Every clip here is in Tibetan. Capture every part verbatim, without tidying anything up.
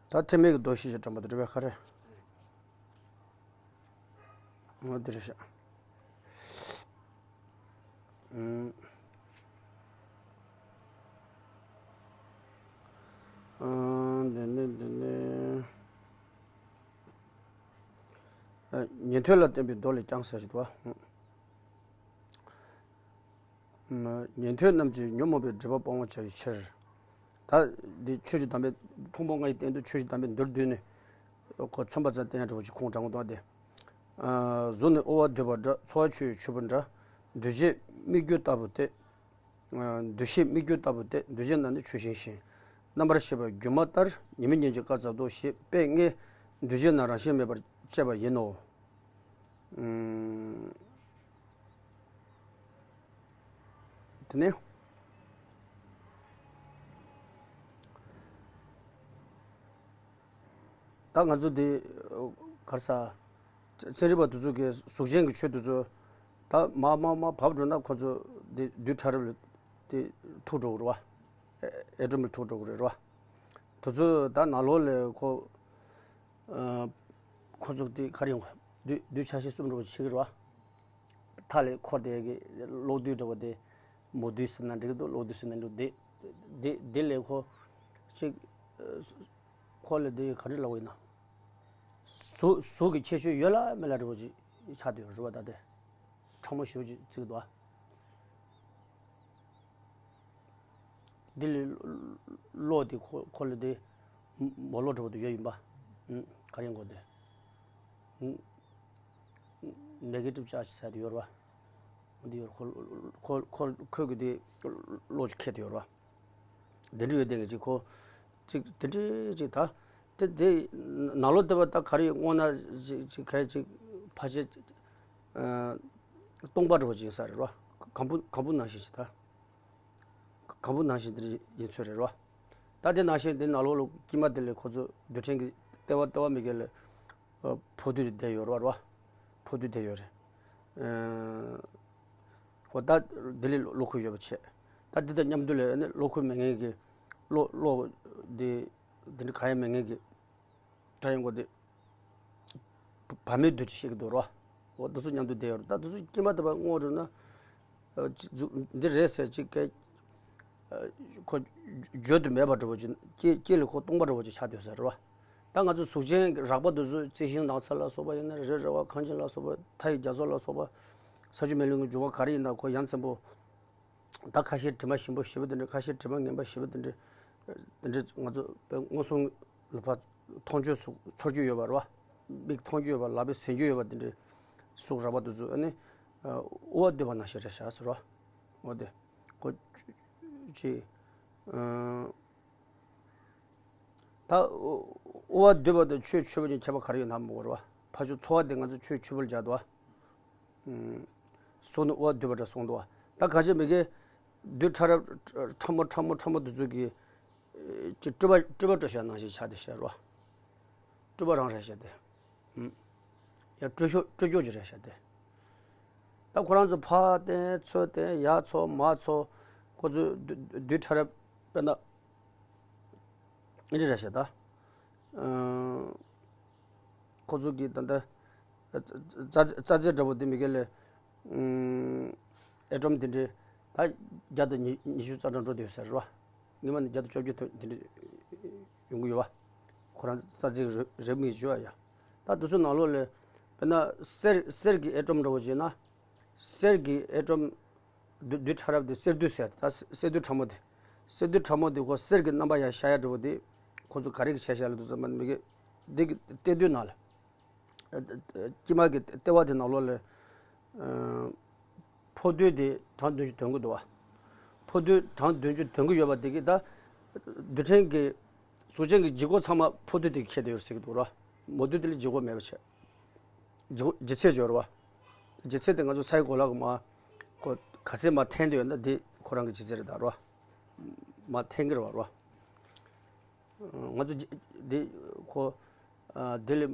ད་ཐེག་དམན་གྱི་མདོ་བཤད་བྱས་དྲངས་པ་དེ་འདྲ་བས་ཁ་རེད། འོ་དེ་རེད་ཤག་ཨུམ། ཨ། འདི་ནི་འདི་ནི། ཨ། ཉན་ཐོས་ལ་བསྟན་པའི་མདོ་ལས་ཀྱང་ཟེར་གྱི་འདུག་བ། ཉན་ཐོས་རྣམས་ཀྱིས་ཉོན་མོངས་པའི་སྒྲིབ་པ་སྤོང་བར་བྱ་བའི་ཕྱིར། ད་འདི་ཆོས་ཀྱི་དམ་པའི་ཕུང་པོ་ལྔའི་སྟེང་དུ་ཆོས་ཀྱི་དམ་པའི་མདོར་བསྡུས་ནས་ཁོ་མཚོན་པ་ཙམ་བསྟན་ཡ་འདྲ་བོ་ཅིག་ཁུངས་དྲངས་འདུག་སྟེ། གཟུགས་ནི་དབུལ་བ་དུད་པ་འདྲ། ཚོར་བ་ཆུ་ཡི་ཆུ་བུར་འདྲ། འདུ་ཤེས་སྨིག་རྒྱུ་ལྟ་བུ་སྟེ། འདུ་ཤེས་སྨིག་རྒྱུ་ལྟ་བུ་སྟེ། འདུ་བྱེད་རྣམས་ནི་ཆུ་ཤིང་བཞིན། རྣམ་པར་ཤེས་པ་སྒྱུ་མ་ལྟར། ཉི་མའི་ཉིན་གྱི་སྐར་ཙམ་དུ་ཞེས་པས་ངས་འདུ་བྱེད་རྣམས་རང་བཞིན་མེད་པར་བཤད་པ་ཡིན་ནོ། ཨུམ། དེ་ནས། ད་ང་ཚོ་འདི་ག་རེ་ཟ། ཚན་རིག་པ་དེ་ཚོ་གིས་གཟུགས་ཅན་གྱི་ཆོས་དེ་ཚོ་ད་མར་མར་མར་བབས་འགྲོ་ན་ཁོ་ཚོ་འདི་རྡུལ་ཕྲ་རབ་ལ་དེ་ཐུག་འགྲོ་གི་རེད་བ། ཨེ་ཨེ་ཊོམ་ལ་ཐུག་འགྲོ་གི་རེད་བ། དེ་ཚོ་ད་ནང་ལོགས་ལ་ཁོ། ཨ། ཁོ་ཚོ་དེ་ག་རེ་ཡོང་གི། རྡུལ་རྡུལ་ཆ་ཤས་གསུམ་འདྲ་བོ་ཕྱེ་གི་རེད་བ། མཐའ་ལ་འཁོར་བསྡད་ཀྱི་གློག་རྡུལ་འདྲ་བོ་དེ། མོ་རྡུལ་ཟེར་ན་འགྲིག་གི་འདུག་གློག་རྡུལ་ཟེར་ན་འགྲིག་འདི། འདི་འདི་ལས་ཁོ་གཅིག་ཁོ་ལ་འདི་ག་འདྲ་ལབ་དགོས་ཡིན་ན། གཟུགས་གཟུགས་ཀྱི་ཁྱད་ཆོས་ཡོད་ལ་མེད་ལ་འདྲ་བོ་ཅིག་ཆགས་བསྡད་ཡོད་རེད་བ། ད་དེ་ཕྲ་མོ་ཞེ་པོ་ཅིག་བརྩི་གི་འདུག་ཨ། འདི་ལས་གློག་དེ་ཁོ་ཁོ་ལ་དེ་མོ་གློག་འདྲ་བོ་དེ་ཡོད་ཡིན་པ། ཨུམ། ག་རེ་ཡིན་དགོས་དེ། ཨུམ། ནེ་གེ་ཊིབ་ཅཱར་ཇི་ཟེར་དེ་ཡོད་རེད་བ། འདི་ཡོད་རེད། ཁོ་ཁོ་ཁོ་ཁོ་གི་དེ་གློག་ཅིག་ཁེལ་དེ་ཡོད་རེད་བ། དེ་འདྲ་ཡོད་དེ་གི་ཅིག་ཁོ་ཅིག་དེ་འདྲ་ཅིག་ད་དེ་དེ་ནང་ལོགས་དེ་བ་ད་ག་རེ་སྔོ་ན་ཅིག་ཅིག་ག་ཅིག་ཕལ་ཆེར་སྟོང་པ་འདྲ་བོ་ཅིག་ཡིན་ས་རེད་བ། གང་བུ་གང་བུ་ནང་བཞིན་ཞིག་ད། གང་བུ་ནང་བཞིན་དེ་ཡིན་ཚོད་རེད་རོ། ད་དེ་ནང་བཞིན་དེ་ནང་ལོགས་ལ་དཀྱིལ་མ་དེ་ལ་ཁོ་ཚོ་རྡུལ་ཕྲན་གྱི་ལྟེ་བ་ལྟེ་བ་མི་སྒེར་ལ་ཨ་འཕོ་འདུས་བསྡད་ཡོད་རེད་བ། འཕོ་འདུས་བསྡད་ཡོད་རེད། ཨ་ཁོ་ད་དེ་ལ་གློག་ཁུངས་ཡོད་པ་བྱས། ད་དེ་དང་མཉམ་དུ་ལ་ནི་གློག་ཁུངས་མེད་མཁན་གྱི་གློག་གློག་དེ་དེ་འདྲ་གང་ཡང་མེད་མཁན་གྱི། ད་ཡིན་གོ་དེ། བ་མེད་རྡུལ་གྱི་ཤེས་ཀྱི་འདུག་རོ། འོ་དེ་ཚོ་མཉམ་དུ་བསྡད་ཡོད་རེད། ད་དེ་ཚོ་དཀྱིལ་མ་དེ་བ་སྔོ་རུ་ན། ཨ་ཅི་ཅུ་འདི་རེད་ཟེར་ཅིག་སྐད། ཨ་ཁོ་བརྗོད་དུ་མེད་པ་འདྲ་བོ་ཅིག་སྐྱེ་སྐྱེ་ལ་ཁོ་སྟོང་པ་འདྲ་བོ་ཅིག་ཆགས་སྡོད་ས་རེད་བ། ད་ང་ཚོ་གཟུགས་ཅན་གྱི་རགས་པ་དེ་ཚོ་རྩི་ཤིང་ནགས་ཚལ་ལ་སོགས་པ་ཡིན་ན་རི་རི་བ་ཁང་ཆེན་ལ་སོགས་པ་མཐའ་ཡི་རྒྱ་མཚོ་ལ་སོགས་པ་ས་ཆུ་མེ་རླུང་གི་འབྱུང་བ་ག་རེ་ཡིན་ན་ཁོ་ཡ་མཚན་པོ། ད་ཁ་ཤས་དྲི་མ་ཞིམ་པོ་ཞེ་པོ་དེ་འདྲ། ཁ་ཤས་དྲི་མ་ངན་པ་ཞེ་པོ་དེ་འདྲ། དེ་འདྲ་ང་ཚོ་དཔེ་མངོན་སུམ་ལ་ཕར་མཐོང་ཆོས་སུ་ཚོར་རྒྱུ་ཡོད་པ་རེད་བ། མིག་མཐོང་རྒྱུ་ཡོད་པ། ལག་པས་ཟིན་རྒྱུ་ཡོད་པ་དེ་འདྲའི་གཟུགས་རགས་པ་དེ་ཚོ་ཨ་ནི་དབུ་བ་སྡུད་པ་ནང་བཞིན་རེད་ཤག་ཟེར་བ། འོ་དེ་ཁོ་ཅི། ད་དབུ་བ་སྡུད་པ་དང་ཆོས་འཆོལ་བ་གཉིས་ཁྱད་པར་ག་རེ་ཡོད་ན་མི་གོ་རེད་བ། ཕར་ཕྱོགས་ཚོར་བ་དེ་ང་ཚོ་ཆོས་འཆོལ་བ་ལ་སྦྱར་འདུག་བ། གཟུགས་ནི་དབུ་བ་སྡུད་པ་འདྲ་གསུངས་འདུག་བ། ད་གང་ཅི་མི་དགེ་རྡུལ་ཕྲ་རབ་ཕྲ་མོ་ཕྲ་མོ་ཕྲ་མོ་དེ་ཚོ་གི་ཅིག་སྤྲོས་པ་སྤྲོས་པ་སྤྲོ་བྱ་ནང་བཞིན་ཆགས་བསྡད་ཤག་རེད་བ། སྤྲོས་པ་རང་རེད་ཤག་དེ། ཡང་སྤྲོས་ཤོག་སྤྲོས་ཆོག་ཅིག་རེད་ཤག་དེ། ད་ཁོ་རང་ཚོ་ཕར་བསྟན་ཚུར་བསྟན་ཡར་འཚོ་མར་འཚོ། ཁོ་ཚོའི་རྡུལ་རྡུལ་ཕྲ་རབ་དཔེར་ན་ཨེ་འདྲ་རེད་ཤག་ད། ཨ་ཁོ་ཚོ་གི་ད་ལྟ་རྩ་རྩ་རྩ་རྩེ་འདྲ་པོ་དེ་མི་སྒེར་ལ་ཨེ་ཊོམ་དེ་འདྲའི་ད་བརྒྱ་དང་ཉི་ཉི་ཤུ་རྩ་གྲངས་འགྲོ་བསྡད་ཡོད་ས་རེད་བ། སྔོན་མ་ནི་བརྒྱ་དང་བཅོ་བརྒྱད་དེ་འདྲ་ཡོང་གི་ཡོད་བ། ཁོ་རང་རྩ་རྩེ་གི་རེད་མི་བརྗོད་ཨ་ཡ། ད་དེ་ཚོ་ནང་ལོགས་ལ་དཔེར་ན་གསེར་གསེར་གྱི་ཨེ་ཊོམ་འདྲ་པོ་བྱས་ན། གསེར་གྱི་ཨེ་ཊོམ་རྡུལ་རྡུལ་ཕྲ་རབ་དེ་གསེར་རྡུལ་ཟེར། ད་གསེར་རྡུལ་ཕྲ་མོ་དེ། གསེར་རྡུལ་ཕྲ་མོ་དེ་ཁོ་གསེར་གྱི་རྣམ་པ་ཡར་ཤར་ཡ་འདྲ་པོ་དེ། ཁོ་ཚོ་ག་རེ་གི་ཆ་བཞག་ལ་འདུག་ཟེར་ན་མི་དགེ་འདི་གི་ལྟེ་རྡུལ་ནང་ལ། དཀྱིལ་མ་གི་ལྟེ་བ་དེ་ནང་ལོགས་ལ། ཨ་འཕོ་འདུས་དེ་གྲངས་བདུན་ཅུ་འདོན་གྱི་འདུག་བ། འཕོ་འདུས་གྲངས་བདུན་ཅུ་འདོན་གྱི་ཡོད་པ་དེ་གི་ད། རྡུལ་ཕྲན་གྱི་གཟུགས་ཅན་གྱི་ལྗིད་ཁོག་ཚང་མ་འཕོ་འདུས་དེ་གི་ཁྱེར་བསྡད་ཡོད་ཟེར་གྱི་འདུག་ར། མོ་འདུས་དེ་ལ་ལྗིད་ཁོག་མེད་པ་བྱས། ལྗིད་ཁོག་ལྗིད་ཚད་སྦྱོར་བ། ལྗིད་ཚད་དེ་ང་ཚོ་སའི་གོ་ལ་གི་མར་ཁོ་ག་ཚད་མར་འཐེན་བསྡད་ཡོད་ན་དེ་ཁོ་རང་གི་ལྗིད་ཚད་རེད་ད་ར། མར་འཐེན་གྱི་རེད་བ་ར། ང་ཚོ་འདི་ཁོ་འདི་ལས་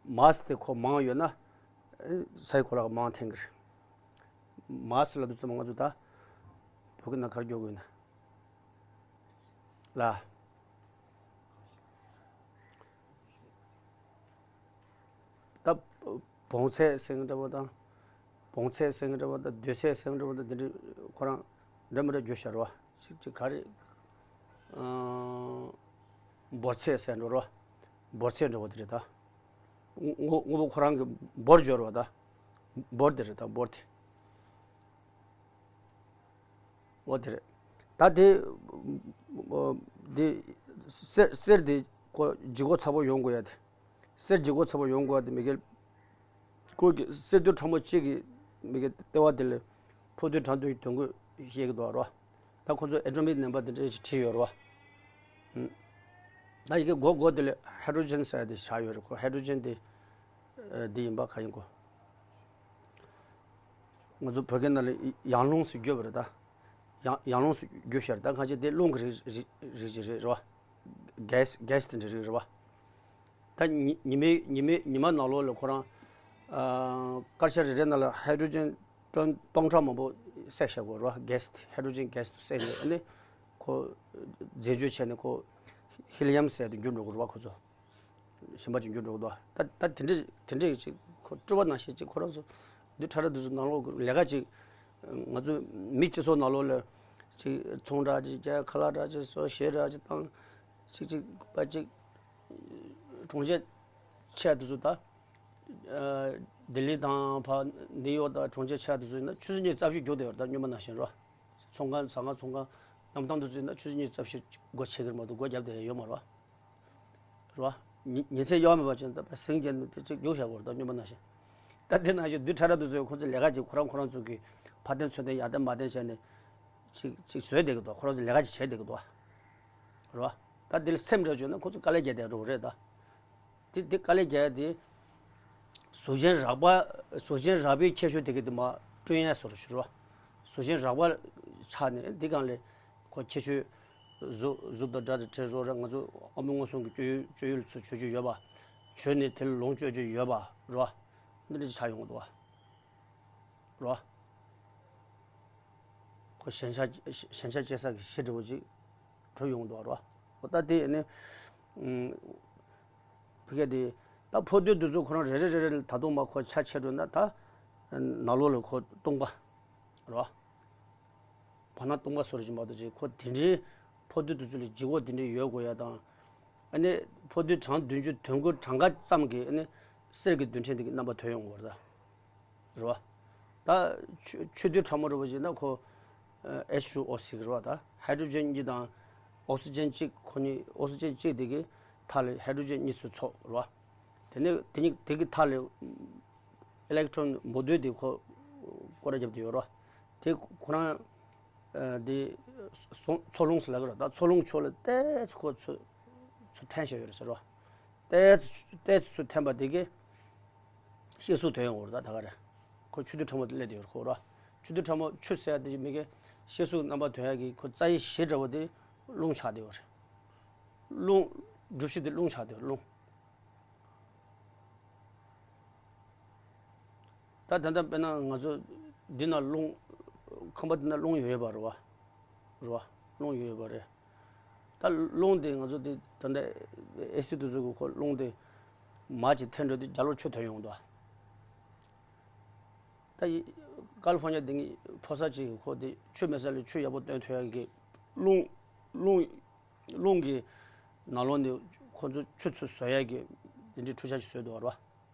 མཱས་དེ་ཁོ་མང་ཡོད་ན་སའི་གོ་ལ་མང་འཐེན་གྱི་རེད། མཱས་ལབ་དུས་ཙམ་ང་ཚོ་ད་བོད་ཀྱི་ནང་ག་རེ་སྐྱོར་དགོས་ན་ལ། བོངས་ཚད་ཟེར་མཁན་འདྲ་པོ་དང་། བོངས་ཚད་ཟེར་མཁན་འདྲ་པོ་དང་། སྡོད་ཚད་ཟེར་མཁན་འདྲ་པོ་དང་། འདི་འདྲ་ཁོ་རང་འདྲ་མི་འདྲ་བརྗོད་བཞག་རེད་བ། གཅིག་གཅིག་ག་རེ། ཨང་། འབོར་ཚད་ཟེར་འགྲོ་རེད་བ། འབོར་ཚད་འདྲ་པོ་དེ་རེད་ད། དངོས་དངོས་པོ་ཁོ་རང་གི་འབོར་བརྗོད་རེད་བ་ད། འབོར་དེ་རེད་ད། འབོར་དེ། འོ་དེ་རེད། ད་དེ། འོ། དེ། གསེར་གསེར་དེ་ཁོ་ལྗིད་ཁོག་ཚ་པོ་ཡོང་དགོས་ཡ་དེ། གསེར་ལྗིད་ཁོག་ཚ་པོ་ཡོང་དགོས་ཡ་དེ་མི་གལ། ཁོ་གི་གསེར་རྡུལ་ཕྲ་མོ་གཅིག་གི་མི་གི་ལྟེ་བ་དེ་ལ་ཕོ་རྡུལ་གྲང་རྡུལ་གྱི་དོན་གོ་བཤད་ཀྱི་འདུག་རོ། ད་ཁོ་ཚོ་ཨེ་ཊོ་མིག་ནམ་བར་དེ་འདྲ་ཞིག་བྲིས་ཡོད་རོ། ཧུམ། ད་ཡི་གེ་མགོ་མགོ་དེ་ལ་ཧའི་ཌྲོ་ཇེན་ཟེར་ཡ་དེ་བཞག་ཡོད་རེད། ཁོ་ཧའི་ཌྲོ་ཇེན་དེ། ཨ། འདི་ཡིན་པ་ག་ཡིན་གོ། ང་ཚོ་བོད་སྐད་ནང་ལ་ཡང་རླུང་ཟེར་བརྗོད་པ་རེད་ད། ཡང་ཡང་རླུང་ཟེར་བརྗོད་ཤར་ད་གང་ཅི་དེ་རླུང་གི་རིགས་རིགས་རིགས་ཅིག་རེད་རེད་བ། གེ་སི་གེ་སི་དེ་འདྲ་རིགས་རེད་བ། ད་ཉི་ཉི་མའི་ཉི་མའི་ཉི་མ་ནང་ལོགས་ལ་ཁོ་རང་། ཨ། དཀར་ཆ་རེ་རེ་ནང་ལ་ཧའི་ཌྲོ་ཇེན་ཊོན་སྟོང་ཕྲག་མང་པོ་བསྲེས་བཞག་གོ་རེད་བ། གེ་སི་དེ་ཧའི་ཌྲོ་ཇེན་གེ་སི་དེ་བསྲེས་ནས་ཨ་ནི་ཁོ་རྫས་འགྱུར་བྱས་ནས་ཁོ་ཧི་ལི་ཡམ་ཟེར་དེ་འགྱུར་འགྲོ་གི་རེད་བ་ཁོ་ཚོ། གཞན་པ་ཅིག་འགྱུར་འགྲོ་གི་འདུག་ད་ད་དེ་འདྲས་དེ་འདྲས་ཅིག་ཁོ་སྤྲོ་བ་ནང་བཞིན་ཅིག་ཁོ་རང་ཚོ་རྡུལ་ཕྲ་རབ་དེ་ཚོ་ནང་ལོགས་ཀྱི་ལས་ཀ་ཅིག་ང་ཚོ་མི་སྤྱི་ཚོགས་ནང་ལོགས་ལ་ཅིག་ཚོང་འདྲ་ཅིག་རྒྱག་ཁ་ལག་འདྲ་ཅིག་བཟོ་གཞས་འདྲ་ཅིག་བཏང་ཅིག་ཅིག་པ་ཅིག་གྲོང་ཁྱེར་ཆེ་དེ་ཚོ་ད་ལྡི་ལི་དང་ཕ་ནིའུ་ཡོག་དང་གྲོང་ཁྱེར་ཆེ་དེ་ཚོ་ཡིན་ན་ཆུ་ཚོད་གཉིས་རྩ་བཞི་རྒྱུག་བསྡད་ཡོད་རེད། ད་སྔོན་མ་ནང་བཞིན་རོ། ཚོང་ཁང་ཟ་ཁང་ཚོང་ཁང་གནམ་ཐང་དེ་ཚོ་ཡིན་ན་ཆུ་ཚོད་གཉིས་རྩ་བཞི་སྒོ་ཕྱེ་གི་རེད་མ་གཏོགས་སྒོ་བརྒྱབ་བསྡད་ཡ་ཡོད་མ་རེད་བ། རེད་བ། ཉིན་ཉིན་མཚན་གཡོ་བ་མེད་པ་བྱས་ནས་ད་ཟིང་རྒྱབ་ནས་དེ་ཅིག་རྒྱུགས་བཞག་གོ་རེད། ད་སྔོན་མ་ནང་བཞིན། ད་དེ་ནང་བཞིན་རྡུལ་ཕྲ་རབ་དེ་ཚོས་ཁོ་ཚོའི་ལས་ཀ་ཅིག་ཁོ་རང་ཁོ་རང་ཚོ་གི་ཕར་འདོན་ཚུར་འདོན་ཡར་འདོན་མར་འདོན་བྱས་ནས་ཅིག་ཅིག་བཟོས་བསྡད་ཀྱི་འདུག་ཁོ་རང་ཚོས་ལས་ཀ་ཅིག་བྱས་བསྡད་ཀྱི་འདུག་རེད་བ། ད་དེ་ལ་སེམས་ཁྲལ་བྱུང་ན་ཁོ་ཚོ་དཀའ་ལས་རྒྱག་བསྡད་འགྲོ་གི་རེད་ད། དེ་དེ་དཀའ་ལས་རྒྱག་ཡ་དེ། གཟུགས་ཅན་རགས་པ། གཟུགས་ཅན་རགས་པའི་ཁྱད་ཆོས་དེ་ག་དེ་མར་བསྐྲུན་ཡ་བཟོ་འདྲ་ཞིག་རེད་བ། གཟུགས་ཅན་རགས་པ་ཆགས་ནས་འདི་སྒང་ལ་ཁོ་ཁྱད་ཆོས་གཟུགས་གཟུགས་དང་སྒྲ་དང་དྲི་རོ་རེད། ང་ཚོ་ཨ་མའི་མངོན་སུམ་གྱི་སྤྱོད་ཡུལ་སྤྱོད་ཡུལ་ཚོ་སྤྱོད་རྒྱུ་ཡོད་པ། བྱོས་ནས་དེ་ལ་ལོངས་སྤྱོད་རྒྱུ་ཡོད་པ་རེད་བ། འདི་འདྲ་ཆགས་ཡོང་གི་འདུག་བ། རེད་བ། ཁོ་ཞེན་ཆགས་ཞེན་ཆགས་སྐྱེ་ས་གི་གཞི་འདྲ་བོ་ཅིག་གྲུབ་ཡོང་གི་འདུག་བ། རེད་བ། འོ་ད་དེ་ནི། ཨུམ། ཕ་གི་དེ། ད་ཕོ་རྡུལ་དེ་ཚོ་ཁོ་རང་རེ་རེ་རེ་རེ་ལ་ད་དུང་མར་ཁོ་ཆ་ཆེ་འགྲོ་ན་ད། ནང་ལོགས་ལ་ཁོ་སྟོང་པ། རེད་བ། བར་སྣང་སྟོང་པ་བཟོ་འདྲ་ཅིག་མ་གཏོགས་ཅིག་ཁོ་དེ་འདྲའི་ཕོ་རྡུལ་དེ་ཚོ་ལ་ལྗིད་ཁོག་དེ་འདྲའི་ཡོད་དགོས་ཡ་དང་། ཨ་ནི་ཕོ་རྡུལ་གྲངས་བདུན་ཅུ་དོན་དགུ་གྲངས་ཀ་ཙམ་གྱིས་ཨ་ནི་གསེར་གྱི་རྡུལ་ཕྲན་དེ་གི་རྣམ་པ་ཐོན་ཡོང་གི་རེད་ད། རེད་བ། ད་ཆུ་ཆུ་རྡུལ་ཕྲ་མོ་འདྲ་བོ་ཞིག་ན་ཁོ་ཨེཆ་ཊུ་ཨོ་ཟེར་གི་རེད་བ། ད་ཧའི་ཌྲོ་ཇན་གཉིས་དང་ཨོག་སི་ཇན་གཅིག་ཁོ་གཉིས་ཨོག་སི་ཇན་གཅིག་དེ་གི་མཐའ་ལ་ཧའི་ཌྲོ་ཇན་གཉིས་སུ་ཚོགས་རེད་བ། དེ་ནས་དེ་གཉིས་དེ་གི་མཐའ་ལ་ཨི་ལེག་ཊོན་མང་པོ་དེ་ཁོ་སྐོར་ར་བརྒྱབ་བསྡད་ཡོད་རེད་བ། དེ་ཁོ་རང་ཨ་དེ་སོ་འཚོ་རླུང་ཟེར་ལབ་གི་རེད། ད་འཚོ་རླུང་ཕྱོགས་ལ་ཏོག་ཙམ་ཁོ་ཚུར་ཚུར་འཐེན་བཞག་ཡོད་རེད་ཟེར་རོ། ཏོག་ཙམ་ཏོག་ཙམ་ཚུར་འཐེན་པ་དེ་གིས་ཤེལ་གཟུགས་ཐོན་ཡོང་གི་རེད། ད་ད་ག་རེད། ཁོ་ཆུ་རྡུལ་ཕྲ་མོ་དེ་སླེབས་བསྡད་ཡོད་རེད་ཁོ་ར། ཆུ་རྡུལ་ཕྲ་མོ་ཆུ་ཟེར་ཡ་དེ་མི་གི་ཤེལ་གཟུགས་རྣམ་པ་ཐོན་ཡ་གི་ཁོ་རྩ་བའི་གཞི་འདྲ་བོ་དེ་རླུང་ཆགས་བསྡད་ཡོད་རེད། རླུང་། གྲུ་བཞི་དེ་རླུང་ཆགས་བསྡད་ཡོད་རེད། རླུང་། ད་ད་ལྟ་དཔེར་ན་ང་ཚོ་འདི་ན་རླུང་། ཁང་པ་འདི་ན་རླུང་ཡོད་ཡོད་པ་རེད་བ། རེད་བ། རླུང་ཡོད་ཡོད་པ་རེད། ད་རླུང་དེ་ང་ཚོ་དེ་ད་ལྟ་ཨེ་སི་དེ་ཚོ་གི་ཁོ་རླུང་དེ་མར་ཅིག་འཐེན་འགྲོ་དུས་རྒྱབ་ལོགས་ཆུ་ཐོན་ཡོང་འདུག་ད་ཡི་ཀ་ལི་ཧྥོར་ནི་ཡ་དེ་གི་ཕོ་གསར་ཅིག་གི་ཁོ་དེ་ཆུ་མེད་ས་ལ་ཆུ་ཡག་པོ་བཏོན་ཐུབ་ཡ་གི་རླུང་། རླུང་། རླུང་གི་ནང་ལོགས་ནས་ཁོ་ཚོ་ཆུ་ཚུར་བཟོ་ཡ་གི་དེ་འདྲའི་འཕྲུལ་ཆ་ཞིག་བཟོས་འདུག་རེད་བ།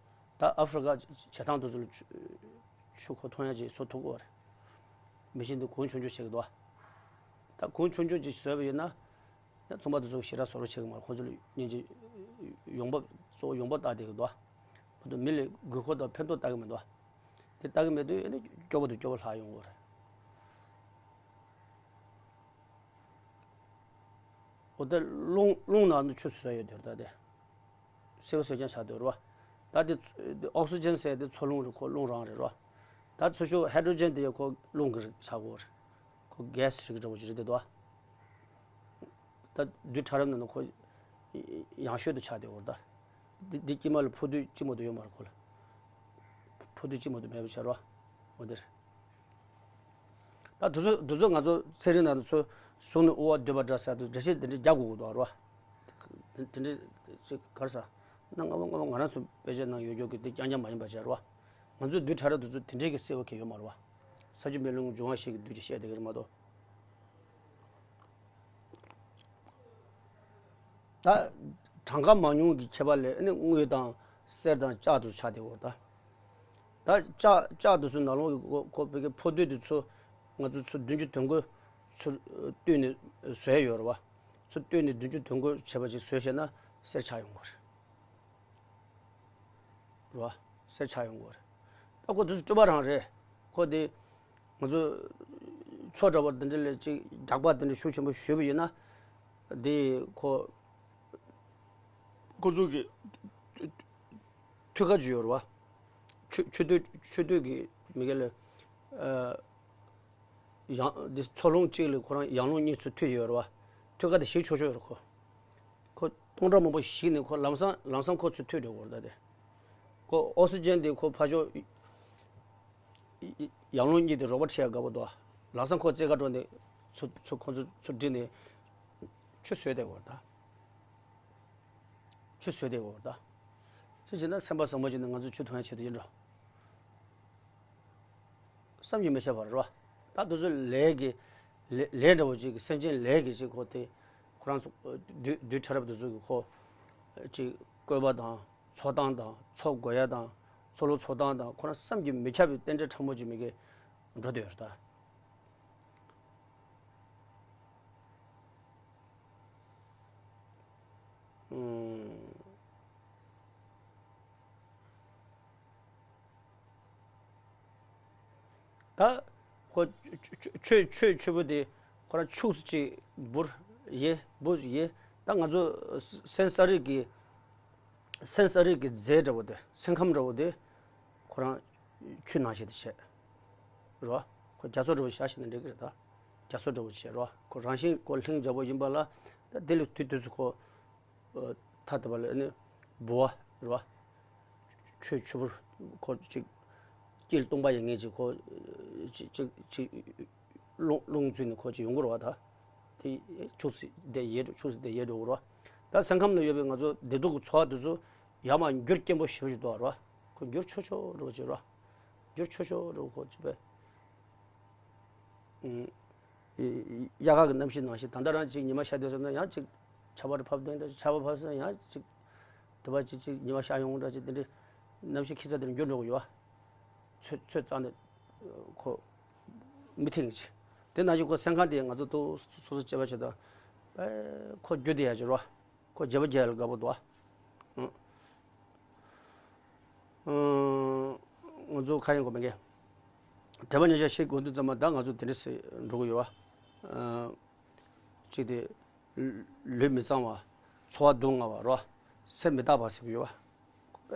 ད་ཨ་ཧྥི་རི་ཀ་བྱེ་ཐང་དེ་ཚོ་ལ་ཆུ་ཆུ་ཁོ་མཐོང་ཡ་ཅིག་བཟོ་ཐུབ་ཀྱི་ཡོད་རེད། མེ་ཤིན་དེ་གོང་ཆུང་ཆུང་བྱེད་ཀྱི་འདུག་ད་གོང་ཆུང་ཆུང་ཅིག་བཟོས་པ་ཡིན་ན། ཡང་ཚོང་པ་དེ་ཚོ་ཞེ་དྲག་བཟོ་འདྲ་བྱེད་ཀྱི་མ་རེད། ཁོ་ཚོ་ལ་སྙིང་རྗེ་ཡོང་འབབ་གཙོ་བོ་ཡོང་འབབ་བལྟ་བསྡད་ཀྱི་འདུག་མ་གཏོགས་མི་ལ་དགོས་མཁོ་དང་ཕན་ཐོགས་ལྟ་གི་མི་འདུག་དེ་ལྟ་གི་མེད་དུས་ཨ་ནི་སྐྱོ་པོ་དང་སྐྱོ་པོ་ལྷག་ཡོང་གི་རེད། འོ་ད་རླུང་རླུང་ནང་དུ་ཆུ་བཟོས་ཡོད་དེ་རེད་ད་དེ། སེར་པོ་སེར་རྐྱང་ཆགས་དུས་རེད་བ། ད་དེ་ཨོག་སི་ཇན་ཟེར་དེ་འཚོ་རླུང་རེད། ཁོ་རླུང་རང་རེད་རོ། ད་ཚུར་ཤོག་ཧའི་ཌྲོ་ཇན་དེ་ཡང་ཁོ་རླུང་གི་རིགས་ཆགས་ཀྱི་ཡོད་རེད། ཁོ་གེ་སི་རིགས་འདྲ་བོ་ཞིག་རེད་དེ་དོ། ད་རྡུལ་ཕྲ་རབ་ནང་ན་ཁོ་ཡང་ཤོས་དུ་ཆགས་དེ་ཡོད་རེད་ད། འདི་འདི་དཀྱིལ་མ་ལ་ཕོ་རྡུལ་གཅིག་མ་གཏོགས་ཡོད་མ་རེད་ཁོ་ལ། ཕོ་རྡུལ་གཅིག་མ་གཏོགས་མེད་པ་ཆགས་རོ། འོ་དེ་རེད། ད་དུས་ཚོད་དུས་ཚོད་ང་ཚོ་ཚན་རིག་ནང་དུ་ཚོ་གཟུགས་ནི་དབུ་བ་འདུས་པ་འདྲ་ཟེར་དུས་འགྲེལ་བཤད་དེ་འདྲ་རྒྱག་དགོས་ཀྱི་འདུག་རོ། དེ་དེ་འདྲ་ཅིག་ག་རེ་ཟ། ན་ང་ང་ང་རང་ཚོ་དཔེ་ཆ་ནང་ཡོད་རྒྱུ་གི་དེ་རྐྱང་རྐྱང་མ་ཡིན་པ་བྱས་རེད་བ། ང་ཚོའི་བདུད་ཕྲ་རབ་དེ་ཚོ་དེ་འདྲས་ཀྱི་སེར་བ་གང་ཡང་ཡོད་མ་རེད་བ། ས་ཆུ་མེ་རླུང་འབྱུང་བ་ཞིག་གི་བདུད་ཀྱི་བཤད་བསྡད་ཀྱི་རེད་མ་གཏོགས། ད་གྲངས་ཀ་མང་ཉུང་གི་ཁྱད་པར་ལས་ཨ་ནི་དངུལ་དང་གསེར་དང་ལྕགས་དེ་ཚོ་ཆགས་བསྡད་ཡོད་རེད་ད། ད་ལྕགས་ལྕགས་དེ་ཚོ་ནང་ལོགས་ཀྱི་ཁོ་ཁོ་བོད་ཀྱི་ཕོ་བདུད་དེ་ཚོ་ང་ཚོ་ཚོ་བདུན་ཅུ་དོན་དགུ་ཚུར་བཏུལ་ནས་བཟོས་ཡོད་རེད་བ། ཚུར་བཏུལ་ནས་བདུན་ཅུ་དོན་དགུ་བྱས་པ་ཅིག་བཟོས་བྱས་ན་གསེར་ཆགས་ཡོང་གི་རེད། རེད་བ། གསེར་ཆགས་ཡོང་གི་རེད། ད་ཁོ་དེ་ཚོ་སྤྲུལ་པ་རང་རེད། ཁོ་དེ་ང་ཚོ་མཚོ་འདྲ་བ་འདི་འདྲ་ལས་ཅིག་རྒྱགས་པ་འདི་འདྲ་ཤུགས་ཆེན་པོ་གཞུས་པ་ཡིན་ན། དེ་ཁོ་ཁོ་ཚོ་གི་མཐུད་ཁ་ཅིག་ཡོད་རེད་བ། མཆུ་མཆུ་ཏོ་མཆུ་ཏོ་གི་མི་ག་ལ། ཡང་འདི་མཚོ་ལྷུང་གཅིག་ལ་ཁོ་རང་ཡང་ལྷུང་གཉིས་ཚུར་མཐུད་ཡོད་རེད་བ། མཐུད་ཁ་དེ་ཞིག་ཆོག་ཆོག་ཡོད་རེད་ཁོ། ཁོ་སྟོང་ཕྲག་མང་པོ་ཞིག་ནས་ཁོ་ལམ་སང་ལམ་སང་ཁོ་ཚུར་མཐུད་འགྲོ་གི་རེད་ད་དེ། ཁོ་ཨོག་སི་ཇན་དེ་ཁོ་ཕར་ཕྱོགས་ཡང་ལྷུང་གཉིས་དེ་རོགས་པ་ཁྲིད་ཡ་དགའ་པོ་འདུག་ལམ་སང་ཁོ་རྩེད་གར་འགྲོ་ནས་ཚུར་ཚུར་ཁོ་ཚོ་ཚུར་བསྒྲིགས་ནས་ཆུ་བཟོས་བསྡད་ཡོད་རེད་ད། ཆུ་བཟོས་བསྡད་ཡོད་རེད་ད། ཅི་བྱས་ན་སེམས་པ་བཟང་པོ་བྱས་ནས་ང་ཚོ་ཆུ་འཐུང་ཡ་ཆེད་དུ་ཡིན་འགྲོ། བསམ་གྱིས་མི་ཁྱབ་པ་རེད་བ། ད་དེ་ཚོ་ལས་ཀྱི་ལས་ལས་འདྲ་བོ་ཅིག་གི་སེམས་ཅན་ལས་ཀྱི་ཅིག་ཁོ་དེ་ཁོ་རང་ཚོ་བདུད་བདུད་ཕྲ་རབ་དེ་ཚོ་གི་ཁོ་ཅིག་བཀོད་པ་དང་འཚོ་སྟངས་དང་འཚོ་དགོས་ཡ་དང་འཚོ་ལུགས་འཚོ་སྟངས་དང་ཁོ་རང་བསམ་གྱིས་མི་ཁྱབ་པའི་རྟེན་འབྲེལ་ཕྲ་མོ་ཅིག་མི་དགེ་འགྲོ་བསྡད་ཡོད་རེད་ད། ཨུམ། ད་ཁོ་ཆོས་ཆོས་ཆོས་པོ་དེ་ཁོ་རང་ཕྱུགས་སུ་ཅིག་འབུར་ཡེ་འབུར་ཡེ། ད་ང་ཚོ་སེམས་ས་རིག་གི་སེམས་ས་རིག་གི་རྫས་འདྲ་བོ་དེ་སེམས་ཁམས་འདྲ་བོ་དེ་ཁོ་རང་ཆུ་ནང་བཞིན་དུ་བྱས་རོ། ཁོ་རྒྱ་མཚོ་འདྲ་བོ་བཞག་བྱས་ན་འགྲིག་གི་རེད་ད། རྒྱ་མཚོ་འདྲ་བོ་བྱས་རོ། ཁོ་རང་བཞིན་ཁོ་ལྷིང་འཇགས་པོ་ཡིན་པ་ལ་ད་དེ་ལས་དུས་དུས་སུ་ཁོ། ཐ་དད་པ་ལ་ནི་ལྦུ་བ་རེད་བ། ཆོས་ཆུ་བུར་ཁོ་ཅིག་དཀྱིལ་སྟོང་པ་ཡང་ངེས་ཅིག་ཁོ་ཅིག་ཅིག་ཅིག་རླུང་རླུང་བཙུད་ནས་ཁོ་ཅིག་ཡོང་གི་རེད་བ་ད། དེ་ཆུ་སྲིད་དེ་ཡལ་འགྲོ་ཆུ་སྲིད་དེ་ཡལ་འགྲོ་གི་རེད་བ། ད་སེམས་ཁམས་ལ་ཡོད་པའི་ང་ཚོ་བདེ་སྡུག་གི་ཚོར་བ་དེ་ཚོ་ཡར་མར་འགྱུར་སྐྱེན་པོ་ཞེ་པོ་ཅིག་འདུག་བ་རེད་བ། ཁོ་འགྱུར་ཆོག་ཆོག་རེད་བ་ཅིག་རེད་བ། འགྱུར་ཆོག་ཆོག་རེད་བ་ཁོ་ཅིག་པས། ཨུམ། དབྱར་ཁ་གི་གནམ་གཤིས་ནང་བཞིན་ད་ལྟ་རང་ཅིག་ཉི་མ་ཤར་སྡོད་ཟེར་ན་ཡང་ཅིག་ཆར་པ་རེ་ཕབ་སྟེ་འདྲ་ཆར་པ་ཕབ་ཟེར་ན་ཡང་ཅིག་དེ་བ་ཅིག་ཅིག་ཉི་མ་ཤར་ཡོང་འདྲ་ཅིག་དེ་འདྲའི་གནམ་གཤིས་ཁྱི་ཚ་དེར་འགྱུར་འགྲོ་གི་ཡོད་བ། ཚོད་ཚོད་བཙགས་ནས་ཁོ་མི་ཐེངས་ཅིག་དེ་ནང་བཞིན་ཁོ་སེམས་ཁམས་དེ་ང་ཚོ་ཏོག་སོ་སོ་སྐྱེ་བ་བྱེད་དང་ཁོ་རྒྱུ་དེ་ཡ་ཅིག་རོ། ཁོ་བརྗེ་པོ་རྒྱག་ཡ་ལ་དགའ་པོ་འདུག་ཨ། ང་ཚོ་ཁ་ཡིན་གོ་མེད་གི། དྲན་པ་ཉེར་བཞག་ཤེས་དགོས་དུས་ཙམ་པ་ད་ང་ཚོ་དེ་འདྲ་སེ་འགྲོ་གི་ཡོད་བ། གཅིག་དེ། ལུས་མི་གཙང་བ། ཚོར་བ་སྡུག་བསྔལ་བ་རོ། སེམས་མི་རྟག་པ་ཟེར་གི་ཡོད་བ།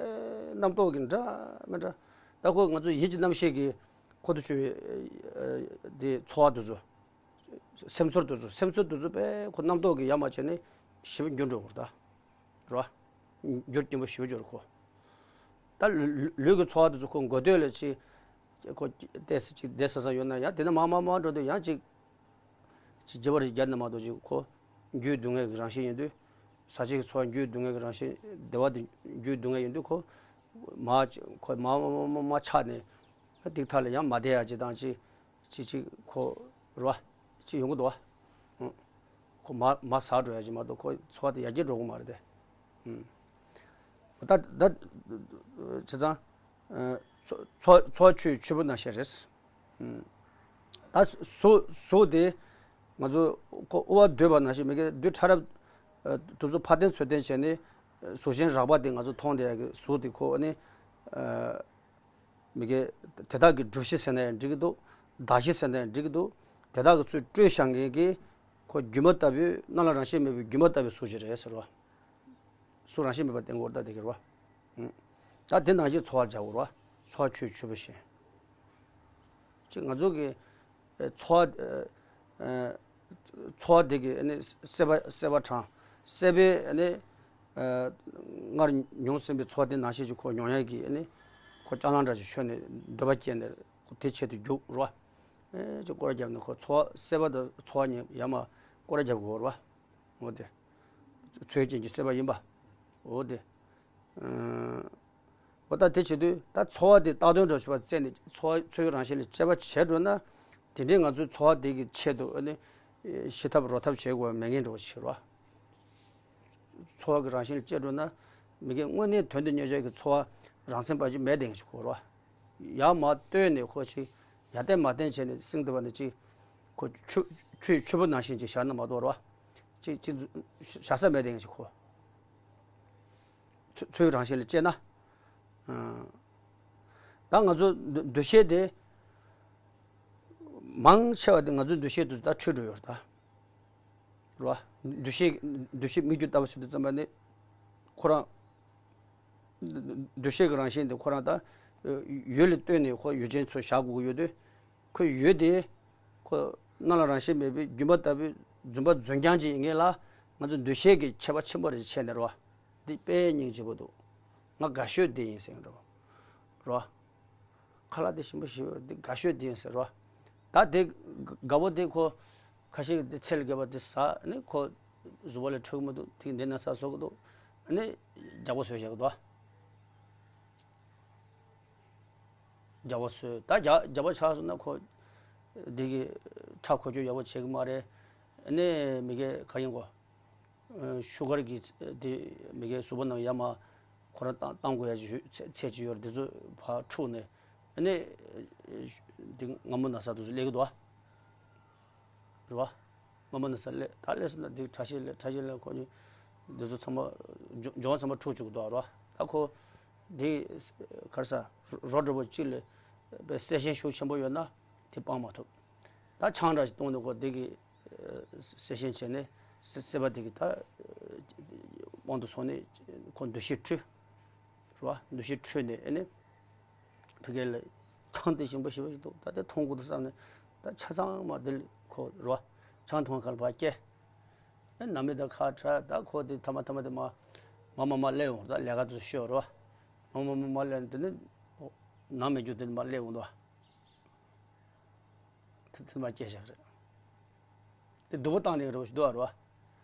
རྣམ་རྟོག་གི་འདྲ་མི་འདྲ། ད་ཁོ་ང་ཚོ་ཡིད་ཀྱི་རྣམ་ཤེས་ཀྱི་ཁོ་ཐུ་ཆུ་དེ་ཚོར་བ་དུ་ཚོ། སེམས་ཚོར་དུ་ཚོ་སེམས་ཚོར་དུ་ཚོ་པས་ཁོ་རྣམ་རྟོག་གི་ཡ་མ་བྱས་ནས་ཞི་བ་འགྱུར་འགྲོ་བར་ད། རོ། འགྱུར་སྐྱེན་པོ་ཞི་བ་འགྱུར་ཁོ། ད་ལུས་ཀྱི་ཚོར་བ་དུ་ཚོ་ཁོ་འགོ་སྟོད་ལ་ཅི། ཁོ་ཏེས་ཅིག་བསྡད་ས་ས་ཡོད་ན་ཡང་དེ་ན་མ་མ་མ་འགྲོ་དུས་ཡང་ཅིག་ཅིག་བརྗེ་བ་རེ་རྒྱབ་ན་མ་གཏོགས་ཅིག་ཁོ་རྒྱུད་སྡུག་བསྔལ་གྱི་རང་བཞིན་ཡིན་དུས། ཟ་བྱེད་ཀྱི་ཚོར་བ་རྒྱུད་སྡུག་བསྔལ་གྱི་རང་བཞིན་བདེ་བ་དེ་རྒྱུད་སྡུག་བསྔལ་ཡིན་དུས་ཁོ་མ་ཁོ་མ་མ་མ་མ་མ་ཆགས་ནས་ཏིག་ཐ་ལ་ཡང་མ་བསྡད་ཡ་ཅིག་དང་ཅིག་ཅིག་ཅིག་ཁོ་རུ་བ་ཅིག་ཡོང་གི་འདུག་བ། ཁོ་མ་མ་ཟ་འགྲོ་ཡ་ཅིག་མ་གཏོགས་ཁོ་ཚོར་བ་དེ་ཡར་རྒྱས་འགྲོ་གི་མ་རེད་དེ། ད་ད་བྱས་ཙང་། ཚོ་ཚོ་ཚོ་ཆོས་ཆོས་པོ་ནང་བཞིན་རེད། ད་གཟུགས་གཟུགས་དེ་ང་ཚོ་ཁོ་དབུ་བ་འདུས་པ་ནང་བཞིན་མི་དགེ་བདུད་ཕྲ་རབ་དུ་ཚོ་ཕ་རྟེན་ཚུལ་བསྟན་བྱས་ནས་གཟུགས་ཅན་རགས་པ་དེ་ང་ཚོ་མཐོང་བསྡད་ཡ་གི་གཟུགས་དེ་ཁོ་ནི་མི་དགེ་དེ་དག་གི་སྒྲུབ་གཞི་ཟེར་ན་ཡང་འགྲིག་གི་འདུག་བདག་གཞི་ཟེར་ན་ཡང་འགྲིག་གི་འདུག་དེ་དག་གི་ཚུལ་སྤྲོས་བཞག་མཁན་གྱི་ཁོ་སྒྱུ་མ་ལྟ་བུའི་སྣང་ལ་རང་བཞིན་མེད་པའི་སྒྱུ་མ་ལྟ་བུའི་གཟུགས་ཅིག་རེད་ཟེར་བ། གཟུགས་རང་བཞིན་མེད་པ་བསྟན་དགོས་རེད་ད་དེ་གི་རེད་བ། ད་དེ་ནང་བཞིན་ཚོར་བ་སྦྱར་དགོས་རེད་བ། ཚོར་བ་ཆོས་ཆོས་པོ་བཞིན། ཅིག་ང་ཚོ་གི་ཚོར་བ་ཚོར་བ་དེ་གི་ཨ་ནི་སྲེད་པ་སྲེད་པ་དྲངས་སྲེད་པའི་ཨ་ནི་སྔར་མྱོང་ཟིན་པའི་ཚོར་བ་དེ་ནང་བཞིན་གྱི་ཁོ་མྱོང་ཡ་གི་ཨ་ནི་ཁོ་སྐྱག་ལང་འདྲ་ཞིག་ཤོར་ནས་འདོད་པ་སྐྱེས་ནས་ཁོ་དེ་ཆེད་དུ་རྒྱུགས་རེད་བ། ཨེ་ཅིག་སྐོར་ར་བརྒྱབ་ནས་ཁོ་ཚོར་བ་སྲེད་པ་དང་ཚོར་བ་གཉིས་ཡར་མར་སྐོར་ར་བརྒྱབ་དགོས་རེད་བ། འོ་དེ། ཚོད་ཅན་གྱི་སྲེད་པ་ཡིན་པ། འོ་དེ། འོ་ད་དེ་བྱེད་དུས་ད་ཚོར་བ་དེ་བཏགས་དོན་འདྲ་བྱེད་པ་བཙལ་ནས་ཚོར་བ་ཚོར་བའི་རང་བཞིན་ལ་དཔྱད་པ་བྱས་འགྲོ་ན། དེ་འདྲའི་ང་ཚོའི་ཚོར་བ་དེ་གི་ཆེད་དུ་ཨ་ནི་ཤི་ཐབས་རོ་ཐབས་བྱེད་དགོས་པ་མེད་ངེས་འགྲོ་བ་ཞིག་རེད་བ། ཚོར་བ་གི་རང་བཞིན་ལ་དཔྱད་འགྲོ་ན་མི་དགེ་དངོས་གནས་དོན་དུ་གཉེར་བྱ་གི་ཚོར་བ་རང་མཚན་པ་ཅིག་མེད་དེ་ཞིག་གོ་རེད་བ། ཡར་མར་བཏོན་ནས་ཁོ་ཅིག་ཡར་བཏོན་མར་བཏོན་བྱས་ནས་བསྲིངས་བསྡད་པ་ནི་ཅིག་ཁོ་ཆུ་ཆུའི་ཆུ་བུར་ནང་བཞིན་ཅིག་བཞག་ན་མ་གཏོགས་རེད་བ། ཅིག་ཅིག་བཞག་ས་མེད་དེ་ཞིག་གོ། ཚུ་ཚུལ་རང་བཞིན་ལ་དཔྱད་ན། ཨ། ད་ང་ཚོ་འདུ་འདུ་ཤེས་དེ་མང་ཆེ་བ་དེ་ང་ཚོའི་འདུ་ཤེས་དེ་ད་འཁྲུལ་འགྲོ་ཡོད་རེད་ད། རེད་བ། འདུ་ཤེས་འདུ་ཤེས་སྨིག་རྒྱུ་ལྟ་བུ་ཟེར་དུས་ཙམ་པ་ནི་ཁོ་རང་འདུ་ཤེས་ཀྱི་རང་བཞིན་དེ་ཁོ་རང་ད་ཡུལ་ལ་ལྟོས་ནས་ཁོ་ཡུལ་ཅན་ཚོ་བཞག་དགོས་ཀྱི་ཡོད་དུས། ཁོའི་ཡུལ་དེ་ཁོ་སྣང་ལ་རང་བཞིན་མེད་པའི་སྒྱུ་མ་ལྟ་བུའི་རྫུན་པ་རྫུན་རྐྱང་ཅིག་ཡིན་ངེས་ལ། ང་ཚོ་འདུ་ཤེས་ཀྱི་ཁྱད་པར་ཆེན་པོ་རེ་ཕྱེ་ནས་རེད་བ། འདི་དཔེ་སྙིང་རྗེ་པོ་འདུག་ང་དགའ་ཤོས་འདི་ཡིན་ཟེར་རེད་བ། རེད་བ། ཁ་ལག་འདི་ཞིམ་པོ་ཞིམ་པོ་འདི་དགའ་ཤོས་འདི་ཡིན་ཟེར་རེད་བ། ད་དེ་དགའ་པོ་དེ་ཁོ་ཁ་ཤས་ཀྱིས་འདི་ཚད་ལས་བརྒལ་བ་འདི་ཟ་ནི་ཁོ་གཟུགས་པོ་ལ་འཕྲོད་ཀྱི་མི་འདུག་དེ་འདི་ན་ཚ་བཟོ་གི་འདུག་ཨ་ནི་རྒྱགས་པ་བཟོས་བཞག་གི་འདུག་རྒྱགས་པ་བཟོས། ད་རྒྱགས་རྒྱགས་པ་ཆགས་སོང་ན་ཁོ་འདི་གི་ཁྲག་འཁོར་སྐྱོད་ཡག་པོ་བྱེད་ཀྱི་མ་རེད། ཨ་ནི་མི་གའི་ག་ཡིན་གོ། ཤུ་གར་གྱི་དེ་མི་གའི་གཟུགས་པོ་ནང་ཡར་མར་ཁོ་རང་བཏང་བཏང་དགོས་ཡ་ཅིག་ཚད་ཅིག་ཡོད་རེད། དེ་ཚོ་ཕར་འཁྲུགས་ནས་ཨ་ནི་འདི་སྔ་མོ་ན་ཚ་དེ་ཚོ་སླེབས་ཀྱི་འདུག་ཨ། རེད་བ། སྔ་མོ་ན་ཚ་སླེབས་ད་སླེབས་སོང་ན་འདི་ཁྲག་ཤེད་སླེབས་ཁྲག་ཤེད་སླེབས་ཁོ་གཉིས་འདི་ཚོ་ཚང་མ་འབྱུང་འབྱུང་བ་ཚང་མ་འཁྲུགས་བཅུག་གི་འདུག་ཨ། རེད་བ། ད་ཁོ་འདི་ག་རེ་ཟ་རོ་འདྲ་པོ་གཅིག་ལ་དཔེ་གསལ་ཞེན་ཤུགས་ཆེན་པོ་ཡོད་ན་དེ་སྤང་མ་ཐུབ། ད་ཆང་འདྲ་ཞིག་བཏུང་ནས་ཁོ་འདི་གི་གསལ་ཞེན་བྱས་ནས་སེ་སེམས་པ་དེ་གི་ད་དབང་དུ་སོང་ནས་ཁོ་འདུ་ཤེས་འཁྲུལ། རེད་བ། འདུ་ཤེས་འཁྲུལ་ནས་ཨེ་ནི་ཕ་གི་ལ་ཆང་དེ་ཞིམ་པོ་ཞིམ་པོ་ཞིག་འདུག་ད་དེ་འཐུང་དགོས་འདུག་བསམ་ནས་ད་ཆ་ཚང་མ་དེ་ལ་ཁོ་རེད་བ། ཆང་འཐུང་ག་ལ་ཕར་སྐྱེལ། ཨེ་ནམ་མི་ད་ཁ་བྲལ་ད་ཁོ་དེ་ཐ་མ་ཐ་མ་དེ་མ་མ་མ་མ་སླེབས་འོང་ད་ལས་ཀ་དེ་ཤོད་རེད་བ། མ་མ་མ་མ་སླེབས་དེ་ནི་ནང་མི་རྒྱུ་དེ་ནི་མ་སླེབས་འོང་ད། དེ་ཚོ་མ་སྐྱེས་བཞག་རེད། དེ་སྡུག་པོ་བཏང་དེ་རོ་ཞིག་འདུག་ཨ་རོ།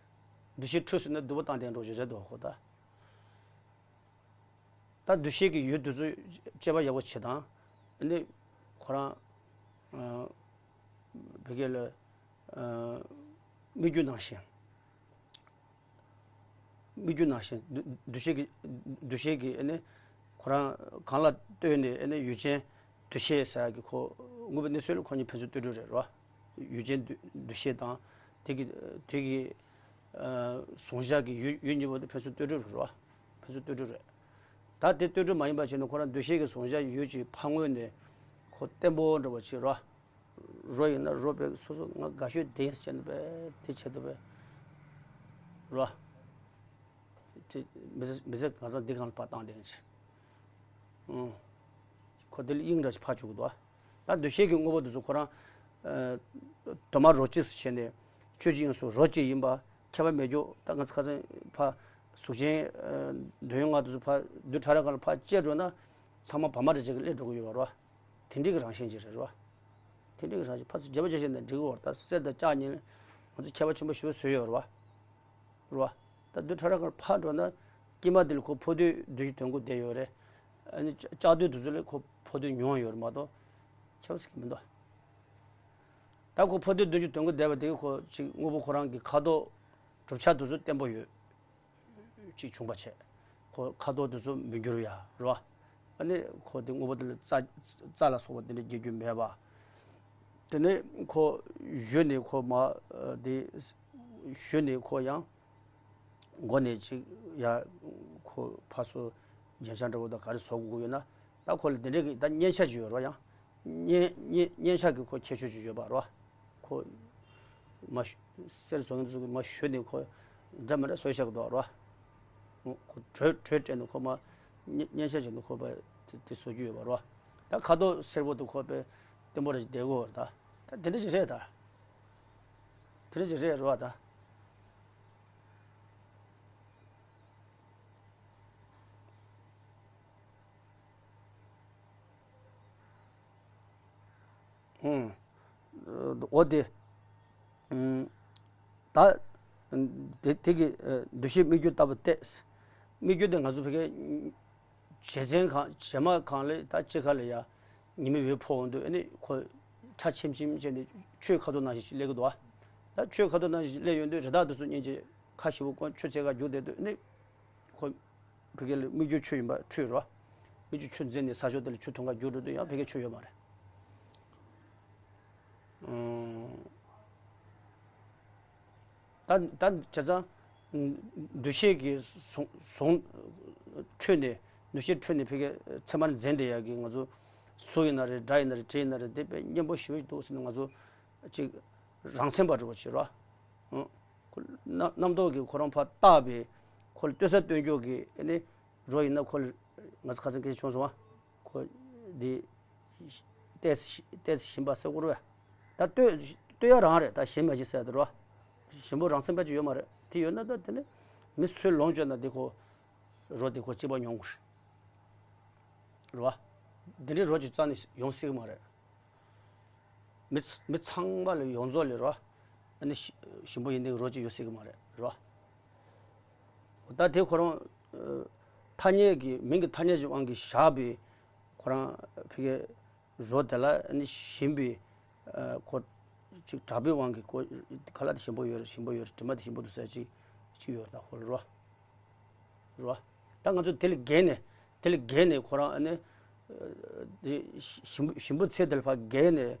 འདུ་ཤེས་འཁྲུལ་སོང་ན་སྡུག་པོ་བཏང་དེ་རོ་ཞིག་རེད་འདུག་ཁོ་ད། ད་འདུ་ཤེས་ཀྱི་ཡུལ་དེ་ཚོ་དཔྱད་པ་ཡག་པོ་བྱེད་དང་། ཨ་ནི་ཁོ་རང་ཨ་བི་གེ་ལ་ཨ་སྨིག་རྒྱུ་ནང་བཞིན། སྨིག་རྒྱུ་ནང་བཞིན་འདུ་འདུ་ཤེས་ཀྱི་འདུ་ཤེས་ཀྱི་ཨ་ནི་ཁོ་རང་གང་ལ་ལྟོས་ནས་ཨ་ནི་ཡུལ་ཅན་འདུ་ཤེས་ཟེར་ཡག་གི་ཁོ་དངོས་པོ་གནས་ཚུལ་ཁོ་གཉིས་ཕན་ཚུན་ལྟོས་གྲོས་རེད་རོ། ཡུལ་ཅན་འདུ་འདུ་ཤེས་དང་དེ་གི་དེ་གི་ཨ་གཟུང་བྱ་གི་ཡུལ་ཡུལ་གཉིས་པོ་དེ་ཕན་ཚུན་ལྟོས་གྲོས་རེད་རོ། ཕན་ཚུན་ལྟོས་གྲོས་རེད། ད་དེ་ལྟོས་གྲོས་མ་ཡིན་པ་བྱས་ན་ཁོ་རང་འདུ་ཤེས་ཀྱི་གཟུང་བྱ་ཡུལ་གྱི་ཕར་ངོས་ནས་ཁོ་བརྟན་པོ་འདྲ་བ་བྱེད་རོ། རོ་ཡིན་ན་རོ་པའི་སོ་སོ་ང་དགའ་ཤོས་དེ་ཡིན་ཟེར་ནས་པའི་དེ་ཆེད་དུ་པའི་རོ། དེ་མི་ཚེ་མི་ཚེ་གང་ཚང་འདི་གང་ལ་ཕར་བཏང་དེ་ཡིན་ཆེ། ཨང་། ཁོ་དེ་ལ་དབྱིངས་འདྲ་ཞིག་ཕར་བཅུག་གི་འདུག་ད་འདུ་ཤེས་ཀྱི་དངོས་པོ་དེ་ཚོ་ཁོ་རང་ཨ་དོ་མ་རོ་གཅིག་སུ་བྱས་ནས་ཆོས་ཀྱི་དབྱིངས་སུ་རོ་གཅིག་ཡིན་པ་ཁྱད་པར་མེད་རྒྱུ་ད་ང་ཚོ་ཁ་སང་ཕར་གཟུགས་ཅན་ཨ་འདོད་ཡོན་ལྔ་དེ་ཚོ་ཕར་རྡུལ་ཕྲ་རབ་སྒང་ལ་ཕར་བཅད་འགྲོ་ན་ཚང་མ་བར་མ་འདྲ་ཅིག་གི་སླེབས་འགྲོ་གི་ཡོད་པ་རོ། དེ་འདྲའི་གི་རང་བཞིན་ཅིག་རེད་རོ། དེ་འདྲའི་གི་རང་བཞིན་ཕར་ཚུར་བརྗེ་པོ་བྱས་བྱས་ནས་འགྲིག་གི་ཡོད་རེད། ད་གསེར་དང་ལྕགས་གཉིས་ང་ཚོ་ཁྱད་པར་ཆེན་པོ་ཞེ་པོ་བཟོས་ཡོད་རེད་བ། རེད་བ། ད་རྡུལ་ཕྲ་རབ་སྒང་ཕར་འགྲོ་ན་དཀྱིལ་མ་དེ་ལ་ཁོ་འཕོ་འདུས་བདུན་ཅུ་དོན་དགུ་བསྡད་ཡོད་རེད། ཨ་ནི་ལྕགས་རྡུལ་དེ་ཚོ་ལ་ཁོ་འཕོ་འདུས་ཉུང་ཡོད་རེད་མ་གཏོགས་ཁྱད་པར་ཟེར་གི་མི་འདུག་ད་ཁོ་འཕོ་འདུས་བདུན་ཅུ་དོན་དགུ་བསྡད་པ་དེ་གི་ཁོ་ཅིག་དངོས་པོ་ཁོ་རང་གི་ཁ་དོག་གྲུབ་ཆ་དེ་ཚོ་བརྟན་པོ་ཡོད། ཅིག་བྱུང་བ་བྱས། ཁོ་ཁ་དོག་དེ་ཚོ་མི་འགྱུར་ཡ་རེད་བ། ཨ་ནི་ཁོ་དེ་དངོས་པོ་དེ་ལ་རྩ་རྩ་ལ་སོགས་པ་དེ་འདྲ་རྒྱག་རྒྱུ་མེད་པ། དེ་ནས་ཁོ་གཞོན་ནས་ཁོ་མ་དེ་གཞོན་ནས་ཁོ་ཡང་མགོ་ནས་ཅིག་ཡ་ཁོ་ཕར་ཚུར་རྒྱན་ཆ་འདྲ་པོ་དང་ག་རེ་བཟོ་དགོས་ཀྱི་ཡོད་ན་ད་ཁོ་ལ་དེ་འདྲ་གི་ད་སྙན་ཆ་ཅིག་ཡོད་རེད་བ་ཡང་། སྙན་སྙན་སྙན་ཆ་གི་ཁོ་ཁྱད་ཆོས་ཅིག་ཡོད་པ་རེད་བ། ཁོ་མ་གཞོ་གསེར་བཟོ་མཁན་ཚོ་གིས་མ་གཞོན་ནས་ཁོ་འདྲ་མི་འདྲ་བཟོས་བཞག་གི་འདུག་རེད་བ། ཁོ་གྲོས་གྲོས་སྤྲད་ནས་ཁོ་མ་སྙན་སྙན་ཆ་བྱས་ནས་ཁོ་པ་དེ་དེ་བཟོ་རྒྱུ་ཡོད་པ་རེད་བ། ད་ཁ་དོག་སེར་པོ་དེ་ཁོ་པས་བརྟན་པོ་རེ་ཞིག་བསྡད་དགོས་རེད་ད། ད་དེ་འདྲ་ཞིག་རེད་ད། དེ་འདྲ་ཞིག་རེད་རེད་བ་ད། ཨུམ། འོ་དེ། ཨུམ། ད། དེ་དེ་གི་འདུ་ཤེས་སྨིག་རྒྱུ་ལྟ་བུ་སྟེ། སྨིག་རྒྱུ་དེ་ང་ཚོ་བོད་སྐད་བྱེ་ཚན་གང་བྱེ་མ་གང་ལས་ད་ཅི་ཁ་ལ་ཡ་ཉི་མའི་འོད་ཕོག་འོང་དུས་ཨ་ནི་ཁོ་ཁྲ་ཆེམ་ཆེམ་བྱས་ནས་ཆུའི་ཁ་དོག་ནང་བཞིན་ཞིག་སླེབས་ཀྱི་འདུག་བ། ད་ཆུའི་ཁ་དོག་ནང་བཞིན་སླེབས་ཡོང་དུས་རི་དྭགས་དེ་ཚོ་སྙིང་རྗེ་ཁ་ཞེ་པོ་ཁོ་ཆུ་ཚན་ཁ་རྒྱུག་བསྡད་དུས་ཨ་ནི་ཁོ་བོད་སྐད་ལ་སྨིག་རྒྱུ་ཆུ་ཡིན་པ་འཁྲུལ་རོ། སྨིག་རྒྱུ་ཆུ་འཛིན་ནས་ས་ཕྱོགས་དེ་ལ་ཆུ་འཐུང་ག་རྒྱུག་འགྲོ་དུས་ཡང་བོད་སྐད་ཆུ་ཡོད་མ་རེད། ཨང་། ད་ད་བྱས་ཙང་། འདུ་ཤེས་ཀྱི་ཟུང་ཟུང་། འཁྲུལ་ནས་འདུ་ཤེས་འཁྲུལ་ནས་ཕ་གི་ཚད་མར་འཛིན་བསྡད་ཡག་གི་ང་ཚོ་གཟུགས་ཡིན་ན་རེད། སྒྲ་ཡིན་ན་རེད། དྲི་ཡིན་ན་རེད། དེ་དཔེ་སྙན་པོ་ཞེ་པོ་ཞིག་འདུག་ཟེར་ནས་ང་ཚོ་ཅིག་རང་མཚན་པ་འདྲ་བོ་ཅིག་རོ། ཨང་། ཁོ་རྣམ་རྣམ་རྟོག་གིས་ཁོ་རང་ཕར་བཏགས་པའི་ཁོ་ལ་ལྟོས་ས་ལྟོས་འཇོག་གི་ཨ་ནི་རོ་ཡིན་ན་ཁོ་ལ་ང་ཚོ་ཁ་སང་སྐད་ཆ་བྱུང་སོང་བ། ཁོ་འདི་ལྟས་ལྟས་ཞིམ་པ་ཟེར་དགོས་རེད་བས། ད་ལྟོས་ལྟོས་ཡ་རང་རེད། ད་ཞིམ་མ་ཞིམ་ཟེར་ཡ་དེ་རོ། ཞིམ་པོ་རང་སེམས་པ་ཅིག་ཡོད་མ་རེད། དེ་ཡོད་ན་ད་དེ་ནི་མི་སུས་ལོངས་སྤྱོད་ན་དེ་ཁོ་རོ་དེ་ཁོ་གཅིག་པ་མྱོང་དགོས་རེད། རེད་བ། འདི་འདྲའི་རོ་ཅིག་རྩ་ནས་ཡོང་སྲིད་ཀྱི་མ་རེད། མི་ཚ- མི་ཚང་མ་ལ་ཡོངས་རྫོགས་ལ་རོ། ཨ་ནི་ཞི- ཞིམ་པོ་ཡིན་དེ་རོ་ཅིག་ཡོད་སྲིད་ཀྱི་མ་རེད་རོ། ད་དེ་ཁོ་རང་ཨ། ཐ་སྙད་ཀྱི་མིང་གི་ཐ་སྙད་ཀྱི་དབང་གིས་བཞག་པའི་ཁོ་རང་ཕ་གི་རོ་དེ་ལ་ཨ་ནི་ཞིམ་པའི་ཨ། ཁོ་ཅིག་གྲགས་པའི་དབང་གིས་ཁོ་ཁ་ལག་དེ་ཞིམ་པོ་ཡོད་རེད། ཞིམ་པོ་ཡོད་རེད། དྲི་མ་དེ་ཞིམ་པོ་འདུག་ཟེར་ཅིག་ཅིག་ཡོད་རེད། ད་ཁོ་ལ་རོ། རེད་བ། ད་ང་ཚོ་དེ་ལས་བརྒལ་ནས་དེ་ལས་བརྒལ་ནས་ཁོ་རང་ཨ་ནི་དེ་ཞིམ་པོ་ཞིམ་པོ་ཚད་དེ་ལ་ཕར་བརྒལ་ནས་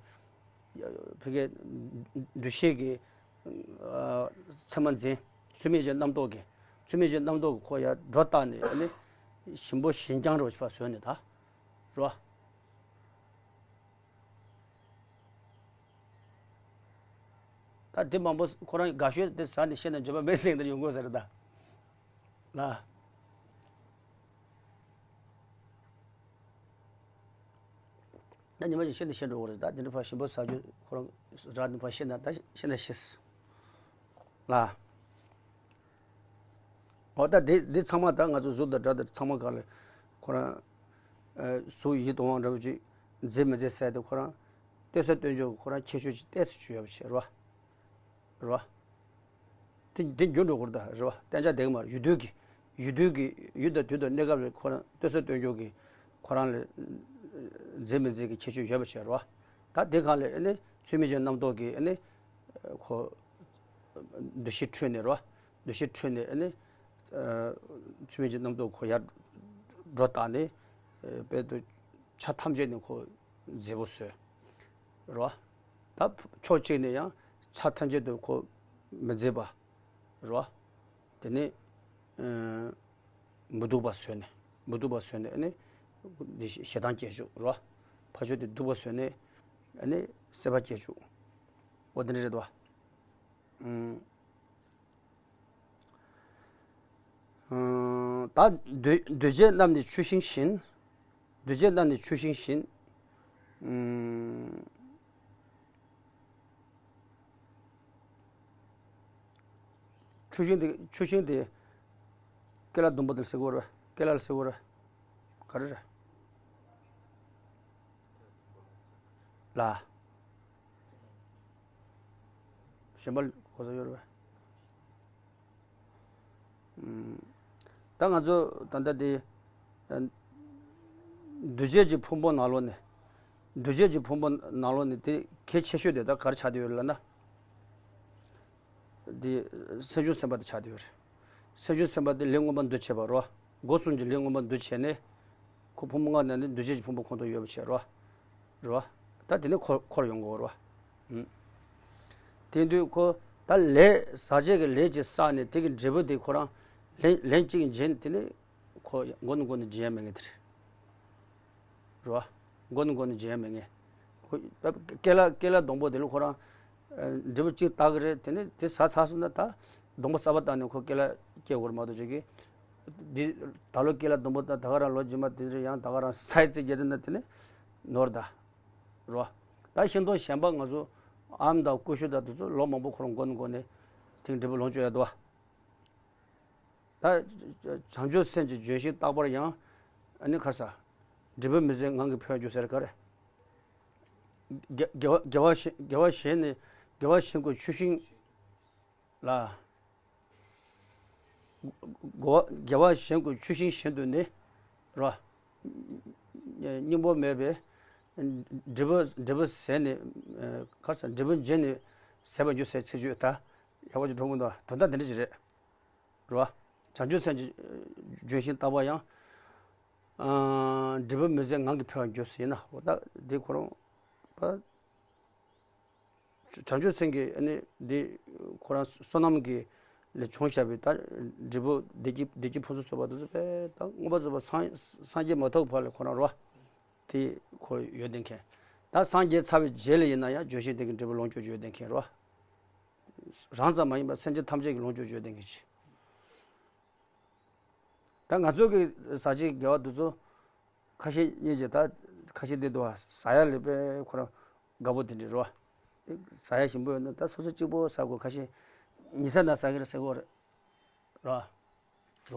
ཕ་གི་འདུ་ཤེས་ཀྱི་ཚད་མ་འཛིན། ཚུལ་མིན་གྱི་རྣམ་རྟོག་གི་ཚུལ་མིན་གྱི་རྣམ་རྟོག་གི་ཁོ་ཡར་སྒྲོ་བཏགས་ནས་ཨ་ནི་ཞིམ་པོ་ཞིམ་རྐྱང་རོ་ཞིག་ཕར་བཟོས་ནས་ད་རེད་བ། ད་དེ་མང་པོ་ཁོ་རང་དགའ་ཤོས་དེ་ཟ་ནས་ཤེས་ན་འགྱོད་པ་མེད་ཟེར་འདིར་ཡོང་དགོས་ཟེར་ད། ལ། ད་ཉི་མ་ཞིག་ཤེས་ན་ཤེས་འགྲོ་གི་རེད། ད་དེ་འདྲ་ཕར་ཞིམ་པོ་ཟ་རྒྱུ་ཁོ་རང་རག་ནས་ཕར་ཤེས་ན་ད་ཤེས་ན་ཤེས། ལ། འོ་ད་འདི་འདི་ཚང་མ་ད་ང་ཚོ་གཟུགས་དང་སྒྲ་དང་ཚང་མ་གང་ལ་ཁོ་རང་ཨ། གཟུགས་ཡིད་དང་དབང་འདྲ་བོ་ཅིག་མཛེས་མི་མཛེས་ཟེར་ཏེ་ཁོ་རང་ལྟོས་ས་ལྟོས་འཇོག་ཁོ་རང་ཁྱད་ཆོས་ཅིག་ཏོག་ཙམ་ཅིག་ཡོད་པ་བྱས་རེད་བ། རེད་བ། དེ་དེ་འགྱུར་འགྲོ་དགོས་རེད་ད་རེད་བ། གཏན་འཇགས་བསྡད་ཀྱི་མ་རེད། ཡུལ་དུས་ཀྱི་ཡུལ་དུས་ཀྱི་ཡུལ་དང་དུས་དང་གནས་སྐབས་ལ་ཁོ་རང་ལྟོས་ས་ལྟོས་འཇོག་གི་ཁོ་རང་ལ་མཛེས་མི་མཛེས་ཀྱི་ཁྱད་ཆོས་ཡོད་པ་བྱས་རེད་བ། ད་དེ་གང་ལ་ཨ་ནི་ཚུལ་མིན་གྱི་རྣམ་རྟོག་གི་ཨ་ནི་ཁོ་འདུ་ཤེས་འཁྲུལ་ནས་རེད་བ། འདུ་ཤེས་འཁྲུལ་ནས་ཨ་ནི། ཨ། ཚུལ་མིན་གྱི་རྣམ་རྟོག་ཁོ་ཡར་སྒྲོ་བཏགས་ནས། ཨ། དཔེ་དུ་ཆ་ཐམས་ཅད་ནས་ཁོ་མཛེས་པོ་བཟོས། རེད་བ། ད་ཕྱོགས་གཅིག་ནས་ཡང་ཆ་ཐམས་ཅད་དུ་ཁོ་མི་མཛེས་པ། རེད་བ། དེ་ནས། ཨ། མི་སྡུག་པ་བཟོས་ནས་མི་སྡུག་པ་བཟོས་ནས་ཨ་ནི། འདི་ཞེ་སྡང་སྐྱེ་བཅུག་རེད་བ། ཕར་ཕྱོགས་དེ་སྡུག་པ་བཟོས་ནས་ཨ་ནི་སྲེད་པ་སྐྱེ་བཅུག་འོ་དེ་འདྲ་རེད་བ། ཨུམ། ཨུམ། ད་འདུས་འདུས་བྱས་རྣམས་ནི་ཆུ་ཤིང་བཞིན། འདུས་བྱས་རྣམས་ནི་ཆུ་ཤིང་བཞིན། ཨུམ། ཆུ་ཤིང་དེ་ཆུ་ཤིང་དེ་ཀེ་ལ་ཟླུམ་པོ་དེ་ལ་ཟེར་གོ་རེད། ཀེ་ལ་ལ་ཟེར་གོ་རེད། ག་རེ་རེད། ལ། གཞན་པ་གོ་ས་ཡོད་རེད་པས། ཨུམ། ད་ང་ཚོ་ད་ལྟ་དེ་ཨ། འདུས་བྱས་ཀྱི་ཕུང་པོ་ནང་ལོགས་ནས། འདུས་བྱས་ཀྱི་ཕུང་པོ་ནང་ལོགས་ནས་དེ་གལ་ཆེ་ཤོས་དེ་ད་ག་རེ་ཆགས་བསྡད་ཡོད་རེད་ལབ་ན། དེ་སེམས་བྱུང་སེམས་པ་དེ་ཆགས་བསྡད་ཡོད་རེད། སེམས་བྱུང་སེམས་པ་དེ་ལས་མངོན་པར་འདུ་བྱེད་པ་རེད་བ། སྒོ་གསུམ་གྱི་ལས་མངོན་པར་འདུ་བྱས་ནས། ཁོ་ཕུང་པོ་ལྔ་ནང་ནས་འདུས་བྱས་ཀྱི་ཕུང་པོ་ཁོ་ན་ཡོད་པ་བྱས་རེད་བ། རེད་བ། ད་དེ་ནས་འཁོར་འཁོར་ཡོང་གི་ཡོད་རེད་བ། ཨུམ། དེ་དུས་ཁོ་ད་ལས་ཟག་བཅས་ཀྱི་ལས་ཀྱིས་བསགས་ནས་དེ་གི་འབྲས་བུ་དེ་ཁོ་རང་ལན་ལན་གཅིག་འབྱིན། དེ་ནས་ཁོ་མགོ་ནས་མགོ་ནས་འབྱིན་ཡ་མེད་མཁན་དེ་རེད། རེད་བ། མགོ་ནས་མགོ་ནས་འབྱིན་ཡ་མེད་མཁན། ཁོ་ད་ཀེ་ལ་ཀེ་ལ་ཟླུམ་པོ་དེ་ལ་ཁོ་རང་ཨ། འབྲས་བུ་གཅིག་བཏགས་ཀྱི་རེད། དེ་ནས་དེ་ཟ་ཚར་སོང་ན་ད་ཟླུམ་པོ་གསར་པ་བཏགས་ནས་ཁོ་ཀེ་ལ་སྐྱེ་དགོས་རེད་མ་གཏོགས་ཅིག་གི། འདི་ད་ལོ་ཀེ་ལ་ཟླུམ་པོ་ད་ད་ག་རང་ལོ་རྗེས་མ་དེ་འདྲ་ཡང་ད་ག་རང་ཟ་ཡི་ཙི་རྒྱལ་དེ་ན་དེ་ནས་ནོར་ད། རེད་བ། ད་ཤིང་སྡོང་གཞན་པ་ང་ཚོ་ཨམ་དང་ཀུ་ཤུ་དང་དེ་ཚོ་ལོ་མང་པོ་ཁོ་རང་མགོ་ནས་མགོ་ནས་དེང་འབྲས་བུ་ལོངས་སྤྱོད་ཡ་འདུག་བ། ད་བྱང་ཆུབ་སེམས་ཀྱི་ལྗོན་ཤིང་རྟག་པར་ཡང་། ཨ་ནི་ཁར་ས། འབྲས་བུ་མི་ཟད་ངང་གིས་འཕེལ་བར་འགྱུར་ཟེར་ག་རེ། དགེ་དགེ་བ་དགེ་བ་གཞན་དགེ་བ་གཞན་ནི་དགེ་བ་གཞན་ཀུན་ཆུ་ཤིང་ལ། དགེ་བ་དགེ་བ་གཞན་ཀུན་ཆུ་ཤིང་བཞིན་དུ་ནི། རོ། སྙིང་པོ་མེད་པའི་འབྲས་བུ་འབྲས་བུ་ཟད་ནས། ག་རེ་ཟེར། འབྲས་བུ་འབྱིན་ནས་ཟད་པར་འགྱུར་ཟེར་ཚིག་བརྗོད་ད་ཡག་པོ་ཅིག་འགྲོ་གི་འདུག་དོན་དག་འདི་འདྲ་ཞིག་རེད། རོ། བྱང་ཆུབ་སེམས་ཀྱི་ལྗོན་ཤིང་ལྟ་བུ་ཡང་། འབྲས་བུ་མི་ཟད་ངང་གིས་འཕེལ་བར་འགྱུར་ཟེར་ན། འོ་ད་འདི་ཁོ་རང་། བྱང་ཆུབ་སེམས་ཀྱི་ཨ་ནི་འདི་ཁོ་རང་བསོད་ནམས་ཀྱི་ལས་བྱུང་བཞག་པའི་ད་འབྲས་བུ་བདེ་སྐྱིད་བདེ་སྐྱིད་ཕུན་སུམ་ཚོགས་པ་དེ་ཚོ་དཔེ་ད་མངོན་པར་རྫོགས་པར་སངས་སངས་རྒྱས་མ་ཐོབ་བར་ལ་ཁོ་རང་རོ། དེ་ཁོ་ཡོད་བསྡད་མཁན། ད་སངས་རྒྱས་ཚར་བའི་རྗེས་ལ་ཡིན་ན་ཡང་ལྗོན་ཤིང་དེ་གི་འབྲས་བུ་ལོངས་སྤྱོད་ཡོད་བསྡད་མཁན་རོ། རང་ཙམ་མ་ཡིན་པར་སེམས་ཅན་ཐམས་ཅད་ཀྱི་ལོངས་སྤྱོད་ཡོད་བསྡད་མཁན་ཅིག་ད་ང་ཚོ་གི་ཟག་བཅས་དགེ་བ་དེ་ཚོ་ཁ་ཤས་སྙིང་རྗེ་ད་ཁ་ཤས་འདི་འདུག་བ། ཟ་ཡ་ལས་པའི་ཁོ་རང་དགའ་པོ་དེ་འདྲ་རེད་བ། ཟ་ཡ་ཞིམ་པོ་ཡོད་ན་ད་སོ་སོ་གཅིག་པོ་ཟ་དགོས། ཁ་ཤས་ཉི་ཤུ་ན་ཟ་གི་རེད་ཟེར་གོ་རེད་བ། རོགས་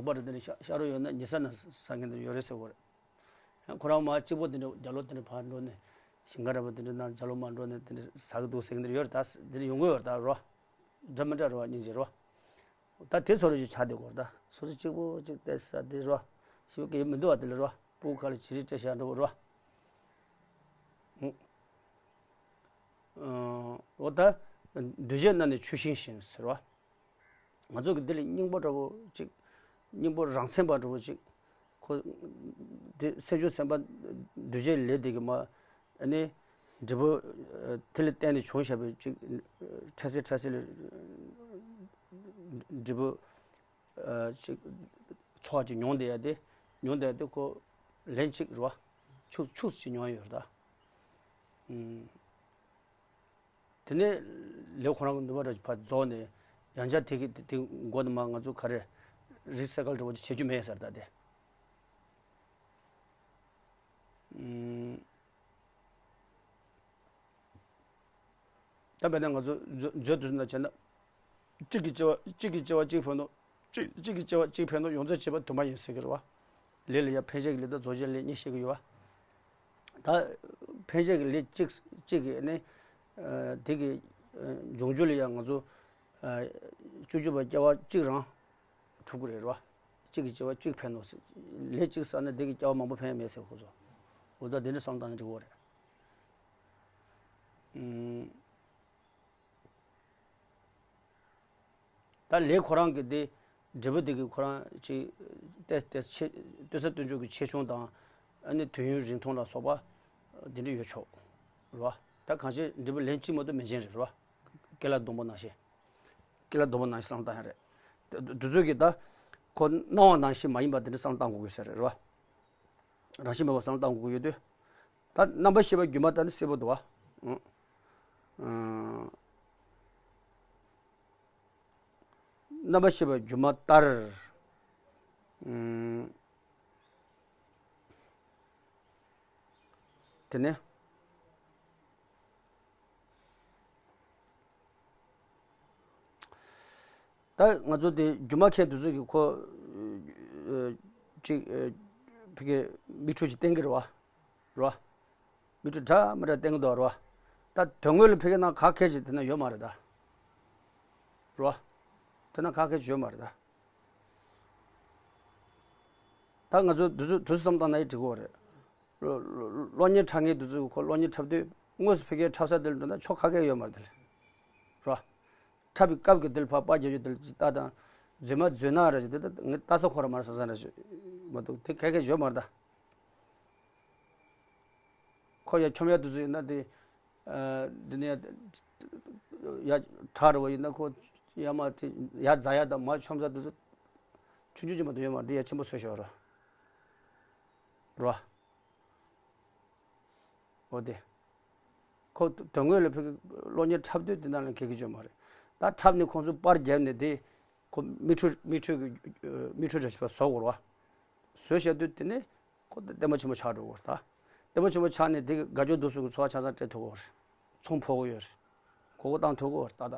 པ་རེ་འདི་འདྲ་ཤ་ཤ་རོགས་ཡོད་ན་ཉི་ཤུ་ན་ཟ་མཁན་དེ་ཡོད་རེད་ཟེར་གོ་རེད། ཁོ་རང་མ་གཅིག་པོ་དེ་འདྲ་རྒྱ་ལོ་དེ་འདྲ་ཕར་འགྲོ་ནས་ཞིང་ཁ་འདྲ་པོ་དེ་འདྲ་ནང་རྒྱ་ལོ་མ་འགྲོ་ནས་དེ་འདྲ་ཟ་གི་འདུག་ཟེར་མཁན་དེ་ཡོད་རེད། ད་དེ་འདྲ་ཡོང་གི་ཡོད་རེད་ད་རོ། འདྲ་མི་འདྲ་རེད་བ། སྙིང་རྗེ་རོ། ད་དེ་ཚོ་རེ་ཞིག་ཆགས་བསྡད་ཀྱི་ཡོད་རེད་ད། སོ་སོ་གཅིག་པོ་གཅིག་བལྟས་ས་དེ་རོ། ཞེ་པོ་གལ་མི་འདུག་བ། དེ་ལ་རོ། སྤུ་གུ་ཁ་ལ་བྱི་རིལ་སྤྲད་བཞག་འགྲོ་གི་རོ། འོ་ད། འདུ་བྱེད་རྣམས་ནི་ཆུ་ཤིང་བཞིན་ཟེར་བ། ང་ཚོ་གི་འདི་ལ་སྙིང་པོ་འདྲ་པོ་གཅིག་སྙིང་པོ་རང་མཚན་པ་འདྲ་པོ་གཅིག་ཁོ། འདི་སེམས་བྱུང་སེམས་པ་འདུ་བྱེད་ལས་དེ་གི་མ། ཨ་ནི། འབྲས་བུ། དེ་ལ་བརྟེན་ནས་བྱུང་བཞག་པའི་གཅིག་འཕྲལ་སེལ་འཕྲལ་སེལ་ལ། འབྲས་བུ། ཅིག་ཚོར་བ་ཅིག་མྱོང་བསྡད་ཡ་དེ། མྱོང་བསྡད་ཡ་དེ་ཁོ། ལན་གཅིག་རེད་བ། ཆུ་ཆུ་ཅིག་མྱོང་ཡ་ཡོད་རེད་ད། དེ་ནས་ལས་ཁོ་རང་གི་ནུས་པ་འདྲ་ཕར་རྫོགས་ནས་ཡང་བསྐྱར་དེ་གི་དེ་མགོ་ནས་མར་ང་ཚོ་ག་རེ་རི་སའི་ཀལ་འདྲ་པོ་ཅིག་བྱེད་རྒྱུ་མེད་ཟེར་ད་དེ། ད་དཔེར་ན་ང་ཚོ་མཛོད་མཛོད་དུ་ན་བྱས་ན། གཅིག་གིས་སྐྱེ་བ་གཅིག་གིས་སྐྱེ་བ་གཅིག་འཕེལ་ནོ། གཅིག་གཅིག་གིས་སྐྱེ་བ་གཅིག་འཕེལ་ནོ་ཡོངས་རྫོགས་བྱེད་པ་དུ་མ་ཡིན་ཟེར་གི་རེད་བ། ལས་ལ་ཡང་འཕེལ་བྱེད་ཀྱི་ལས་དང་རྫོགས་བྱེད་ལས་གཉིས་བཤད་ཀྱི་ཡོད་བ། ད་འཕེལ་བྱེད་ཀྱི་ལས་གཅིག་གཅིག་གིས་ནི། དེ་གི་འབྱུང་འགྱུར་ལ་ཡང་ང་ཚོ་བཅུ་གཅིག་པ་སྐྱེ་བ་གཅིག་རང་ཐུབ་ཀྱི་རེད་བ། གཅིག་གིས་སྐྱེ་བ་གཅིག་འཕེལ་ནོ་ཟེར། ལས་གཅིག་བསགས་ན་དེ་གི་སྐྱེ་བ་མང་པོ་འཕེལ་ཡ་མེད་ཟེར་ཁོ་ཚོ། འོ་ད་དེ་འདྲ་བསམ་བཏང་ན་འགྲིག་གི་རེད། ད་ལས་ཁོ་རང་གི་དེ་འབྲས་བུ་དེ་གི་ཁོ་རང་ཅིག་ཏེ་ཏེ་ཆེ་ལྟོས་ས་ལྟོས་འཇོག་གི་ཆེ་ཆུང་དང་། ཨ་ནི་དུས་ཡུན་རིང་ཐུང་ལ་སོགས་པ་དེ་འདྲ་ཡོད་ཆོག་རེད་བ། ད་གང་ཅི་འབྲས་བུ་ལན་གཅིག་མ་གཏོགས་མི་འབྱིན་རེད་བ། ཀེ་ལ་སྡོང་པོ་ནང་བཞིན། ཀེ་ལ་སྡོང་པོ་ནང་བཞིན་བསམ་བཏང་ཡ་རེད། དེ་དེ་ཚོ་གི་ད་ཁོ་སྣང་བ་ནང་བཞིན་མ་ཡིན་པ་དེ་འདྲ་བསམ་བཏང་དགོས་ཀྱི་ཟེར་རེད་བ། རང་བཞིན་མེད་པ་བསམ་བཏང་དགོས་ཀྱི་ཡོད་དུས། ད་རྣམ་པར་ཤེས་པ་སྒྱུ་མ་ལྟར་ནི་གསལ་པོ་འདུག་བ། ཨང་། ཨང་། རྣམ་པར་ཤེས་པ་སྒྱུ་མ་ལྟར། ཨང་། དེ་ནས། ད་ང་ཚོ་དེ་སྒྱུ་མ་མཁན་དེ་ཚོ་གིས་ཁོ། ཨ། ཅིག་ཨ། ཕ་གིའི་མིག་འཕྲུལ་ཅིག་བསྟན་གི་རེད་བ། རེད་བ། མིག་འཕྲུལ་འདྲ་མི་འདྲ་བསྟན་གི་འདུག་རེད་བ། ད་དོན་དངོས་ལ་ཕ་གི་ནང་ག་གེ་ཅིག་དེ་ན་ཡོད་མ་རེད་ད། རེད་བ། དེ་ན་ག་གེ་ཅིག་ཡོད་མ་རེད་ད། ད་ང་ཚོ་དེ་ཚོ་དེ་ཚོ་བསམ་བཏང་ན་ཡི་འགྲིག་གི་རེད། གློག་བརྙན་འཁྲབ་མཁན་དེ་ཚོས་ཁོ་གློག་བརྙན་འཁྲབ་དུས་དངོས་སུ་ཕ་གིའི་འཁྲབ་ས་དེ་ལ་འགྲོ་ན་ཆོ་ག་གེ་ཡོད་མ་རེད་དེ་ལ། རེད་བ། འཁྲབ་པའི་སྐབས་ཀྱི་དེ་ལ་ཕར་པར་རྒྱག་རྒྱུ་དེ་ལ་ཅིག་ལྟ་དང་། མཛེས་མ་མཛེས་ན་ར་ཅིག་དེ་ད་ངས་ལྟ་ས་ཁོ་ར་མ་རེད་བསམ་ས་ར་ཅིག་མ་གཏོགས་དེ་ག་གེ་ཡོད་མ་རེད་ད། ཁོ་ཡ་འཁྱོམ་ཡ་དེ་ཚོ་ཡིན་ན་དེ། ཨ། འདི་ནས་ཡ་གྲགས་རེད་བ་ཡིན་ན་ཁོ་ཡ་མ་དེ་ཡ་རྫ་ཡ་དང་མ་འཁྱོམ་ས་དེ་ཚོ་ཆུང་ཆུང་ཅིག་མ་གཏོགས་ཡོད་མ་རེད། འདི་ཡ་ཆེན་པོ་བཟོས་ཤོག་ར། རེད་བ། འོ་དེ། ཁོ་དོན་དངོས་ལ་ཕ་གི་གློག་བརྙན་འཁྲབ་དུས་དེ་ནང་ལ་གེ་གེ་བྱོས་མ་རེད། ད་འཁྲབ་ནས་ཁོང་ཚོ་པར་བརྒྱབ་ནས་དེ། ཁོ་མིག་འཕྲུལ་མིག་འཕྲུལ་གྱི་མིག་འཕྲུལ་འདྲ་ཞིག་ཕར་བཟོ་དགོས་རེད་བ། བཟོས་བཞག་དུས་དེ་ནས་ཁོ་ལྟད་མོ་ཆེན་པོ་ཆགས་འགྲོ་གི་རེད་ད། ལྟད་མོ་ཆེན་པོ་ཆགས་ནས་དེ་གི་དགའ་སྐྱོ་སྡུག་གསུམ་གྱི་ཚོར་བ་ཆ་ཚང་སྤྲད་ཐུབ་ཀྱི་རེད། ཚོང་ཕོག་གི་ཡོད་རེད། མགོ་སྐོར་བཏང་ཐུབ་ཀྱི་ཡོད་རེད་ད་ད།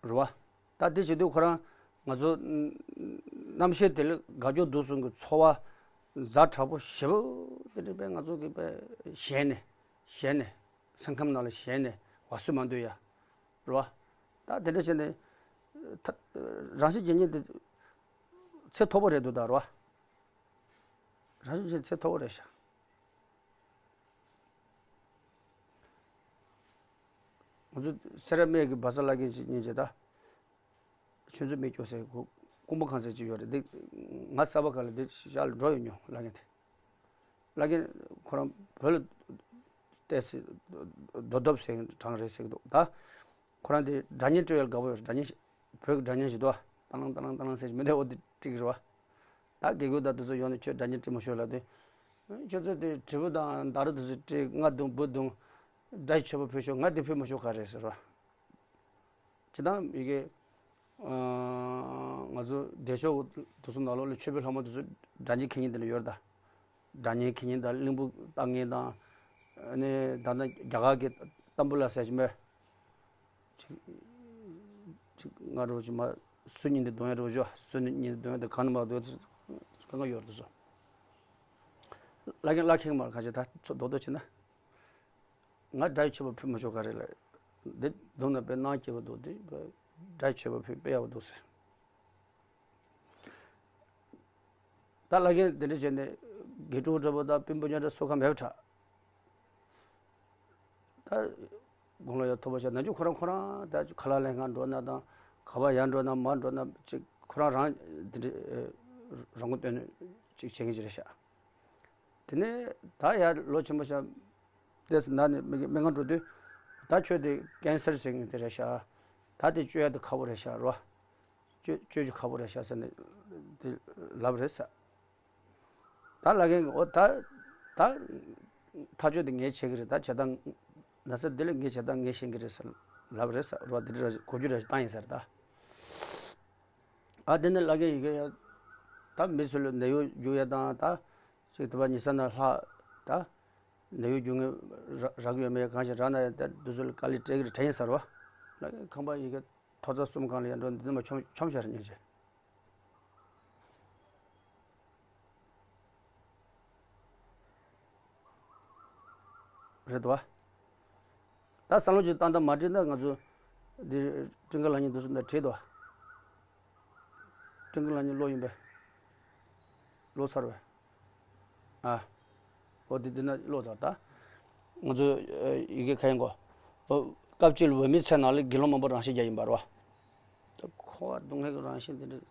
རེད་བ། ད་དེ་བྱེད་དུས་ཁོ་རང་ང་ཚོ་རྣམ་ཤེས་དེ་ལ་དགའ་སྐྱོ་སྡུག་གསུམ་གྱི་ཚོར་བ་ཛ་དྲག་པོ་ཞེ་པོ་དེ་འདྲ་དཔེ་ང་ཚོ་གི་དཔེ་ཞེད་ནས་ཞེད་ནས་ སེམས་ཁམས་ནང་ལ་ཞེན་ནས་བ་སུ་མ་འདུག་ཡ། རེད་བ། ད་དེ་འདྲ་བྱས་ནས་ཐ་རང་བཞིན་གྱི་ཉིད་དེ་ཚད་མཐོ་པོ་རེད་འདུག་ད་རེད་བ། རང་བཞིན་གྱི་ཚད་མཐོ་པོ་རེད་ཤག་ང་ཚོ་སེ་ར་སྨད་ཀྱི་བ་ས་བླ་རྒན་ཅིག་ཉིན་བྱེད་ད། ཆུ་མཛོད་མི་སྐྱོ་ཟེར་ཁོ་ཀུན་པ་ཁང་ཟེར་ཅིག་ཡོད་རེད་འདི། ང་གསར་པ་ག་ལ་འདི་ཤར་ལ་འགྲོ་ཡོད་མྱོང་བླ་རྒན་དེ། བླ་རྒན་ཁོ་རང་བོད་ལ་བལྟས་སེ་རྡོ་རྡོབ་ཟེར་གྲངས་རེད་ཟེར་གི་འདུག་ད་ཁོ་རང་དེ་སྒྲ་སྙན་སྤྲོད་ཡག་དགའ་པོ་ཡོད་རེད། སྒྲ་སྙན་ཞིག་བོད་ཀྱི་སྒྲ་སྙན་ཞིག་འདུག་ཏང་ལང་ཏང་ལང་ཏང་ལང་ཟེར་གྱི་མི་འདུག་འོ་དེ་འབྲི་གི་རེད་བ། ད་དགེ་སྐོས་དང་དེ་ཚོ་ཡོང་ནས་ཁྱོད་སྒྲ་སྙན་འབྲི་མ་ཤོག་ལབ་དུས། ཁྱོད་ཚོ་དེ་དྲིལ་བུ་དང་མདའ་རུ་དེ་ཚོ་སྤྲད་རྔ་བརྡུང་འབུ་བརྡུང་། སྒྲ་ཡི་མཆོད་པ་ཕུལ་ཤོག་ང་དེ་ཕུལ་མ་ཤོག་ག་རེད་ཟེར་བ། ཇི་ལྟར་ཡི་གེ་ང་ཚོ་བདེ་མཆོག་དེ་ཚོ་ནང་ལོགས་ལ་མཆོད་པའི་ལྷ་མོ་དེ་ཚོ་སྒྲ་སྙན་འཁྱེར་མཁན་དེ་འདྲ་ཡོད་རེད་ད། སྒྲ་སྙན་འཁྱེར་མཁན་དང་གླིང་བུ་བཏང་མཁན་དང་། ཨ་ནི་ད་ལྟ་རྒྱ་གར་གྱི་ཏམ་བུ་ལ་ཟེར་གྱི་མོད། ཅིག་ཅིག་ང་རོ་ཅིག་མ་སུ་ཉིན་དེ་གདོང་ཡ་རོ་ཅོ་སུ་ཉིན་དེ་གདོང་ཡ་དེ་གང་ནས་མ་གདོང་ཡ་གང་ག་ཡོད་རེད་སོ། བླ་རྒན་བླ་ཁེངས་མར་ཁ་ཆེ་ད་ཚོ་རྡོག་རྡོག་བྱེད་ན། ང་དགྲ་ཡི་མཆོད་པ་ཕུལ་མ་ཆོག་ག་རེད་ལ། འདི་གདོང་ན་དཔེ་སྣང་སྐྱེ་བ་འདུག་དེ་དགྲ་ཡི་མཆོད་པ་ཕུལ་དཔེ་ཡག་པོ་འདུག་ཟེར། ད་བླ་རྒན་དེ་འདྲ་བྱས་ནས་དགེ་ཕྲུག་འདྲ་པོ་དང་སྤུན་པོ་ཉོ་འདྲ་སོ་ཁ་མེད་པ་དྲག་ད་དགུང་ལོ་ཡང་མཐོ་པོ་བྱས་ན་རྒྱུ་ཁོ་རང་ཁོ་རང་ད་ཁ་ལག་ལེན་གང་འགྲོ་ན་དང་ག་པར་ཡར་འགྲོ་ན་མར་འགྲོ་ན་ཅིག་ཁོ་རང་རང་དེ་འདྲ་རང་མགོ་སྟོན་ནས་ཅིག་བྱེད་མཁན་ཅིག་རེད་ཤག་དེ་ནས་ད་ཡར་ལོ་ཆེན་པོ་ཤག་ཏེས་ན་ནི་མི་མི་ང་འགྲོ་དུས་ད་ཁྱོད་དེ་ཀན་སར་ཟེར་མཁན་དེ་རེད་ཤག་ད་དེ་བཅོས་ཡ་དེ་ཁག་པོ་རེད་ཤག་རོ། བཅོས་བཅོས་རྒྱུ་ཁག་པོ་རེད་ཤག་ཟེར་ནས་དེ་ལབ་རེད་ས། ད་ལ་གན་འོ་ད་ད་ཐག་གཅོད་དེ་ངས་བྱེད་ཀྱི་རེད། ད་བྱེད་སྟངས་ན་ས་དེ་ལས་ངས་བྱེད་སྟངས་ངས་ཤེས་ཀྱི་རེད་ས་ལབ་རེད་ས་རོ། དེ་འདྲ་གོ་རྒྱུ་རེ་བཏང་ཡིན་ས་རེད་ད། ཨ་དེ་ནས་ལ་གན་ཡི་གེ་ཡ་ད་མི་ཚོ་ལ་ནད་གཡོག་རྒྱུག་ཡ་དང་ད་ཅིག་དེ་བ་ཉི་ས་ན་ལྷག་ད། ནད་གཡོག་རྒྱུག་མཁན་རག་གི་ཡོད་མེད་གང་ཞིག་རག་ན་ཡང་དེ་དུས་ཚོད་ལ་དཀའ་ལས་སྤྲད་ཀྱི་རེད་དྲན་ཡིན་ཟེར་བ། ལ་ཁང་པ་ཡི་གེ་ཐོག་རྩ་གསུམ་སྒང་ལ་ཡང་འགྲོ་འདི་མ་འཁྱོམ་འཁྱོམ་ཤར་ཉེ་ཆེ་རེད་དོ། ད་བསམ་བློ་ཅིག་བཏང་སྟངས་མ་བྲིས་ན་ང་ཚོ་འདི་སྤྲིན་དཀར་ལྷ་གཉིས་འདུག་སེ་འདི་བྲིས་དོ། སྤྲིན་དཀར་ལྷ་གཉིས་ལོ་ཡིན་པས། ལོ་ཚར་བས། ཨ། འོ་དེ་འདི་ན་ལོ་ཚར་ད། ང་ཚོ་ཡི་གེ་ག་ཡིན་གོ། འོ་སྐབས་གཅིག་ལ་འོས་མིའི་ཚེ་ནང་ལ་དགེ་སློང་མང་པོ་རང་ཤི་རྒྱག་ཡིན་པ་རེད་བ། ད་འཁོར་བ་སྡུག་བསྔལ་གྱི་རང་བཞིན་དེ་འདྲ་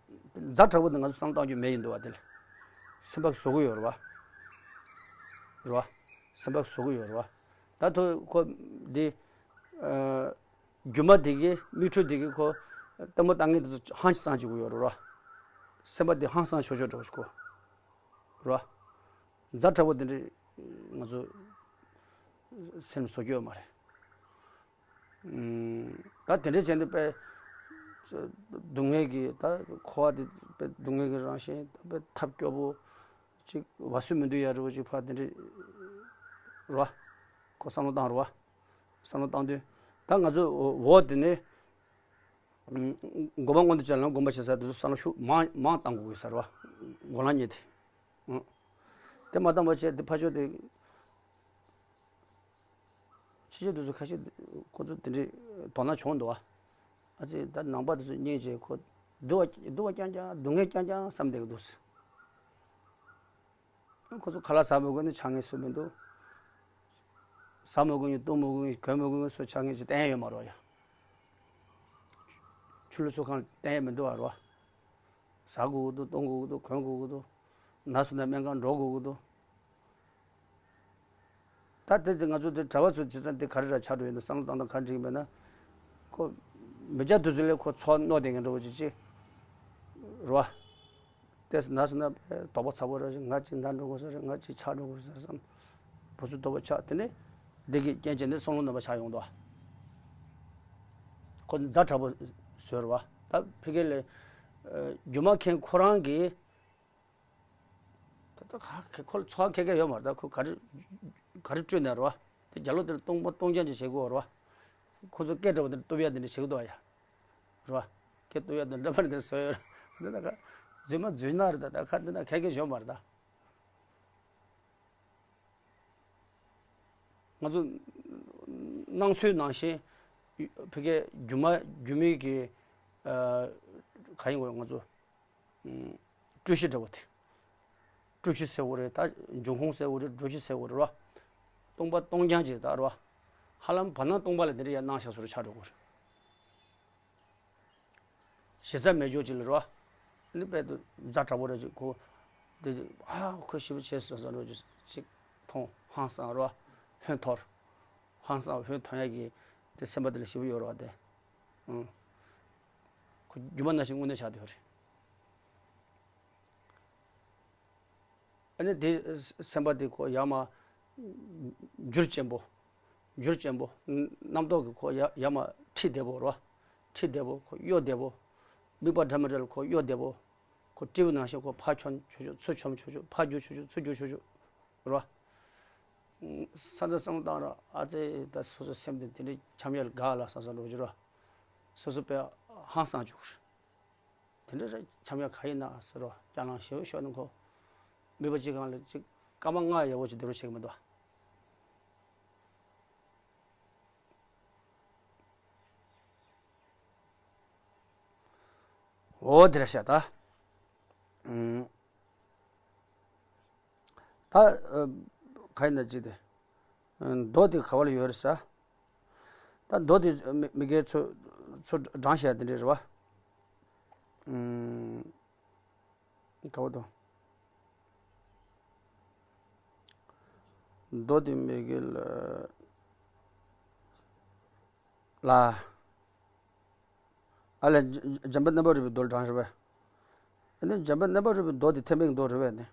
ཛ་དྲག་པོ་དེ་ང་ཚོ་བསམ་བཏང་རྒྱུ་མེད་ཡིན་འདུག་བ་དེ་ལ། སེམས་པ་བཟོ་གི་ཡོད་རེད་བ། རེད་བ། སེམས་པ་བཟོ་གི་ཡོད་རེད་བ། ད་ཐོ་ཁོ་འདི། ཨ། སྒྱུ་མ་དེ་གི་མིག་འཕྲུལ་དེ་གི་ཁོ་ལྟད་མོ་ལྟ་མཁན་དེ་ཚོ་ཧང་སང་བྱེད་དགོས་ཡོད་རེད་ར། སེམས་པ་དེ་ཧང་སང་ཆོག་ཆོག་འདྲ་བོ་ཞིག་གོ་ར། ཛ་དྲག་པོ་དེ་འདྲ་ང་ཚོ་སེམས་བཟོ་རྒྱུ་ཡོད་མ་རེད། ཨུམ། ད་དེ་འདྲ་བྱས་ནས་དཔེ་སྡུག་བསྔལ་གྱི་ད་འཁོར་བ་དེ་དཔེ་སྡུག་བསྔལ་གྱི་རང་བཞིན་ད་དཔེ་ཐབས་སྐྱོ་པོ་ཅིག་བ་སུ་མི་འདུག་ཡ་འདྲ་བོ་ཅིག་ཕར་དེ་འདྲ་ར། ཁོ་བསམ་བློ་བཏང་ར་བ། བསམ་བློ་བཏང་དུས་ད་ང་ཚོ་འོ་དེ་ནས་དགོན་པ་སྔོན་དུ་བྱས་ལ་དགོན་པ་བྱེད་ས་དེ་ཚོ་བསམ་བློ་ཤུགས་མང་མང་བཏང་དགོས་ཀྱི་ས་རེད་བ། འགོ་ལ་ཉེ་དེ། དེ་མ་བཏང་བ་བྱས་དེ་ཕ་ཆོས་དེ་ཕྱི་ཆོས་དེ་ཚོ་ཁ་ཤས་ཁོ་ཚོ་དེ་འདྲའི་དོ་སྣང་བྱུང་འདུག་བ། ཨ་ཙི་ད་ནང་པ་དེ་ཚོ་སྙིང་རྗེ་ཁོ་སྡུག་བ་སྡུག་བ་རྐྱང་རྐྱང་སྡུག་བསྔལ་རྐྱང་རྐྱང་བསམ་བསྡད་ཀྱི་འདུག་ཁོ་ཚོ་ཁ་ལག་ཟ་མི་དགོས་ནི་ཆ་ངེས་སུ་མི་འདུག་ཟ་མི་དགོས་ནི་བཏུང་མི་དགོས་ནི་གོན་མི་དགོས་ནི་སུ་ཆ་ངེས་ཀྱི་བསྟན་ཡོད་མ་རོ་ཡ། ཆུ་ལུ་སུ་གང་བསྟན་ཡོད་མི་འདུག་བ་རོ། ཟ་དགོས་ཀྱི་འདུག་བཏུང་དགོས་ཀྱི་འདུག་གོན་དགོས་ཀྱི་འདུག་ན་སོ་ན་སྨན་ཁང་འགྲོ་དགོས་ཀྱི་འདུག་ད་དེ་དེ་ང་ཚོ་དེ་གྲྭ་བ་ཚོ་བྱེད་ཙང་དེ་ག་རེ་ར་ཆགས་འགྲོ་ཡོད་ན་བསམ་བློ་བཏང་སྟངས་ག་འགྲིག་མེད་ན། ཁོ་མི་སྐྱ་དུས་ཚོད་ལས་ཁོ་ཚོ་གནོད་དེ་ངན་འགྲོ་བ་ཅི་ཅི། རོ། ཏེས་ན་སོ་ན་དོགས་པ་ཚ་པོ་ར་ཞིག་ང་ཅི་ན་འགྲོ་དགོས་ས་རེད། ང་ཅི་ཆགས་འགྲོ་དགོས་ས་རེད་བསམ། བུ་ཚོ་དོགས་པ་ཆགས་དེ་ནས་འདི་གི་རྐྱེན་བྱས་ནས་བསམ་བློ་ནོར་བ་ཆགས་ཡོང་འདུག་ཁོ་ཛ་དྲག་པོ་བཟོས་ར་བ། ད་ཕི་གེ་ལས་སྒྱུ་མ་མཁན་ཁོ་རང་གིས། ད་ལྟ་ཁ་ཁེ་ཁོ་ལ་ཚོགས་ཁེ་ཁེ་ཡོད་མ་རེད། ད་ཁོ་ག་རེ་ག་རེ་སྤྲོད་ནས་རེད་བ། དེ་རྒྱ་ལོ་དེར་སྟོང་པ་སྟོང་རྐྱང་ཅིག་བྱེད་དགོས་རེད་བ། ཁོ་ཚོ་སྐད་འདྲ་བ་དེ་གཏུབ་ཡ་དེ་འདྲ་བྱེད་ཀྱི་འདུག་ཡ། རེད་བ། སྐད་གཏུབ་ཡ་དེ་འདྲ་བ་དེ་བཟོས་ཡོད་རེད། འདི་ན་ཁ་རྫུན་མ་རྫུན་ན་རེད། ད་ད་ཁ་འདི་ན་ཁེ་ཁེ་ཡོད་མ་རེད་ད། ང་ཚོ་སྣང་ཚུལ་ནང་བཞིན་ཕ་གིའི་སྒྱུ་མ་སྒྱུ་མའི་གི་ཨ་ག་ཡིན་དགོས། ང་ཚོ་ཨམ་སྤྲོས་གཞི་འདྲ་བོ་དེ། སྤྲོས་གཞི་ཟེར་བ་རེད། ད་འབྱུང་ཁུངས་ཟེར་བ་རེད། སྤྲོས་གཞི་ཟེར་བ་རེད་བ། སྟོང་པ་སྟོང་རྐྱང་ཅིག་ད་རེད་བ། ཧ་ལམ་བར་སྣང་སྟོང་པ་ལ་དེ་འདྲ་ཡང་སྣང་བཞག་བཟོ་འདྲ་ཆགས་འགྲོ་གི་རེད། གཞི་རྩ་མེད་རྒྱུ་ཅིག་ལ་རེད་བ། ནི་དཔེ་དུ་ཛ་དྲག་པོ་རེད་ཅིག་གོ། དེ་ཨ་ཁོ་ཞེ་པོ་བྱས་སོང་བསམ་འགྲོ་རྒྱུ་ཅིག་མཐོང་། ཧང་སང་རེད་བ། ཧོན་འཐོར། ཧང་སང་ཧོན་འཐོར་ཡག་གི་དེ་སེམས་པ་དེ་ལ་ཞེ་པོ་ཡོད་རེད་བ། དེ་ཨང་། ཁོ་སྒྱུ་མ་ནང་བཞིན་དངོས་གནས་ཆགས་བསྡད་ཡོད་རེད། ཨ་ནི་དེ་སེམས་པ་དེ་ཁོ་ཡར་མར་འགྱུར་ཅན་པོ། འགྱུར་ཅན་པོ། རྣམ་རྟོག་གི་ཁོ་ཡ་ཡར་མར་འཁྲིད་བསྡད་པོ་རེད་བ། འཁྲིད་བསྡད་པོ། ཁོ་གཡོ་བསྡད་པོ། དམིགས་པ་འདྲ་མི་འདྲ་ལ་ཁོ་གཡོ་བསྡད་པོ། ཁོ་སྤྲེའུ་ནང་བཞིན་ཁོ་ཕར་འཆོམ་ཆོག་ཆོག་ཚུར་འཆོམ་ཆོག་ཆོག་ཕར་རྒྱུག་ཆོག་ཆོག་ཚུར་རྒྱུག་ཆོག་ཆོག་རེད་བ། ས་མཐའ་བསམ་བློ་བཏང་ར་ཨ་ཙི་ད་སོ་སོ་སེམས་དེ་དེ་འདྲའི་འཁྱམ་ཡག་ལ་དགའ་ལ་བསམ་བསམ་འགྲོ་རྒྱུ་ར། སོ་སོ་དཔེ་ཧང་སང་བཅུག་རེད། དེ་འདྲ་ར་འཁྱམ་ཡག་ག་ཡིན་ན་ཟེར་རོ། སྐྱག་ལང་ཞེ་པོ་ཤོར་ནས་ཁོ། མི་པ་གཅིག་སྒང་ལ་གཅིག་སྐར་མ་ལྔ་ཡག་པོ་ཅིག་བསྡད་རོགས་བྱེད་ཀྱི་མི་འདུག་འོ་དེ་ར་ཤ་ད། ཨུམ། ད་ཨ་ག་ཡིན་ན་ཅི་དེ། ཨ་མདོ་དེ་ག་བ་ལ་ཡོད་རེད་ས། ད་མདོ་དེ་མི་མི་སྒེར་ཚོ་ཚོ་བགྲང་བྱ་དེ་འདྲ་རེད་བ། ཨུམ། ག་བ་དང་། མདོ་དེ་མི་སྒེར་ལ་ལ། ཨ་ལས། འཇམ་དཔལ་རྣམ་པར་རོལ་པའི་མདོ་ལ་བགྲང་རེད་པས། ཨ་ནི་འཇམ་དཔལ་རྣམ་པར་རོལ་པའི་མདོ་དེ་ཐེག་པའི་མདོ་རེད་པས་ནི།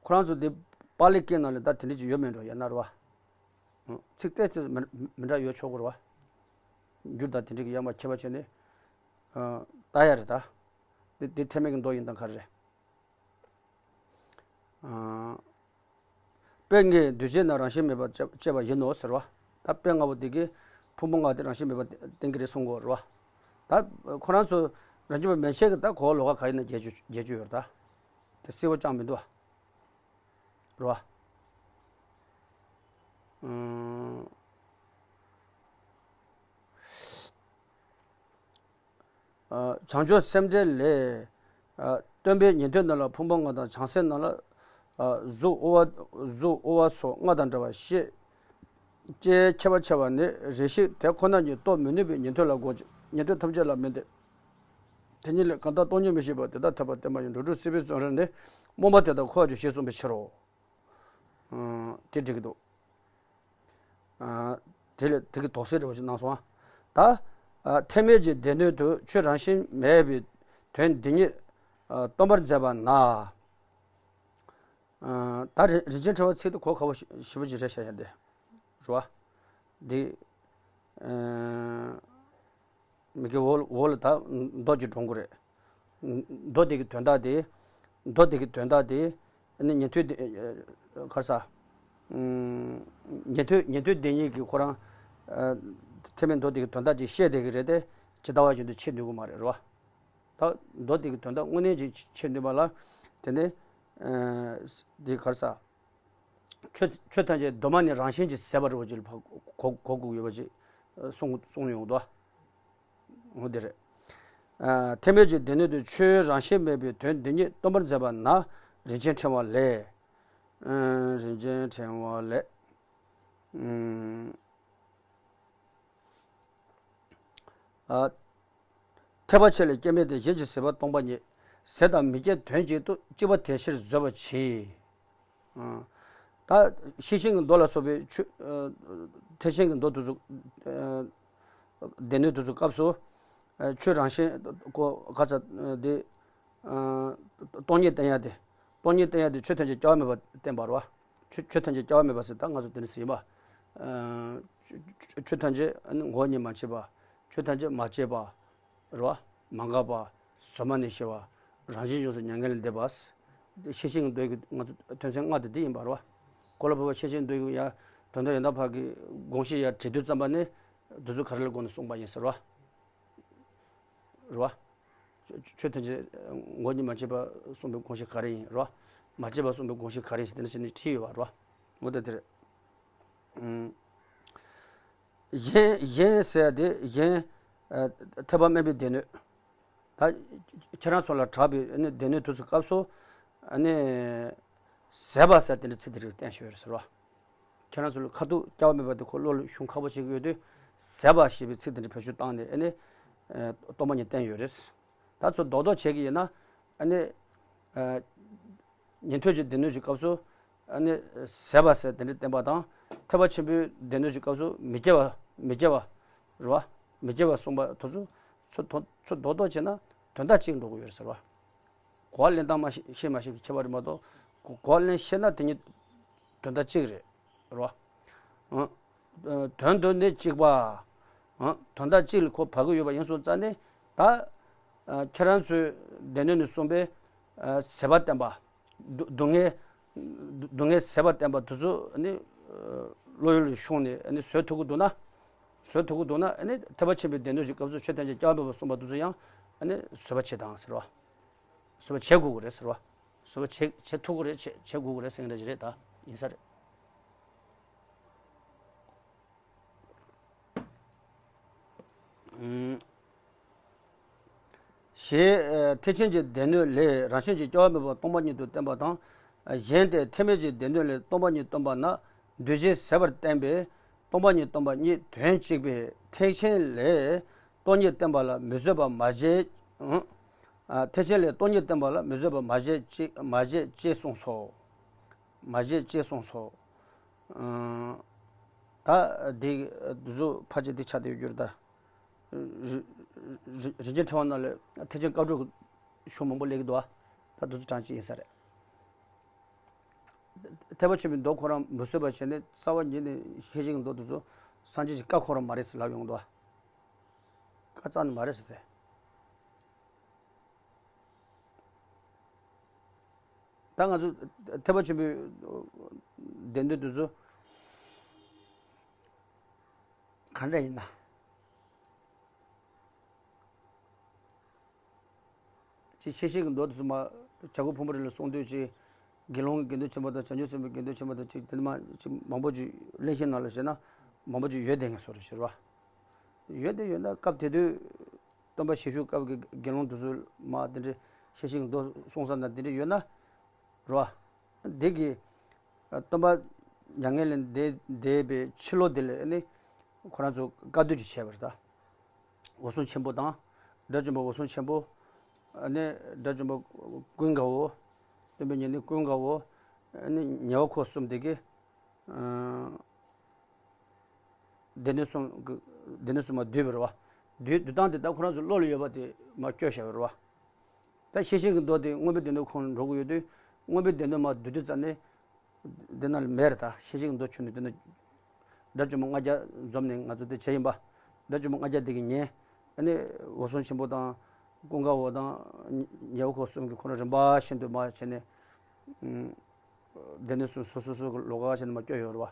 ཁོ་རང་ཚོ་དེ་པཱ་ལི་སྐད་ནང་ལ་ད་དེ་འདྲ་ཅིག་ཡོད་མེད་འགྲོ་ཡ་ན་རེད་བ། ཚིག་ཏོག་ཙམ་མི་མི་འདྲ་ཡོད་ཆོག་གི་རེད་བ། འགྱུར་དང་དེ་འདྲ་གི་ཡ་མ་ཁྱད་པར་བྱས་ནས། ད་ཡ་རེད་ད། དེ་དེ་ཐེག་དམན་གྱི་མདོ་ཡིན་དང་ག་རེ་རེད། དཔེ་ལྔའི་འདུས་བྱས་རྣམས་རང་བཞིན་མེད་པར་བཅད་པ་ཡིན་ནོ་ཟེར་བ། ད་དཔེ་ལྔ་པོ་འདི་གིས་ཕུང་པོ་ལྔ་དེ་རང་བཞིན་མེད་པར་བསྟན་གྱི་རེད་གསུང་གི་ཡོད་རེད་བ། ད་ཁོ་རང་ཚོ་རང་རྒྱུད་པ་མན་ཆད་ཀྱིས་ད་གོ་བ་ལོགས་ཀ་ག་ཡིན་ན་རྒྱས་བཅུག་རྒྱས་བཅུག་ཡོད་རེད་ད། དེ་གསལ་པོ་ཅང་མི་འདུག་བ། རེད་བ། ཨང་། བྱང་ཆུབ་སེམས་འགྲེལ་ལས། སྟོན་པས་ཉན་ཐོས་རྣམས་ལ་ཕུང་པོ་ལྔ་དང་། བྱང་སེམས་རྣམས་ལ་གཟུགས་དབུ་བ། གཟུགས་དབུ་བ་སོགས་ལྔ་དང་འདྲ་བར་བཤད། ཅེས་ཁྱད་པར་ཕྱེ་བ་ནི། རེ་ཞིག་དེ་ཁོ་ན་ཉིད་རྟོགས་མི་ནུས་པས་ཉན་ཐོས་ལ་གོ་ཅིག་ཉན་ཐོས་ཐམས་ཅད་ལ་མིན་ཏེ། དེ་ཉིད་ལས་གང་དག་སྟོང་ཉིད་མི་ཤེས་པ་དེ་དག་ཐེག་པ་བསྟན་པ་ཡིན། འགྲོ་དྲུག་སྲིད་པའི་བཙོན་རར་ནི། རྨོངས་པ་དེ་དག་འཁོར་བར་འགྱུར་ཞེས་གསུངས་པའི་ཕྱིར་རོ། དེ་འགྲིག་གི་འདུག་དེ་ལས་དེ་གི་དོགས་སེལ་འདྲ་བོ་ཞིག་གནང་སོང་ཨ། ད། ཐེག་དམན་གྱི་སྡེ་སྣོད་དུ་ཆོས་རང་བཞིན་མེད་པའི་དོན་འདི་ཉིད་སྟོན་པར་མཛད་པ་ན། ད་རིན་རིན་ཆེན་ཕྲེང་བ་ཚིག་དེ་གོ་ཁག་པོ་ཞེ་པོ་ཅིག་རེད་ཤག་ཡ་དེ། རེད་བ། འདི། མི་དགེ་འོག་འོག་ལ་ད་མདོ་ཅིག་འགྲོ་གི་རེད། མདོ་དེ་གི་དོན་དག་དེ། མདོ་དེ་གི་དོན་དག་དེ། ཨ་ནི་ཉན་ཐོས་དེ། ག་རེ་ཟ། ཉན་ཐོས་ཉན་ཐོས་དེ་ཉིད་ཀྱིས་ཁོ་རང་། ཐེག་དམན་མདོ་དེ་གི་དོན་དག་ཅིག་བཤད་བསྡད་ཀྱི་རེད་དེ། ཇི་ལྟ་བ་བཞིན་དུ་འཆད་ནུས་ཀྱི་མ་རེད་རོ། ད་མདོ་དེ་གི་དོན་དག་དངོས་གནས་ཅིག་འཆད་ནུས་པ་ལ། དེ་ནས། འདི་ག་རེ་ཟ། ཆོས་ཆོས་ཐམས་ཅད་གདོད་མ་ནས་རང་བཞིན་གྱིས་ཟད་པ་རེད་བ་ཅིག་ལ་གོ་གོ་དགོས་ཡོད་པ་ཅིག་གསུང་གསུང་ཡོང་འདུག་འོ་དེ་རེད། ཐེག་དམན་གྱི་སྡེ་སྣོད་དུ་ཆོས་རང་བཞིན་མེད་པའི་དོན་འདི་ཉིད་སྟོན་པར་མཛད་པ་ན། རིན་ཆེན་ཕྲེང་བ་ལས། རིན་ཆེན་ཕྲེང་བ་ལས། ཐེག་པ་ཆེ་ལས་སྐྱེ་མེད་དེ། གཞན་གྱིས་ཟད་པ་སྟོང་པ་ཉིད། ཟད་དང་མི་སྐྱེ་དོན་གཅིག་ཏུ། གཅིག་པ་དེ་ཕྱིར་བཟོད་པར་གྱིས། ད་ཤེས་བཞིན་གྱི་མདོ་ལ་སོགས་པའི་ཆོས། ཐེག་ཆེན་གྱི་མདོ་དེ་ཚོ། སྡེ་སྣོད་དེ་ཚོ་སྐབས་སུ། ཆོས་རང་བཞིན་གོ་ག་ས་དེ། སྟོང་ཉིད་བསྟན་ཡ་དེ། སྟོང་ཉིད་བསྟན་ཡ་དེ་ཆོས་ཐམས་ཅད་སྐྱེ་བ་མེད་པ་བསྟན་པ་རེད་བ། ཆོས་ཆོས་ཐམས་ཅད་སྐྱེ་བ་མེད་པ་ཟེར་ད་ང་ཚོ་དེ་འདྲ་ཟེར་ཡིན་པ། ཆོས་ཐམས་ཅད་ངོ་བོ་ཉིད་མ་མཆིས་པ། ཆོས་ཐམས་ཅད་མ་སྐྱེས་པ། རེད་བ། མ་འགགས་པ། གཟོད་མ་ནས་ཞི་བ། རང་བཞིན་ཡོངས་སུ་མྱ་ངན་ལས་འདས་པ། ཤེས་བཞིན་གྱི་མདོ་ཡི་ང་ཚོ་དོན་ཚན་ལྔ་དེ་འདི་ཡིན་པ་རེད་བ། གོ་ལ་བབ་པ་ཤེས་བཞིན་མདོ་ཡི་ཡ་དོན་དམ་ཡང་དག་ཕར་གྱི་དགོངས་གཞི་ཡ་བྲིས་དུས་ཙམ་པ་ནས་འདི་ཚོ་ག་རེ་ལ་དགོངས་ནས་གསུངས་པ་ཡིན་ཟེར་བ། རེད་བ། ཆོས་ཐམས་ཅད་ངོ་བོ་ཉིད་མ་མཆིས་པ་གསུངས་པའི་དགོངས་གཞི་ག་རེ་ཡིན་རེད་བ། མ་བརྗེད་པར་གསུངས་པའི་དགོངས་གཞི་ག་རེ་ཟེར་དེ་འདྲ་བྱས་ནས་བྲིས་ཡོད་པ་རེད་བ། འོ་ད་དེ་རེད། ཨུམ། གཞན་གཞན་ཟེར་ཡ་དེ་གཞན། ཨ། ཐེག་པ་དམན་པའི་སྡེ་སྣོད། ད་ཁྱེད་རང་ཚོ་ལ་གྲགས་པའི་ཨ་ནི་སྡེ་སྣོད་དེ་ཚོའི་སྐབས་སུ་ཨ་ནི་ཟད་པ་ཟེར་དེ་འདྲ་ཚིག་དེ་རིགས་བསྟན་བཞིན་ཡོད་རེད་ཟེར་བ། ཁྱེད་རང་ཚོ་ལ་ཁ་ཐུག་སྐྱེ་བ་མེད་པ་དེ་ཁོ་བློ་ལ་ཤོང་ཁག་པོ་བྱེད་ཀྱི་ཡོད་དུས། ཟད་པ་ཞེས་པའི་ཚིག་དེ་འདྲ་བེད་སྤྱོད་བཏང་ནས་ཨ་ནི་ཨ་སྟོང་པ་ཉིད་བསྟན་ཡོད་རེད། ད་ཚོ་རྡོག་རྡོག་བྱེད་ཀྱི་ཡིན་ན་ཨ་ནི་ཨ་ཉན་ཐོས་ཀྱི་སྡེ་སྣོད་ཀྱི་སྐབས་སུ་ཨ་ནི་ཟད་པ་ཟེར་དེ་འདྲ་བསྟན་པ་དང་། ཐེག་པ་ཆེན་པོའི་སྡེ་སྣོད་ཀྱི་སྐབས་སུ་མི་སྐྱེ་བ། མི་སྐྱེ་བ་རེད་བ། མི་སྐྱེ་བ་གསུངས་པ་དེ་ཚོ་ཚོ་དོ་ཚོ་རྡོག་རྡོག་བྱས་ན་དོན་དག་གཅིག་འགྲོ་གི་ཡོད་རེད་ཟེར་བ། གོ་བ་ལེན་སྟངས་མ་ཤེས་ཤེས་མ་ཤེས་ཀྱི་ཁྱད་པར་རེད་མ་གཏོགས། གོ་གོ་བ་ལེན་ཤེས་ན་དེ་གཉིས་དོན་དག་གཅིག་རེད། རེད་བ། ཨང་། དོན་དུ་ནི་གཅིག་པ། ཨང་། དོན་དག་གཅིག་ལ་ཁོ་བབ་ཀྱི་ཡོད་པ་ཡིན་སོང་ཙང་ནི་ད་ཨ་ཁྱེད་རང་ཚོའི་སྡེ་སྣོད་ནས་གསུངས་པའི་ཨ་ཟད་པ་བསྟན་པ། སྡུག་སྡུག་བསྔལ། སྡུག་བསྔལ་ཟད་པ་བསྟན་པ་དེ་ཚོ་ནི་ཨ་བློ་ཡུལ་ལ་ཤོང་ནས་ཨ་ནི་བཟོད་ཐུབ་ཀྱི་འདུག་ན། བཟོད་ཐུབ་ཀྱི་འདུག་ན་ཨ་ནི་ཐེག་པ་ཆེན་པོའི་སྡེ་སྣོད་ཀྱི་སྐབས་སུ་ཆོས་ཐམས་ཅད་སྐྱེ་བ་མེད་པར་གསུངས་པ་དེ་ཚོ་ཡང་ཨ་ནི་བཟོད་པ་བྱེད་དང་ཟེར་བ། བཟོད་པ་བྱེད་དགོས་ཀྱི་རེད་ཟེར་བ། བཟོད་པ་བྱེད་བྱེད་ཐུབ་ཀྱི་རེད། བྱེད་བྱེད་དགོས་ཀྱི་རེད་ཟེར་མཁན་འདྲ་ཞིག་རེད། ད་ཡིན་ས་རེད། ཨུམ། ཞེས་ཨ་ཐེག་ཆེན་གྱི་སྡེ་སྣོད་ལས་རང་བཞིན་གྱིས་སྐྱེ་བ་མེད་པ་སྟོང་པ་ཉིད་དུ་བསྟན་པ་དང་། གཞན་ཏེ་ཐེག་དམན་གྱི་སྡེ་སྣོད་ལས་སྟོང་པ་ཉིད་སྟོན་པ་ན་འདུ་བྱེད་ཟད་པར་བསྟན་པས་སྟོང་པ་ཉིད་སྟོན་པ་གཉིས་དོན་གཅིག་པས། ཐེག་ཆེན་ལས་སྟོང་ཉིད་བསྟན་པ་ལ་མི་བཟོད་པ་མ་བྱེད། ཨང་། ཨ་ཐེག་ཆེན་ལས་སྟོང་ཉིད་བསྟན་པ་ལ་མི་བཟོད་པ་མ་བྱེད་ཅེས་མ་བྱེད་ཅེས་གསུངས་སོ། མ་བྱེད་ཅེས་གསུངས་སོ། ཨང་། ད་འདི་འདི་ཚོ་ཕལ་ཆེར་འདི་ཆགས་བསྡད་ཡོད་རྒྱུ་རེད་ད། རི་རི་རི་རིན་ཆེན་ཕྲེང་བ་ནང་ལ་ཐེག་ཆེན་བཀའ་བགྲོས་ཀྱི་ཤོག་མང་པོ་སླེབས་ཀྱི་འདུག་ཨ། ད་འདི་ཚོ་གྲངས་གཅིག་ཡིན་ས་རེད། ཐེག་པ་ཆེན་པོའི་མདོ་ཁོ་རང་མི་བཟོད་པ་བྱས་ནས་རྩ་བ་ཉིད་ནས་ཤེར་ཕྱིན་གྱི་མདོ་དེ་ཚོ་སངས་རྒྱས་ཀྱི་བཀའ་ཁོ་རང་མ་རེད་ཟེར་ལབ་ཡོང་གི་འདུག་ཨ། བཀའ་རྩ་ནས་མ་རེད་ཟེར་ཏེ། ད་ང་ཚོ་ཐེག་པ་ཆེན་པོའི་སྡེ་སྣོད་དེ་ཚོ་ག་འདྲ་ཡིན་ན། ཅིག་ཤེར་ཕྱིན་གྱི་མདོ་དེ་ཚོ་མ་བྱ་རྒོད་ཕུང་པོའི་རི་ལ་གསུངས་དུས་ཅིག་དགེ་སློང་གི་དགེ་འདུན་ཆེན་པོ་དང་བྱང་ཆུབ་སེམས་དཔའི་དགེ་འདུན་ཆེན་པོ་དང་ཅིག་དེ་མ་ཅིག་མང་པོ་ཅིག་གླེང་གཞི་ནང་ལ་བྱས་ན་མང་པོ་ཅིག་ཡོད་བསྡད་མཁན་བཟོ་འདྲ་ཞིག་རེད་བ། ཡོད་བསྡད་ཡོད་ན་སྐབས་དེ་དུས་སྟོན་པ་ཞེ་ཤུལ་སྐབས་ཀྱི་དགེ་སློང་དེ་ཚོ་མ་དེ་འདྲ་ཤེར་ཕྱིན་གྱི་མདོ་གསུང་ས་ན་དེ་འདྲ་ཡོད་ན། རེད་བ། འདི་གི་སྟོན་པ་མྱ་ངན་ལས་འདས་འདས་པའི་ཕྱི་ལོ་དེ་ལ་ནི་ཁོ་རང་ཚོ་བཀའ་བསྡུ་ཅིག་བྱས་པ་རེད་ད། འོད་སྲུང་ཆེན་པོ་དང་། དགྲ་བཅོམ་པ་འོད་སྲུང་ཆེན་པོ། ནི་དགྲ་བཅོམ་པ་ཀུན་དགའ་བོ། སྟོན་པའི་ཉེ་གནས་ཀུན་དགའ་བོ། ནི་ཉེ་བ་ཁོ་གསུམ་དེ་གི། ཨ། སྡེ་སྣོད་གསུམ་གི་སྡེ་སྣོད་གསུམ་མ་བསྡུས་པ་རེད་བ། བསྡུས་བསྡུ་སྟངས་དེ་ད་ཁོ་རང་ཚོ་བློ་ལ་ཡོད་པ་དེ་མ་བཀོད་བཞག་པ་རེད་བ། ད་ཤེར་ཕྱིན་གྱི་མདོ་དེ་མངོན་པའི་སྡེ་སྣོད་ཁོངས་ལ་འགྲོ་གི་ཡོད་དུས་མངོན་པའི་སྡེ་སྣོད་མ་བསྡུ་དུས་ཙམ་ནས། འདི་ན་ལ་མེད་རེད་ད། ཤེར་ཕྱིན་གྱི་མདོ་ཁྱོན་ནས་བསྡུ་ན། དགྲ་བཅོམ་པ་ལྔ་བརྒྱ་འཛོམས་ནས་ང་ཚོ་དེ་བྱས་ཡིན་པ། དགྲ་བཅོམ་པ་ལྔ་བརྒྱ་དེ་གི་ཉེ། ཨ་ནི་འོད་སྲུང་ཆེན་པོ་དང་། ཀུན་དགའ་བོ་དང་། ཉེ་བ་ཁོ་གསུམ་གྱི་ཁོ་རང་རིམ་པ་བཞིན་དུ་མ་བྱས་ནས། སྡེ་སྣོད་གསུམ་སོ་སོ་སོ་གི་ལོགས་ཀ་བྱས་ནས་མ་བསྐྱོད་ཡོད་རེད་བ།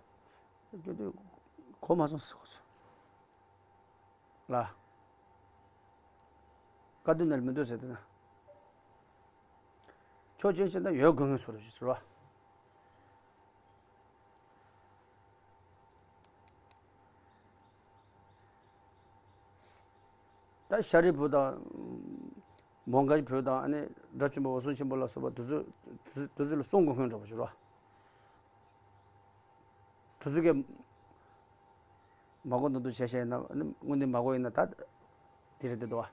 བསྐྱོད་དུས་གོ་མ་སོང་ཟེར་གོ་ཚོད། ལ། བཀའ་བསྡུ་ནས་མི་འདུག་ཟེར་དེ་ན། ཕྱོགས་གཅིག་བྱས་ན་ཡོད་དགོས་ངེས་སོ་རེད་ཟེར་བ། ད་ཤཱ་རིའི་བུ་དང་། མོའུ་འགལ་གྱི་བུ་དང་ཨ་ནི་དགྲ་བཅོམ་པ་འོད་སྲུང་ཆེན་པོ་ལ་སོགས་པ་དེ་ཚོ་དེ་ཚོ་དེ་ཚོ་ལ་གསུང་དགོས་མཁན་འདྲ་པོ་ཞིག་རེད་བ། དེ་ཚོ་གིས་མ་གོ་མདོག་མདོག་བྱས་བྱས་ན་ཨ་ནི་དངོས་གནས་མ་གོ་ཡིན་ན་ད་དེ་རེད་དེ་འདུག་བ།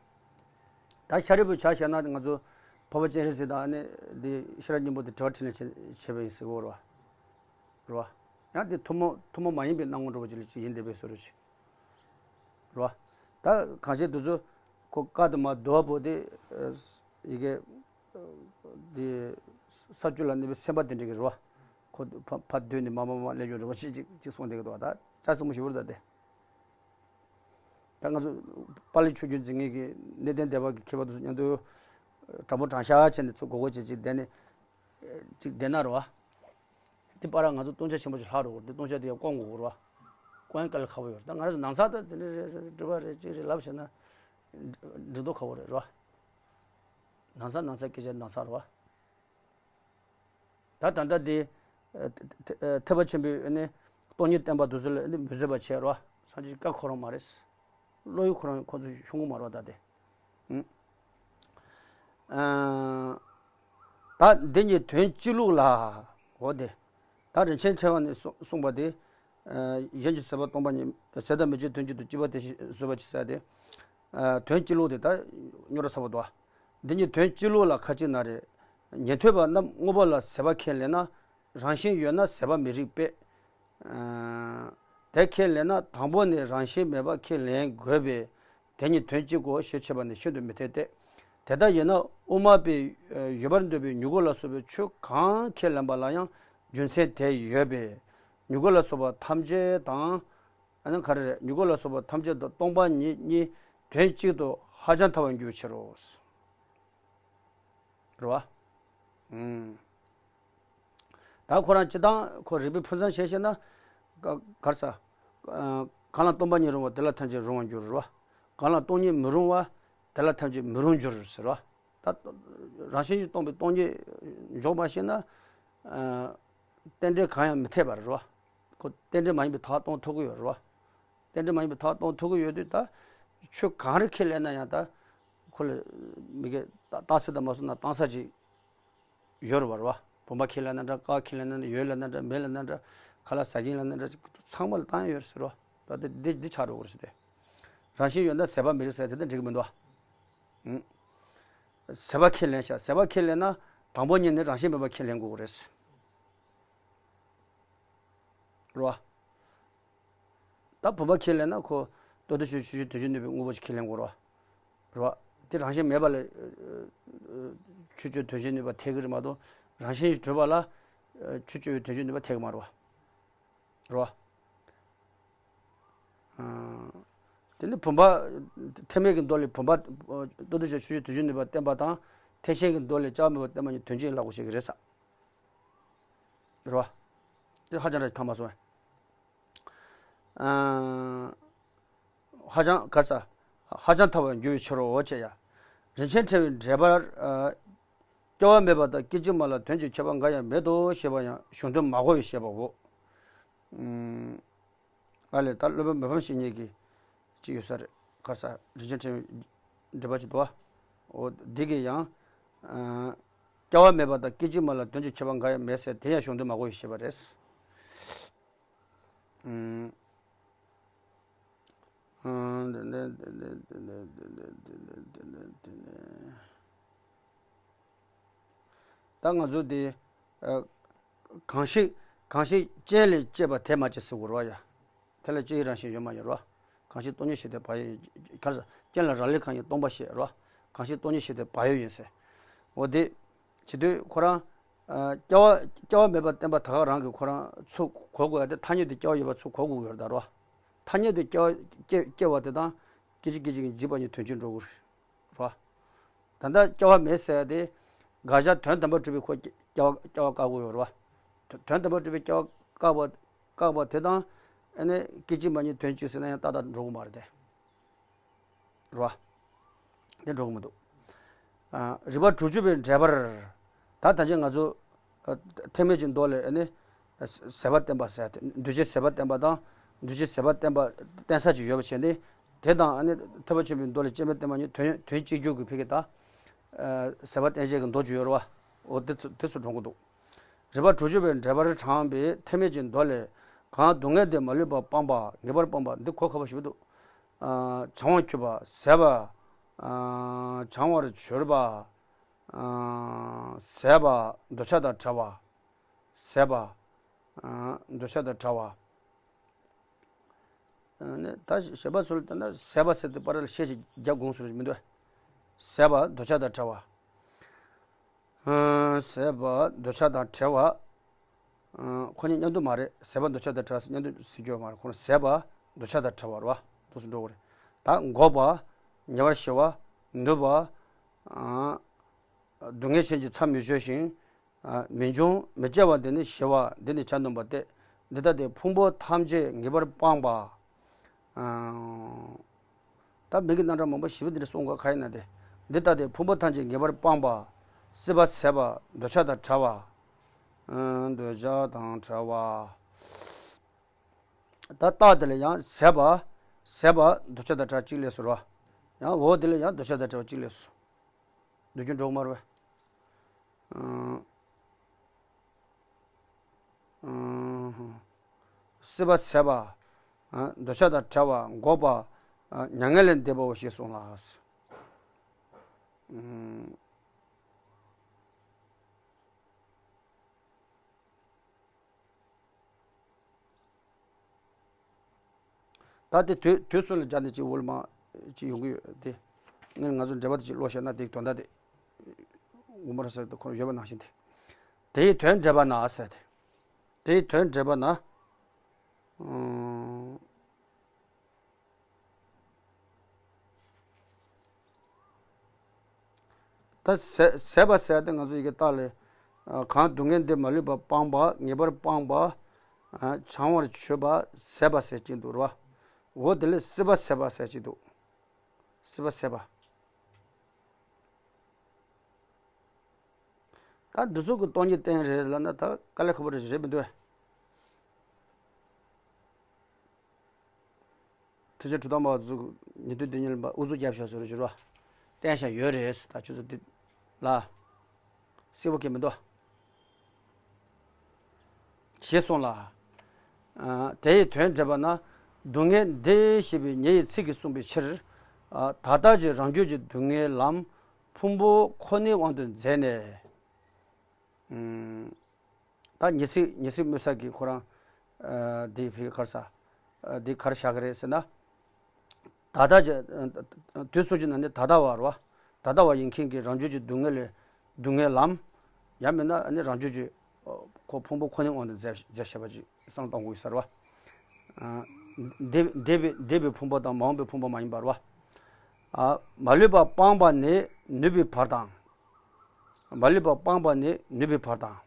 ད་ཤཱ་རིའི་བུ་ཆ་བཞག་ན་ང་ཚོ་འཕགས་པ་སྤྱན་རས་གཟིགས་དང་ཨ་ནི་འདི་ཤེས་རབ་སྙིང་པོ་དེ་དྲི་བ་དྲིས་ལན་བྱས་བྱས་པ་ཡིན་ཟེར་གོ་རེད་བ། རེད་བ། ཡང་དེ་ཐུན་མོང་ཐུན་མོང་མ་ཡིན་པའི་སྣང་ངོ་འདྲ་པོ་ཅིག་ལ་ཅིག་ཡིན་བསྡད་པའི་བཟོ་འདྲ་ཅིག་རེད་བ། ད་གང་ཤེས་དེ་ཚོ་ཁོ་བཀའ་དུ་མ་བསྡུ་བ་པོ་དེ་ཡི་གེ་དེ་ས་བཅུ་ལ་གནས་པའི་སེམས་དཔའ་དེ་འདྲ་གི་རེད་བ། ཁོ་ཕ་ཕ་བསྡུས་ནས་མ་མ་མ་སླེབས་ཡོང་འདྲ་པོ་ཅིག་ཅིག་ཅིག་གསུངས་བསྡད་ཀྱི་འདུག་བ། ད་ཅག་སྲིད་མོ་ཞིག་བུར་ད་དེ། ད་ང་ཚོ་པཱ་ལི་ཆོས་བརྒྱུད་འཛིན་མཁན་གྱི་གནས་བརྟན་སྡེ་པ་གི་མཁས་པ་དེ་ཚོ་མཉམ་དུ་དྲང་པོ་དྲང་བཞག་བྱས་ནས་ཚོ་མགོ་སྐོར་བྱས་ཅིག་བསྡད་ནས་ཅིག་བསྡད་ན་རེད་བ། དེ་པར་ང་ཚོ་སྟོང་ཆ་ཆེན་པོ་ཞིག་ལྷག་འགྲོ་གི་རེད། དེ་སྟོང་ཆ་དེ་ཡང་སྐོང་དགོས་རེད་བ། སྐོང་ཡ་དཀའ་ལས་ཁག་པོ་ཡོད་རེད། ད་ང་རང་ཚོ་ནང་ཚགས་ད་དེ་འདྲ་རེད་ཟེར་སྒྲུབ་པ་རེད་ཅིག་རེད་ལབ་བྱས་ན་འགྲིག་མདོག་ཁ་པོ་རེད་རེད་བ། ནང་ཚགས་ནང་ཚགས་སྐད་ཆ་ནང་ཚགས་རེད་བ། ད་ད་ལྟ་དེ་ཐེག་པ་ཆེན་པོའི་ནི་སྟོང་ཉིད་བསྟན་པ་དེ་ཚོ་ལ་ནི་མི་བཟོད་པ་བྱས་རོ། སངས་རྒྱས་བཀའ་ཁོ་རང་མ་རེད། བློ་ཡུལ་ཁོ་རང་ཁོ་ཚོ་ཤོང་གི་མ་རོ་ད་དེ། ད་འདི་གཉིས་དོན་གཅིག་ལུགས་ལ། འོ་དེ། ད་རིན་ཆེན་ཕྲེང་བ་ནས་གསུངས་པ་དེ། གཞན་གྱི་ཟད་པ་སྟོང་པ་ཉིད། ཟད་མཐའ་མི་འབྱེད་དོན་གཅིག་ཏུ། སྐྱེ་བ་དེ་བཞིན་བཟོད་པ་གྱིས་ཟེར་ཏེ། དོན་གཅིག་ལུགས་དེ་ད་རྙོག་དྲ་ཚ་པོ་འདུག་དེ་ཉིད་དོན་གཅིག་ལུགས་ལ་ཁ་ཅིག་ན་རེ། ཉན་ཐོས་པ་རྣམས་དངོས་པོ་ལ་ཟད་པ་ཁས་ལེན་ན། རང་བཞིན་ཡོད་ན་ཟད་པ་མི་རིགས་པས། དེ་ཁས་ལེན་ན་དང་པོ་ནས་རང་བཞིན་མེད་པ་ཁས་ལེན་དགོས་པས། དེ་ཉིད་དོན་གཅིག་གོ་ཞེས་འཆད་པ་ནི་ཤིན་ཏུ་མི་འཐད་དེ། དེ་ལྟ་ཡིན་ན་དབུ་མ་པས་ཡོད་པར་འདོད་པའི་མྱུ་གུ་ལ་སོགས་པའི་ཆོས་གང་ཁས་ལེན་པ་ལ་ཡང་རྒྱུ་མཚན་དེ་ཡོད་པས། མྱུ་གུ་ལ་སོགས་པ་ཐམས་ཅད་དང་། ཨ་ནི་ག་རེ་རེད། མྱུ་གུ་ལ་སོགས་པ་ཐམས་ཅད་དང་སྟོང་པ་ཉིད་གཉིས་དོན་གཅིག་ཏུ་ཧ་ཅང་ཐལ་བར་འགྱུར་བའི་ཕྱིར་རོ། རེད་བ། ཨུམ། ད་ཁོ་རང་སྤྱིར་བཏང་ཁོ་རིགས་པའི་ཕུན་སུམ་ཞེས་བཤད་ན། ག- གར་ས། ཨ། གང་ལ་སྟོང་པ་ཉིད་རུང་བ་དེ་ལ་ཐམས་ཅད་རུང་བར་འགྱུར་རོ། གང་ལ་སྟོང་ཉིད་མི་རུང་བ་དེ་ལ་ཐམས་ཅད་མི་རུང་འགྱུར་ཟེར་རོ། ད་རང་བཞིན་གྱིས་སྟོང་པའི་སྟོང་ཉིད་འཇོག་མ་ཤེས་ན། ཨ། རྟེན་འབྲེལ་གང་ཡང་མི་འཐད་པ་རེད་རོ། ཁོ་རྟེན་འབྲེལ་མ་ཡིན་པའི་ཐག་གཏོང་ཐུབ་ཀྱི་ཡོད་རེད་རོ། རྟེན་འབྲེལ་མ་ཡིན་པའི་ཐག་གཏོང་ཐུབ་ཀྱི་ཡོད་དུས་ད། ཆོས་གང་རེ་ཁས་ལེན་ན་ཡང་ད། ཁོ་ལ་མི་དགེ་བཏགས་ཚད་དང་མ་སོང་ན་གཏང་ས་ཅིག་ཡོད་རེད་བ་རེད་བ། བུམ་པ་ཁས་ལེན་ན་འདྲ། ག་ཁས་ལེན་ན་འདྲ། འོད་ལེན་ན་འདྲ། མེ་ལེན་ན་འདྲ། ཁ་ལག་ཟ་མཁན་ལེན་ན་འདྲ། ཚང་མ་ལ་གཏང་ཡ་ཡོད་རེད་ཟེར་བ། ད་དེ་འདི་འདི་ཆགས་འགྲོ་གི་རེད་ཟེར་ཏེ། རང་བཞིན་ཡོད་ན་ཟད་པ་མི་རིགས་ཟེར་དེ་འདྲ་འགྲིག་གི་མི་འདུག་ཨ། ཟད་པ་ཁས་ལེན་བྱ། ཟད་པ་ཁས་ལེན་ན་དང་པོ་ཉིད་ནས་རང་བཞིན་མེད་པ་ཁས་ལེན་དགོས་ཀྱི་རེད། རེད་བ། ད་བུམ་པ་ཁས་ལེན་ན་ཁོ་ལྟོ་ལྡིར་ཆུ་ཆུ་དོན་བྱེད་ནུས་པའི་དངོས་པོ་ཅིག་ཁས་ལེན་དགོས་རེད་བ། རེད་བ། དེ་རང་བཞིན་མེད་པ་ལ་ཆུ་ཆུ་དོན་བྱེད་ནུས་པ་འཐད་ཀྱི་རེད་མ་གཏོགས་རང་བཞིན་གྲུབ་པ་ལ་ཆུ་ཆུ་དོན་བྱེད་ནུས་པ་འཐད་ཀྱི་མ་རེད་བ། རེད་བ། དེ་ནི་བུམ་པ། ཐེག་དམན་གྱི་མདོ་ལས་བུམ་པ། ལྟོ་ལྡིར་ཆུ་ཆུ་དོན་བྱེད་ནུས་པ་བསྟན་པ་དང་། ཐེག་ཆེན་གྱི་མདོ་ལས་སྐྱེ་བ་མེད་པ་བསྟན་པ་གཉིས་དོན་གཅིག་ལབ་དགོས་ཤེས་ཀྱི་རེད་ས། རེད་བ། དེ་ཧ་ཅང་ར་ཐང་མ་སོང་བས། ཨ། ཧ་ཅང་ག་ས། ཧ་ཅང་ཐལ་བར་འགྱུར་བའི་ཕྱིར་རོ་ཅེས་ཡ། རིན་ཆེན་ཕྲེང་བའི་འགྲེལ་པར། ཨ། སྐྱེ་བ་མེད་པ་དང་སྐད་ཅིག་མ་ལ་དོན་གཅིག་ཁྱད་པར་འགའ་ཡང་མེད་དོ་ཞེས་པ་ཡང་གཞུང་དོན་མ་གོ་བས་ཞེས་པའོ། ཨ་ལས་ད་སློབ་དཔོན་མི་ཕམ་བཤེས་གཉེན་གྱི་ཅིག་ཡོད་ས་རེད། ག་ས་རིན་ཆེན་ཕྲེང་བའི་འགྲེལ་པ་ཅིག་འདུག་བ། འོ་འདི་གིས་ཡང་། ཨ། སྐྱེ་བ་མེད་པ་དང་སྐད་ཅིག་མ་ལ་དོན་གཅིག་ཁྱད་པར་འགའ་ཡང་མེད་ཟེར་དེ་ཡང་གཞུང་དོན་མ་གོ་བས་ཞེས་པ་རེད། ཨུམ། ཨ། ད་ང་ཚོ་འདི། ཨ། གང་ཞིག་གང་ཞིག་རྐྱེན་ལས་སྐྱེས་པ་དེ་མ་སྐྱེས་ཟེར་དགོས་རེད་བ་ཡ། དེ་ལ་སྐྱེ་བའི་རང་བཞིན་ཡོད་མ་ཡིན་རོ། གང་ཞིག་སྟོང་ཉིད་ཞིག་སྟེ་བག་ཡོད་ཡིན། ག་རེ་ཟེར། རྐྱེན་ལ་རག་ལས་གང་ཡིན་སྟོང་པ་ཞེས་རོ། གང་ཞིག་སྟོང་ཉིད་ཞིག་སྟེ་བག་ཡོད་ཡིན་ཟེར། འོ་དེ། བྱེད་དུས་ཁོ་རང་། ཨ། སྐྱེ་བ་སྐྱེ་བ་མེད་པར་བསྟན་པ་ད་ག་རང་གིས་ཁོ་རང་ཚུར་གོ་དགོས་ཡ་དེ་ཐ་སྙད་དུ་སྐྱེ་བ་ཡོད་པ་ཚུར་གོ་དགོས་ཡོད་རེད་ད་རོ། ཐ་སྙད་དུ་སྐྱེ་བ་སྐྱེ་སྐྱེ་བ་དེ་དང་སྐད་ཅིག་སྐད་ཅིག་གིས་འཇིག་པ་གཉིས་དོན་གཅིག་འགྲོ་གི་རེད་རོ། ད་ལྟ་སྐྱེ་བ་མེད་ཟེར་ཡ་དེ། དགག་བྱ་དོན་དམ་པར་གྲུབ་པའི་ཁོ་སྐྱེ་བ་སྐྱེ་བ་བཀག་དགོས་ཡོད་རེད་བ། དོན་དམ་པར་གྲུབ་པའི་སྐྱེ་བ་བཀག་པ་བཀག་པ་དེ་དང་། ཨ་ནི་སྐད་ཅིག་མ་གཉིས་དོན་གཅིག་ཟེར་ན་ཡང་ཏག་ཏག་འགྲོ་གི་མ་རེད་དེ། རེད་བ། དེ་འགྲོ་གི་མི་འདུག་ཨ། རིགས་པ་དྲུག་ཅུ་པའི་འགྲེལ་པར། ད་ད་ཅི་ང་ཚོ། ཨ། ཐེག་དམན་གྱི་མདོ་ལས་ཨ་ནི། ཟད་པ་བསྟན་པ་ཟེར་ཏེ་འདུ་བྱེད་ཟད་པ་བསྟན་པ་དང་། འདུ་བྱེད་ཟད་པ་བསྟན་པ་བསྟན་ས་ཅིག་ཡོད་པ་བྱས་ནས། དེ་དང་ཨ་ནི་ཐེག་པ་ཆེན་པོའི་མདོ་ལས་སྐྱེ་མེད་བསྟན་པ་གཉིས་དོན་དོན་གཅིག་གྱུར་གྱི་ཕ་གི་ད། ཨ། ཟད་པ་བསྟན་བྱེད་ཀྱི་མདོ་ཅིག་ཡོད་རེད་བ། འོ་དེ་ཚོ་དེ་ཚོ་འགྲོ་གི་འདུག་རིགས་པ་དྲུག་ཅུ་པའི་འགྲེལ་པར་དྲངས་པའི་ཐེག་དམན་གྱི་མདོ་ལས། གང་སྡུག་བསྔལ་དེ་མ་ལུས་པ་སྤངས་པ་ངེས་པར་སྤངས་པ་འདི་གོ་ཁག་པོ་ཞེ་པོ་འདུག་ཨ། བྱང་བར་གྱུར་པ་ཟད་པ། ཨ། བྱང་བར་གྱུར་པ། ཨ། ཟད་པ་འདོད་ཆགས་དང་བྲལ་བ། ཟད་པ། ཨ། འདོད་ཆགས་དང་བྲལ་བ། ཨ་ནི་ད་ཞེས་པ་སོགས་ལ་བལྟས་ན་ཟད་པ་ཟེར་དུས་པར་ལ་ཤེས་ཤིག་རྒྱབ་དགོངས་སུ་རེ་མི་འདུག་ཟད་པ་འདོད་ཆགས་དང་བྲལ་བ། ཨ། ཟད་པ་འདོད་ཆགས་དང་བྲལ་བ། ཨ། ཁོ་གཉིས་མཉམ་དུ་མ་རེད། ཟད་པ་འདོད་ཆགས་དང་བྲལ་བ་ཟེར་མཉམ་དུ་ཟེར་རྒྱུ་མ་རེད། ཁོ་ན་ཟད་པ་འདོད་ཆགས་དང་བྲལ་བ་རེད་བ། འདུག་སེ་འགྲོ་གི་རེད། ད་འགོག་པ། ཉེ་བར་ཞི་བ། ནུབ་པ། ཨ། སྡུག་བསྔལ་གཞན་གྱི་མཚམས་མི་སྦྱོར་ཞིང་། ཨ། མི་འབྱུང་མི་སྐྱེ་བ་འདི་ནི་ཞི་བ་འདི་ནི་བྱ་སྡོམ་པ་སྟེ། འདི་ལྟ་སྟེ་ཕུང་པོ་ཐམས་ཅད་ངེས་པར་སྤངས་པ། ཨ། ད་མིང་གི་རྣམ་གྲངས་མང་པོ་ཞེ་པོ་འདི་འདྲ་གསུང་དགོས་ག་ཡིན་ན་དེ། འདི་ལྟ་སྟེ་ཕུང་པོ་ཐམས་ཅད་ངེས་པར་སྤངས་པ། སྲིད་པ་ཟད་པ་འདོད་ཆགས་དང་བྲལ་བ། འདོད་ཆགས་དང་བྲལ་བ། ད་རྟགས་དེ་ལ་ཡང་ཟད་པ། ཟད་པ་འདོད་ཆགས་དང་བྲལ་བ་གཅིག་སླེབས་སོང་ར། ཡང་འོག་དེ་ལ་ཡང་འདོད་ཆགས་དང་བྲལ་བ་གཅིག་སླེབས་སོང་། འདོད་རྒྱུ་འགྲོ་གི་མ་རེད་པས། སྲིད་པ་ཟད་པ། འདོད་ཆགས་དང་བྲལ་བ་འགོག་པ། མྱ་ངན་ལས་འདས་པའོ་ཞེས་གསུངས་ལ། ད་དེ་དུས་དུས་གསུམ་ལ་སྦྱར་ནས་ཅིག་འོག་ལ་མར་ཅིག་ཡོང་གི་ཡོད་དེ། སྔོན་ང་ཚོ་འགྲེལ་པ་དེ་ཅིག་ཀློག་བཤད་ན་དེའི་དོན་དག་དེ། དགོངས་པ་ར་ཟེར་དུ་ཁོ་རང་ཡོད་པ་ནང་བཞིན་དེ། དེའི་དོན་འགྲེལ་པ་ན་ཟེར་ཏེ། དེའི་དོན་འགྲེལ་པ་ན། ད་ཟད་ཟད་པ་ཟེར་ཏེ་ང་ཚོ་ཡི་གེ་རྟགས་ལས། གང་སྡུག་བསྔལ་འདི་མ་ལུས་པ་སྤངས་པ་ངེས་པར་སྤངས་པ། བྱང་བར་གྱུར་པ་ཟད་པ་ཟེར་གྱི་འདུག་ར། འོ་དེ་ལས་སྲིད་པ་ཟད་པ་ཟེར་གྱི་འདུག་སྲིད་པ་ཟད་པ། ད་འདི་ཚོ་གི་སྟོང་ཉིད་བསྟན་རེད་ལབ་ན་ད་དཀའ་ལས་ཁག་པོ་རེད་རེད་མི་འདུག་ཨེ། ཐེག་ཆེན་གྲུབ་མཐའ་མ་ཚོ་ཉན་ཐོས་སྡེ་གཉིས་ལ་ཨུ་ཚུགས་རྒྱབ་ཤོག་ཟེར་རོ་ཞུ་རོ། བསྟན་བཞག་ཡོད་རེད་ད་ཁྱོད་ཚོ་འདི་ལ། སྲིད་པ་གི་མི་འདུག་ཞེས་གསུངས་ལ། དེ་ཡི་དོན་འགྲེལ་པ་ན། སྡུག་བསྔལ་འདི་ཞེས་པའི་ཉེ་བའི་ཚིག་གིས་གསུངས་པའི་ཕྱིར། ད་ལྟ་གྱི་རང་རྒྱུད་ཀྱི་སྡུག་བསྔལ་ལམ་ཕུང་པོ་ཁོ་ནའི་དབང་དུ་མཛད་ནས། ད་ཉེ་ཚིག་ཉེ་ཚིག་སྨོས་ས་གི་ཁོ་རང་། འདི་ཕི་གར་ས། འདི་གར་བཞག་གི་རེད་ཟེར་ན། ད་ལྟ་ཅི། དུས་གསུམ་གྱི་ནང་ནས་ད་ལྟ་བ་རེད་བ། ད་ལྟ་བ་ཡིན་མཁན་གྱི་རང་རྒྱུད་ཀྱི་སྡུག་བསྔལ་ལས། སྡུག་བསྔལ་ལམ། ཡང་མིན་ན་ཨ་ནི་རང་རྒྱུད་ཀྱི། ཁོ་ཕུང་པོ་ཁོ་ནའི་དབང་དུ་མཛད་མཛད་བྱས་པ་ཅིག་བསམ་བློ་གཏོང་དགོས་ས་རེད་བ། འདས་འདས་པའི་འདས་པའི་ཕུང་པོ་དང་མ་འོངས་པའི་ཕུང་པོ་མ་ཡིན་པ་རེད་བ། མ་ལུས་པ་སྤངས་པ་ནས་ནུབ་པའི་བར་དང་། མ་ལུས་པ་སྤངས་པ་ནས་ནུབ་པའི་བར་དང་།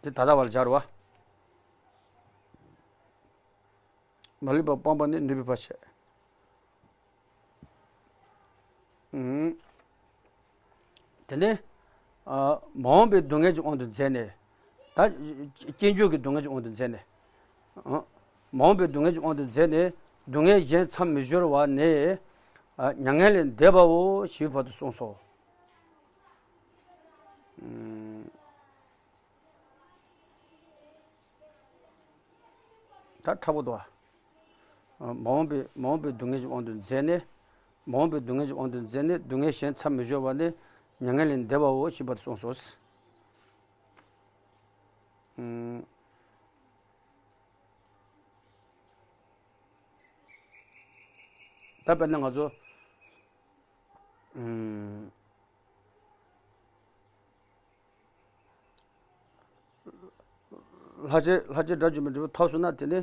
དེ་ད་ལྟ་བར་སྦྱར་བ། མ་ལུས་པ་སྤངས་པ་ནས་ནུབ་པའི་བར་བྱས། དེ་ནས། མ་འོངས་པའི་སྡུག་བསྔལ་གྱི་དབང་དུ་མཛད་ནས། ད། སྐྱེ་འགྱུར་གྱི་སྡུག་བསྔལ་གྱི་དབང་དུ་མཛད་ནས། མ་འོངས་པའི་སྡུག་བསྔལ་གྱི་དབང་དུ་མཛད་ནས་སྡུག་བསྔལ་གཞན་མཚམས་མི་སྦྱོར་བ་ནས། མྱ་ངན་ལས་འདས་པའོ་ཞེས་བར་དུ་གསུངས་སོ། ད་ཁྲ་པོ་འདུག་ཨ། མ་འོངས་པའི་མ་འོངས་པའི་སྡུག་བསྔལ་གྱི་དབང་དུ་མཛད་ནས། མ་འོངས་པའི་སྡུག་བསྔལ་གྱི་དབང་དུ་མཛད་ནས་སྡུག་བསྔལ་གཞན་མཚམས་མི་སྦྱོར་བ་ནས་མྱ་ངན་ལས་འདས་པའོ་ཞེས་པར་གསུངས་སོ། ད་དཔེར་ན་ང་ཚོ། ལྷག་བཅས་ལྷག་བཅས་དགྲ་བཅོམ་པའི་འབྲས་བུ་ཐོབ་སོང་ན་དེ་ནི།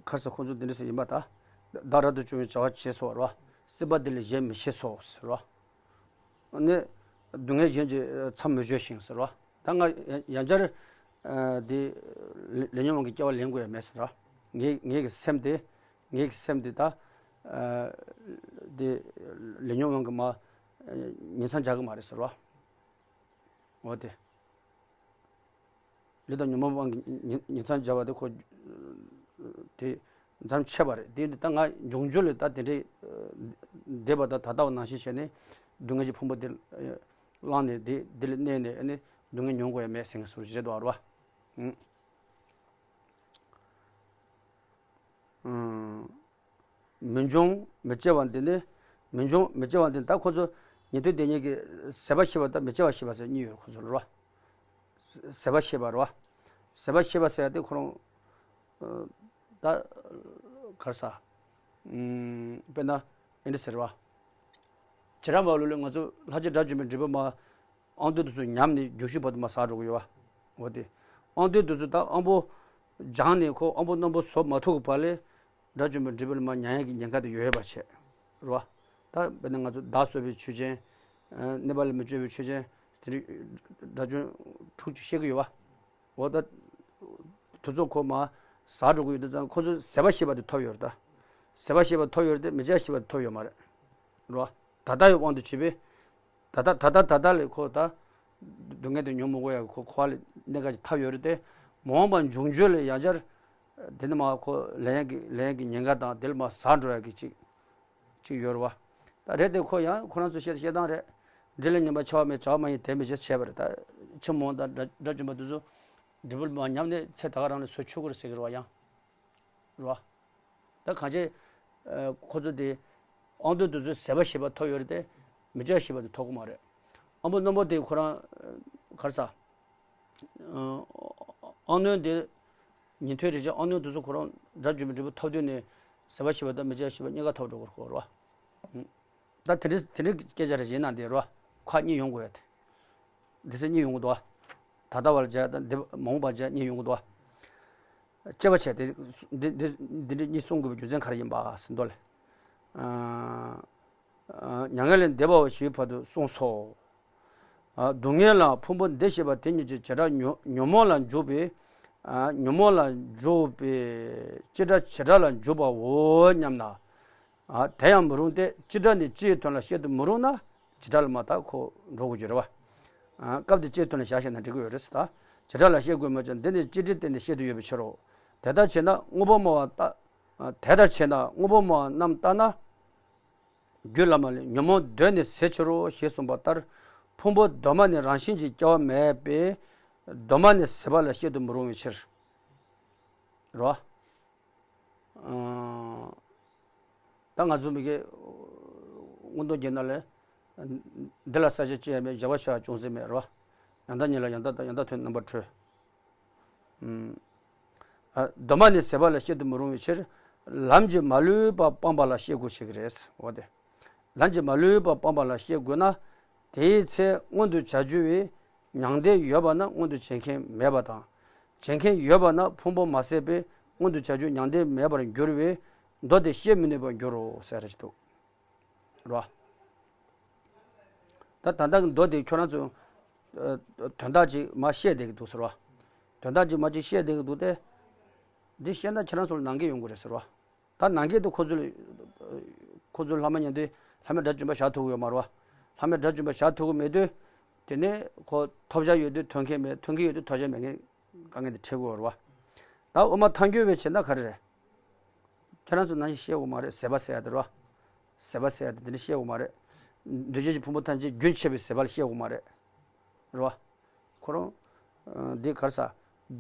ཁར་ས་ཁོང་ཚོ་འདི་འདྲ་ཟེར་ཡིན་པ་ད། བདག་རབ་ཏུ་བྱུང་བའི་བྱ་བ་བྱས་སོ་རོ། སྲིད་པ་འདི་ལས་གཞན་མི་ཤེས་སོ་ཟེར་རོ། ནི། སྡུག་བསྔལ་གཞན་གྱི་མཚམས་མི་སྦྱོར་ཞིང་ཟེར་རོ། ད་ང་ཡང་བསྐྱར། འདི། ལས་ཉོན་དབང་གི་སྐྱེ་བ་ལེན་དགོས་ཡ་མེད་ཟེར་རོ། ངའི་ངའི་གི་སེམས་དེ། ངའི་གི་སེམས་དེ་ད། འདི། ལས་ཉོན་དབང་གི་མ། ཉིང་མཚམས་སྦྱར་གི་མ་རེད་ཟེར་རོ། འོ་དེ། ལས་དང་ཉོན་མོངས་དབང་གིས་ཉིང་ཉིང་མཚམས་སྦྱར་བ་དེ་ཁོ། དེ་མཚམས་ཆད་པ་རེད་དེ་ད་ང་འབྱུང་འགྱུར་ལས་ད་དེ་འདྲའི། འདས་པ་དང་ད་ལྟ་བ་ནང་བཞིན་བྱས་ནས་སྡུག་བསྔལ་གྱི་ཕུང་པོ་དེ། བླངས་ནས་དེ་དེ་ལ་གནས་ནས་ཨ་ནི་སྡུག་བསྔལ་མྱོང་དགོས་ཡ་མེད་ཟེར་ངེས་སུ་རེད་དོ་ར་བ། མི་འབྱུང་མི་སྐྱེ་བ་འདི་ནི། མི་འབྱུང་མི་སྐྱེ་བ་འདི་ནི་ད་ཁོ་ཚོ་ཉན་ཐོས་སྡེ་གཉིས་ཀྱི་ཟད་པ་ཤེས་པ་དང་མི་སྐྱེ་བ་ཤེས་པ་ཟེར་གཉིས་ཡོད་ཁོ་ཚོ་ལ་རོ། ཟད་པ་ཤེས་པ་རོ། ཟད་པ་ཤེས་པ་ཟེར་ཏེ་ཁོ་རང་། ད་གར་ས། དཔེར་ན་ཨེ་འདྲ་ཟེར་བ། ཁྱེད་རང་མ་ལུས་ལ་ང་ཚོ་ལྷག་བཅས་དགྲ་བཅོམ་པའི་འབྲས་བུ་མ། ཨང་དུས་དུས་སུ་ཉམས་ནས་རྒྱུན་ཞུགས་བར་དུ་མ་ཟག་འགྲོ་གི་ཡོད་བ། འོ་དེ། ཨང་དུས་དུས་སུ་ད་ཨང་པོ་སྦྱངས་ནས་ཁོ་ཨང་པོ་རྣོན་པོ་བཟོ་མ་ཐུབ་པ་ལས། དགྲ་བཅོམ་པའི་འབྲས་བུ་ལ་མ་མྱ་ངན་གྱི་ཉེན་ཁ་དེ་ཡོད་པ་བྱས། རེད་བ། ད་དཔེར་ན་ང་ཚོ་བདག་གསོད་པའི་ཆོས་ཅན། གནོད་པ་ལ་མི་སྤྱོད་པའི་ཆོས་ཅན། དེ་རིགས་དགྲ་བཅོམ་དྲུག་ཅིག་བཤད་ཀྱི་ཡོད་བ། འོ་ད། དུས་ཚོད་ཁོ་མ། ཟག་འགྲོ་གི་ཡོད་དུས་ཙང་ཁོ་ཚོས་ཟད་པ་ཤེས་པ་དེ་ཐོབ་ཡོད་རེད་ད། ཟད་པ་ཤེས་པ་ཐོབ་ཡོད་རེད་དེ་མི་སྐྱེ་བ་ཤེས་པ་དེ་ཐོབ་ཡོད་མ་རེད། རེད་བ། ད་ལྟ་ཡི་དབང་དུ་བྱས་པས། ད་ལྟ་ད་ལྟ་ད་ལྟ་ལས་ཁོ་ད། སྡུག་བསྔལ་དེ་མྱོང་མི་དགོས་ཡ་གི་ཁོ་འཁོར་བ་ལས་གནས་ག་ཅིག་ཐར་ཡོད་རེད་དེ། མ་འོངས་པ་འབྱུང་རྒྱུ་ལ་ཡང་བསྐྱར་དེ་ནི་མ་ཁོ་ལེན་ཡ་གི་ལེན་ཡ་གི་ཉེན་ཁ་དང་དེ་ལ་མ་ཟག་འགྲོ་ཡ་གི་ཅིག་ཅིག་ཡོད་རེད་བ། ད་རེད་དེ་ཁོ་ཡང་ཁོ་རང་ཚོ་བཤད་བཤད་སྟངས་རེད། འབྲས་ལ་ཉམས་པ་བྱ་བ་མེད། བྱ་བ་མ་ཡིན་དེ་མི་བྱེད་བྱས་པ་རེད། ད་ཕྱི་མ་འོངས་དང་དགྲ་དགྲ་བཅོམ་པ་དེ་ཚོ་འབྲས་བུ་མ་ཉམས་ནས་ཚེ་ད་ག་རང་ལ་སོ་ཆུད་ཀྱི་རེད་ཟེར་གི་རེད་བ་ཡང་། རེད་བ། ད་གང་ཅི། ཨ། ཁོ་ཚོ་དེ་ཨང་དུ་དུ་ཚོས་ཟད་པ་ཞེས་པ་ཐོབ་ཡོད་རེད་དེ། མི་བྱ་ཞེས་པ་དེ་ཐོབ་ཀྱི་མ་རེད། ཨ་མོ་རྣོན་པོ་དེ་ཁོ་རང་ག་རེ་ཟ། ཨ། ཨང་རྣོན་དེ་ཉན་ཐོས་རིགས་ཅན་ཨང་རྣོན་དེ་ཚོ་ཁོ་རང་དགྲ་བཅོམ་པའི་འབྲས་བུ་ཐོབ་དུས་ནས་ཟད་པ་ཞེས་པ་དང་མི་བྱ་ཞེས་པ་གཉིས་ཀ་ཐོབ་འགྲོ་གི་རེད་བ། ད་དེ་འདྲའི་དེ་འདྲའི་སྐད་ཆ་རེ་བྱས་ན་འདི་རེད་བ། ཁ་གཉིས་ཡོང་དགོས་ཡ་དེ། འདི་ཚེ་གཉིས་ཡོང་གི་འདུག་བ། ད་ལྟ་བར་བྱས་དང་འདི་མ་འོངས་པར་བྱས་གཉིས་ཡོང་གི་འདུག་བ། དཔྱད་པ་བྱས་ཏེ། འདི་འདི་འདི་འདྲ་གཉིས་གསུང་དགོས་པའི་རྒྱུ་མཚན་ག་རེ་ཡིན་པ་ཟེར་མདོ་ལས། ཨ། མྱ་ངན་ལས་འདས་པའོ་ཞེས་བར་དུ་གསུངས་སོ། ཨ། སྡུག་བསྔལ་ལ་ཕུང་པོ་འདི་ཞེས་པ་དེ་ཉིད་ཀྱི་བྱེ་བྲག་ཉོན་ཉོན་མོངས་ལ་འཇུག་པའི། ཨ། ཉོན་མོངས་ལ་འཇུག་པའི་བྱེ་བྲག་བྱེ་བྲག་ལ་འཇུག་པའོ་སྙམ་ན། ཨ། དེ་ཡང་མི་རུང་སྟེ། སྤྱི་སྒྲ་ནི་སྤྱིའི་དོན་ལ་བཤད་དུ་མི་རུང་ན། བྱེ་བྲག་ལ་མ་ད་ཁོ་འགྲོ་དགོས་ཀྱི་རེད་བ། ཨ། སྐབས་དེ་སྤྱིའི་དོན་ལ་བཞག་བཤད་ན་འགྲིག་གི་ཡོད་རེད་ཟེར། ད་བྱེ་བྲག་ལ་བཤད་དགོས་མོད་ཀྱང་འདི་ནི་སྤྱི་སྒྲའི་སྟེང་ནས་བཤད་དུ་ཡོད་པའི་ཕྱིར་རོ། དེ་ལྟར་བྱས་ན་དངོས་པོ་སྨྲ་བ་ལྟ། ཨ། དེ་ལྟར་བྱས་ན་དངོས་པོ་སྨྲ་བ་རྣམས་ལྟར་ན། རྒྱུད་བླ་མ་ལས་ཉོན་མོངས་གདོད་ནས་ཟད་ཕྱིར་རོ་ཞེས་གསུངས་པ་ལྟར། ཕུང་པོ་གདོད་མ་ནས་རང་བཞིན་གྱིས་སྐྱེ་བ་མེད་པས་གདོད་མ་ནས་ཟད་པ་ལ་བཤད་དུ་མི་རུང་བའི་ཕྱིར་རོ། ཨ། ད་ང་ཚོ་མི་གའི་མངོན་རྟོགས་རྒྱན་ནང་ལས། འདི་ལ་གསལ་བྱེད་ཅི་ཡང་མེད། གཞལ་བར་བྱ་བ་ཅུང་ཟད་མེད་རོ། ཡང་དག་ཉིད་ལ་ཡང་དག་དང་ཡང་དག་དོན་རྣམ་པར་གྲོལ། ཨུམ། ཨ། གདོད་མ་ནས་ཟད་པ་ལ་བཤད་དུ་མི་རུང་བའི་ཕྱིར། ལམ་གྱིས་མ་ལུས་པ་སྤངས་པ་ལ་བཤད་དགོས་བྱེད་ཀྱི་རེད། འོ་དེ། ལམ་གྱིས་མ་ལུས་པ་སྤངས་པ་ལ་བཤད་དགོས་ན། དེའི་ཚེ་མངོན་དུ་བྱ་རྒྱུ་བའི་མྱང་འདས་ཡོད་པ་ན་མངོན་དུ་བྱེད་མཁན་མེད་པ་དང་། བྱེད་མཁན་ཡོད་པ་ན་ཕུང་པོ་མ་ཟད་པས་མངོན་དུ་བྱ་རྒྱུ་མྱང་འདས་མེད་པར་འགྱུར་བས། མདོ་དེ་བཤད་མི་ནུས་པར་འགྱུར་རོ་ཟེར་རེ་ཞིག་འདུག་རོ། ད་ད་ལྟ་གི་མདོ་དེ་ཁྱོད་རང་ཚོ། ཨ། དོན་དག་ཅིག་མ་བཤད་བསྡད་ཀྱི་འདུག་ཟེར་བ། དོན་དག་ཅིག་མ་ཅིག་བཤད་བསྡད་ཀྱི་འདུག་སྟེ། འདི་བཤད་ན་ཁྱེད་རང་ཚོ་ལ་ནང་འགལ་ཡོང་གི་རེད་ཟེར་བ། ད་ནང་འགལ་དུ་ཁོ་ཚོ་ལ། ཁོ་ཚོ་ལྷག་མ་ཉན་དུས་ལྷག་མའི་དགྲ་བཅོམ་པ་བཞག་ཐུབ་ཀྱི་ཡོད་མ་རེད་བ། ལྷག་མའི་དགྲ་བཅོམ་པ་བཞག་ཐུབ་ཀྱི་མེད་དུས། དེ་ནས་ཁོ་ཐོབ་བྱ་ཡོད་དུས་ཐོབ་མཁན་མེད། ཐོབ་མཁན་ཡོད་དུས་ཐོབ་བྱ་མེད་མཁན་དཀའ་ངལ་དེ་འཕྲད་ཀྱི་ཡོད་རེད་བ། ད་དབུ་མ་ཐལ་འགྱུར་བས་བྱས་ན་ག་རེ་རེད། ཁྱེད་རང་ཚོ་ནང་བཞིན་བཤད་དགོས་མ་རེད། ཟད་པ་ཟེར་ཡ་དེ་རེད་བ། ཟད་པ་ཟེར་ཡ་དེ་འདི་འདྲ་བཤད་དགོས་མ་རེད། འདུས་བྱས་ཀྱི་ཕུང་པོ་ཐམས་ཅད་རྒྱུན་ཆད་པའི་ཟད་པ་ལ་བཤད་དགོས་མ་རེད། རེད་བ། ཁོ་རང་། ཨ། འདི་ག་རེ་ཟ།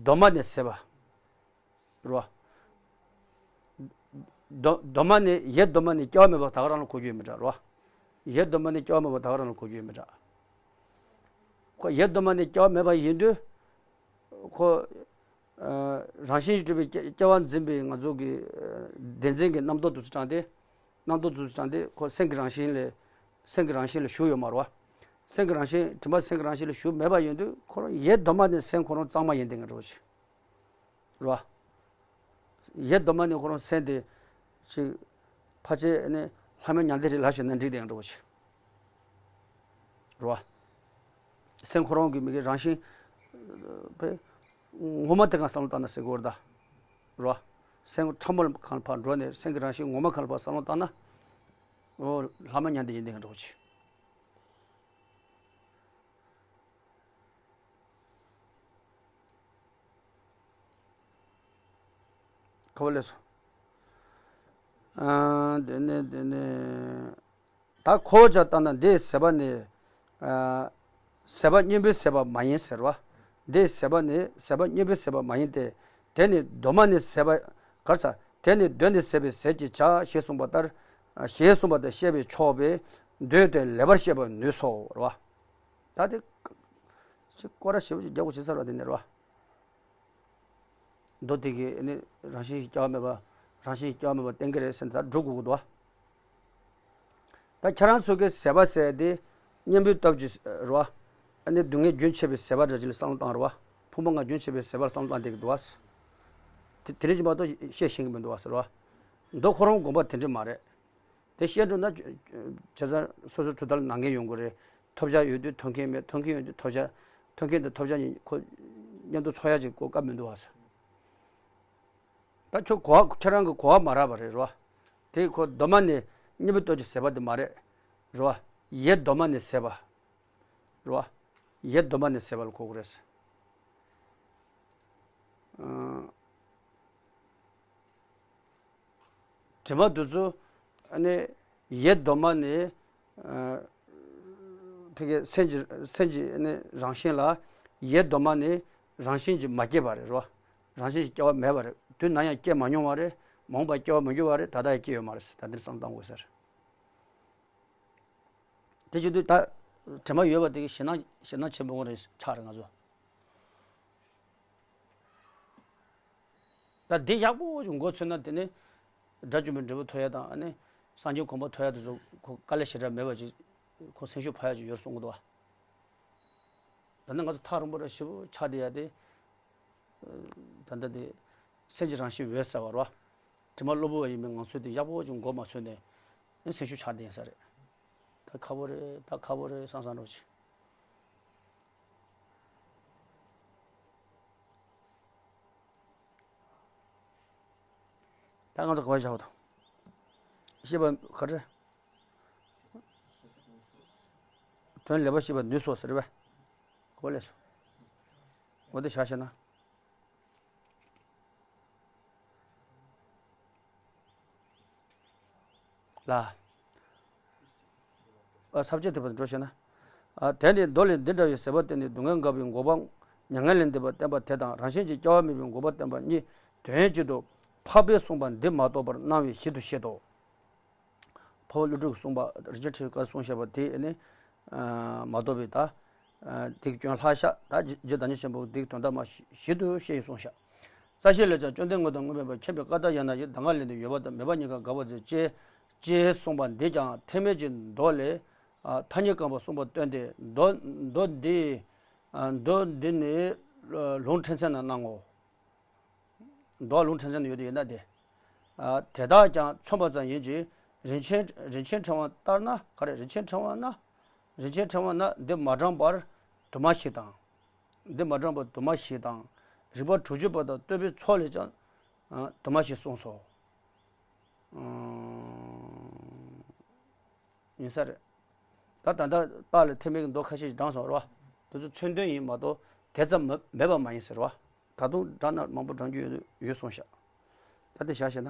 གདོད་མ་ནས་ཟད་པ། རེད་བ། གདོད་གདོད་མ་ནས། ཡེ་གདོད་མ་ནས་སྐྱེ་བ་མེད་པ་ད་ག་རང་ལ་གོ་རྒྱུ་ཡོད་མི་འདྲ་རེད་བ། ཡེ་གདོད་མ་ནས་སྐྱེ་བ་མེད་པ་ད་ག་རང་ལ་གོ་རྒྱུ་ཡོད་མི་འདྲ། ཁོ་ཡེ་གདོད་མ་ནས་སྐྱེ་བ་མེད་པ་ཡིན་དུས། ཁོ། ཨ། རང་བཞིན་གྱིས་གྲུབ་པའི་སྐྱེ་སྐྱེ་བ་འཛིན་པའི་ང་ཚོ་གི། ཨ། བདེན་འཛིན་གྱི་རྣམ་རྟོག་དེ་ཚོ་དྲངས་ཏེ། རྣམ་རྟོག་དེ་ཚོ་དྲངས་ཏེ་ཁོ་སེམས་ཀྱི་རང་བཞིན་ལས། སེམས་ཀྱི་རང་བཞིན་ལ་ཞུགས་ཡོད་མ་རེད་བ། སེམས་ཀྱི་རང་བཞིན། དྲན་པ་སེམས་ཀྱི་རང་བཞིན་ལ་ཞུགས་མེད་པ་ཡིན་དུས་ཁོ་རང་ཡེ་གདོད་མ་ནས་སེམས་ཁོ་རང་གཙང་མ་ཡིན་བསྡད་མཁན་འདྲ་བོ་ཞིག་རེད་བ། ཡེ་གདོད་མ་ནས་ཁོ་རང་སེམས་དེ་ཅིག་ཕལ་ཆེར་ནི་ལྷག་མའི་མྱང་འདས་རེད་ལབ་བཞག་ན་འགྲིག་བསྡད་མཁན་འདྲ་བོ་ཞིག་རེད་བ། སེམས་ཁོ་རང་གི་མི་གི་རང་བཞིན་པས་ངོ་མ་དེ་གང་བསམ་བློ་བཏང་ན་ཟེར་དགོས་རེད་ད། རེད་བ། སེམས་ཕྲ་མོ་གང་ལ་ཕར་འགྲོ་ནས་སེམས་ཀྱི་རང་བཞིན་ངོ་མ་གང་ལ་ཕར་བསམ་བློ་བཏང་ན། འོ། ལྷག་མ་མྱང་འདས་ཡིན་བསྡད་མཁན་འདྲ་བོ་ཞིག་ཁ་བ་ལས་སོ། ཨ། དེ་ནས་དེ་ནས། ད་ཁོ་བོ་ཅག་ལྟར་ན་འདི་ཟད་པ་ནི། ཨ། ཟད་པ་གཉེན་པོས་ཟད་པ་མ་ཡིན་ཟེར་བ། འདི་ཟད་པ་ནི་ཟད་པ་གཉེན་པོས་ཟད་པ་མ་ཡིན་ཏེ། དེ་ནི་གདོད་མ་ནས་ཟད་པ། ག་རེ་ཟ། དེ་ནི་གདོད་ནས་ཟད་པའི་ཟད་ཀྱི་བྱ་ཞེས་གསུངས་པ་ལྟར། ཨ། ཞེས་གསུངས་པ་དང་བཤད་པས་ཆོག་པས་མདོས་དེ་ལེགས་པར་བཤད་པར་ནུས་སོ། རེད་བ། ད་དེ་ཅིག་སྐོར་ར་ཞེ་པོ་ཅིག་རྒྱག་དགོས་བྱེད་ས་རེད་བ། དེ་ནས་རེད་བ། མདོ་དེ་གི་ནི་རང་བཞིན་གྱིས་སྐྱེ་བ་མེད་པ། རང་བཞིན་གྱིས་སྐྱེ་བ་མེད་པ་བསྟན་གྱི་རེད་ཟེར་ནས་ད་སྒྲུབ་དགོས་ཀྱི་འདུག་བ། ད་ཁྱེད་རང་ཚོ་གི་ཟད་པ་ཟེར་དེ་གཉེན་པོའི་སྟོབས་ཀྱིས་རེད་བ། ཨ་ནི་སྡུག་བསྔལ་རྒྱུན་ཆད་པའི་ཟད་པ་འདྲ་ཅིག་ལ་བསམ་བློ་བཏང་རེད་བ། ཕུང་པོ་ལྔ་རྒྱུན་ཆད་པའི་ཟད་པ་ལ་བསམ་བློ་བཏང་བསྡད་ཀྱི་འདུག་བ། དེ་དེ་རིགས་ཀྱི་མ་གཏོགས་བཤད་ཤེས་ཀྱི་མི་འདུག་བ་ཟེར་བ། མདོ་ཁོ་རང་དགོངས་པ་དེ་འདྲ་མ་རེད། དེ་བཤད་འགྲོ་ན་བྱས་ཙང་སོ་སོའི་གྲུབ་མཐའ་ལ་ནང་འགལ་ཡོང་གི་རེད། ཐོབ་བྱ་ཡོད་དུས་ཐོབ་མཁན་མེད། ཐོབ་མཁན་ཡོད་དུས་ཐོབ་བྱ། ཐོབ་མཁན་དང་ཐོབ་བྱ་གཉིས་ཁོ་མཉམ་དུ་ཚོགས་ཡ་ཅིག་གོ་སྐབས་མི་འདུག་བ་ཟེར། ད་ཁྱོད་གོ་བ། ཁྱེད་རང་གི་གོ་བ་མ་རག་པ་རེད། རེད་བ། དེ་ཁོ་གདོད་མ་ནས་གཉེན་པོའི་སྟོབས་ཀྱིས་ཟད་པ་དེ་མ་རེད། རེད་བ། ཡེ་གདོད་མ་ནས་ཟད་པ། རེད་བ། ཡེ་གདོད་མ་ནས་ཟེར་བ་ལ་གོ་དགོས་རེད། ཨ། དྲི་མ་དེ་ཚོ་ཨ་ནི་ཡེ་གདོད་མ་ནས། ཨ། ཕ་གི་སེམས་ཀྱི་སེམས་ཀྱི་ཨ་ནི་རང་བཞིན་ལ། ཡེ་གདོད་མ་ནས་རང་བཞིན་གྱིས་མ་སྐྱེས་པ་རེད་རོ། རང་བཞིན་གྱིས་སྐྱེ་བ་མེད་པ་རེད། དུས་ནམ་ཡང་སྐྱེས་མ་མྱོང་བ་རེད། མ་འོངས་པ་སྐྱེ་བ་མི་འགྱུར་བ་རེད། ད་ལྟ་ཡང་སྐྱེ་ཡོད་མ་རེད་ཟེར། ད་འདིར་བསམ་བློ་གཏོང་དགོས་ཟེར། དེ་བྱེད་དུས་ད་དྲི་མ་ཡོད་པ་དེ་གི་ཞེད་སྣང་ཞེད་སྣང་ཆེན་པོ་རེད་ཆགས་རེད་ང་ཚོ། ད་འདི་ཡག་པོ་ཞིག་མགོ་ཚོས་ན། དེ་ནི་དགྲ་བཅོམ་པའི་འབྲས་བུ་ཐོབ་ཡ་དང་། ཨ་ནི་སངས་རྒྱས་གོ་འཕང་ཐོབ་ཡ་དེ་ཚོ་ཁོ་དཀའ་ལས་ཞེ་དྲག་མེད་པ་ཅིག་ཁོ་སེམས་ཤུགས་འཕར་ཡ་ཅིག་ཡོད་གསུང་གི་འདུག་བ། ད་ནི་ང་ཚོ་ཐག་རིང་པོ་ར་ཞེ་པོ་ཆགས་བསྡད་ཡ་དེ། ད་ལྟ་དེ་སེམས་ཀྱི་རང་བཞིན་འོད་གསལ་བ་རེད་བ། དྲི་མ་གློ་བུར་བ་ཡིན་པའི་ངང་ཚུལ་དེ་ཡག་པོ་ཅིག་མགོ་མ་ཚོས་ནས་ཨ་ནི་སེམས་ཤུགས་ཆག་བསྡད་ཡིན་ས་རེད། ད་ཁག་པོ་རེད། ད་ཁག་པོ་རེད་བསམ་བསམ་འདྲ་བོ་ཅིག་ད་ང་ཚོ་ག་པར་བཞག་པ་དང་། ཤེས་པ་ག་རེ། དོན་ལེགས་པར་ཤེས་པ་ནུས་སོ་ཟེར་བས། ག་པར་ལས་སོ། འོ་དེ་བཞག་ཤེ་ན། ལ། ཨ། ས་བཅད་ཐེབས་པར་འགྲོ་ཞེ་ན། ཨ། དེ་ནི་མདོ་ལས་འདི་འདྲ་བའི་ཟད་པ་བསྟན་ནས་སྡུག་བསྔལ་འགག་པའི་འགོག་པ། མྱ་ངན་ལས་འདས་པ་བསྟན་པ་དེ་དང་། རང་བཞིན་གྱིས་སྐྱེ་བ་མེད་པའི་འགོག་པ་བསྟན་པ་གཉིས་དོན་གཅིག་ཏུ་འཕགས་པས་གསུངས་པ་འདི་མ་རྟོགས་པར་སྣང་བའི་གཞི་དུ་བཤད་དོ། འཕགས་པ་ཀླུ་སྒྲུབ་ཀྱིས་གསུངས་པ། རིན་ཆེན་ཕྲེང་བའི་བཀའ་གསུངས་བཞག་པ་དེ་ནི། ཨ། མ་རྟོགས་པའི་ད། ཨ། དེ་གི་སྐྱོན་ལྷག་ཤག་ད་རྗེ་བདག་ཉིད་ཆེན་པོས་དེ་གི་དོན་དག་མ་ཞིབ་ཏུ་བཤད་ཡིན་གསུངས་ཤག་རྩ་ཤེ་ལས་ཀྱང་བཅོམ་ལྡན་དངོས་དང་དངོས་མེད་པ། མཁྱེན་པའི་བཀའ་ལྟར་ཡང་ན་ཡང་། གདམས་ངག་ལས་འདས་ཡོད་པ་དང་། མེད་པ་གཉིས་ཀ་འགག་པར་འཛིན། ཅེས་ཅེས་གསུངས་པ་འདིས་ཀྱང་ཐེག་དམན་གྱི་མདོ་ལས། ཨ། ཐ་སྙད་རྐང་པ་གསུངས་པ་སྟོན་ཏེ། མདོ་མདོ་འདི། ཨ། མདོ་འདི་ནི་ལུང་ཕྲན་ཚེགས་ནང་སྣང་ངོ་། མདོ་ལུང་ཕྲན་ཚེགས་ནང་ཡོད་དེ་ཡོད་ན་དེ། ཨ། དེ་དག་ཀྱང་མཚོན་པ་ཙམ་ཡིན་གྱི། རིན་ཆེན་རིན་ཆེན་ཕྲེང་བ་ལྟར་ན། ག་རེ། རིན་ཆེན་ཕྲེང་བ་ན། རིན་ཆེན་ཕྲེང་བ་ན་འདི་མ་དྲངས་པར་དུ་མ་ཞིག་དང་། འདི་མ་དྲངས་པར་དུ་མ་ཞིག་དང་། རིགས་པ་དྲུག་ཅུ་པ་དང་བསྟོད་པའི་ཚོགས་ལས་ཀྱང་། ཨ། དུ་མ་ཞིག་གསུངས་སོ། ཨང་། ཡིན་ས་རེད། ད་ད་ལྟ་རྟགས་ལ་ཐེག་དམན་གྱི་མདོ་ཁ་ཤས་ཤིག་བགྲངས་སོང་རེད་བ། དེ་ཚོ་མཚོན་དོན་ཡིན་མ་གཏོགས་དེ་ཙམ་མ་མེད་པ་མ་ཡིན་ཟེར་བ། ད་དུང་བགྲངས་ན་མང་པོ་བགྲང་རྒྱུ་ཡོད་ཡོད་གསུངས་ཤག་ད་དེ་བཞག་བྱས་ན།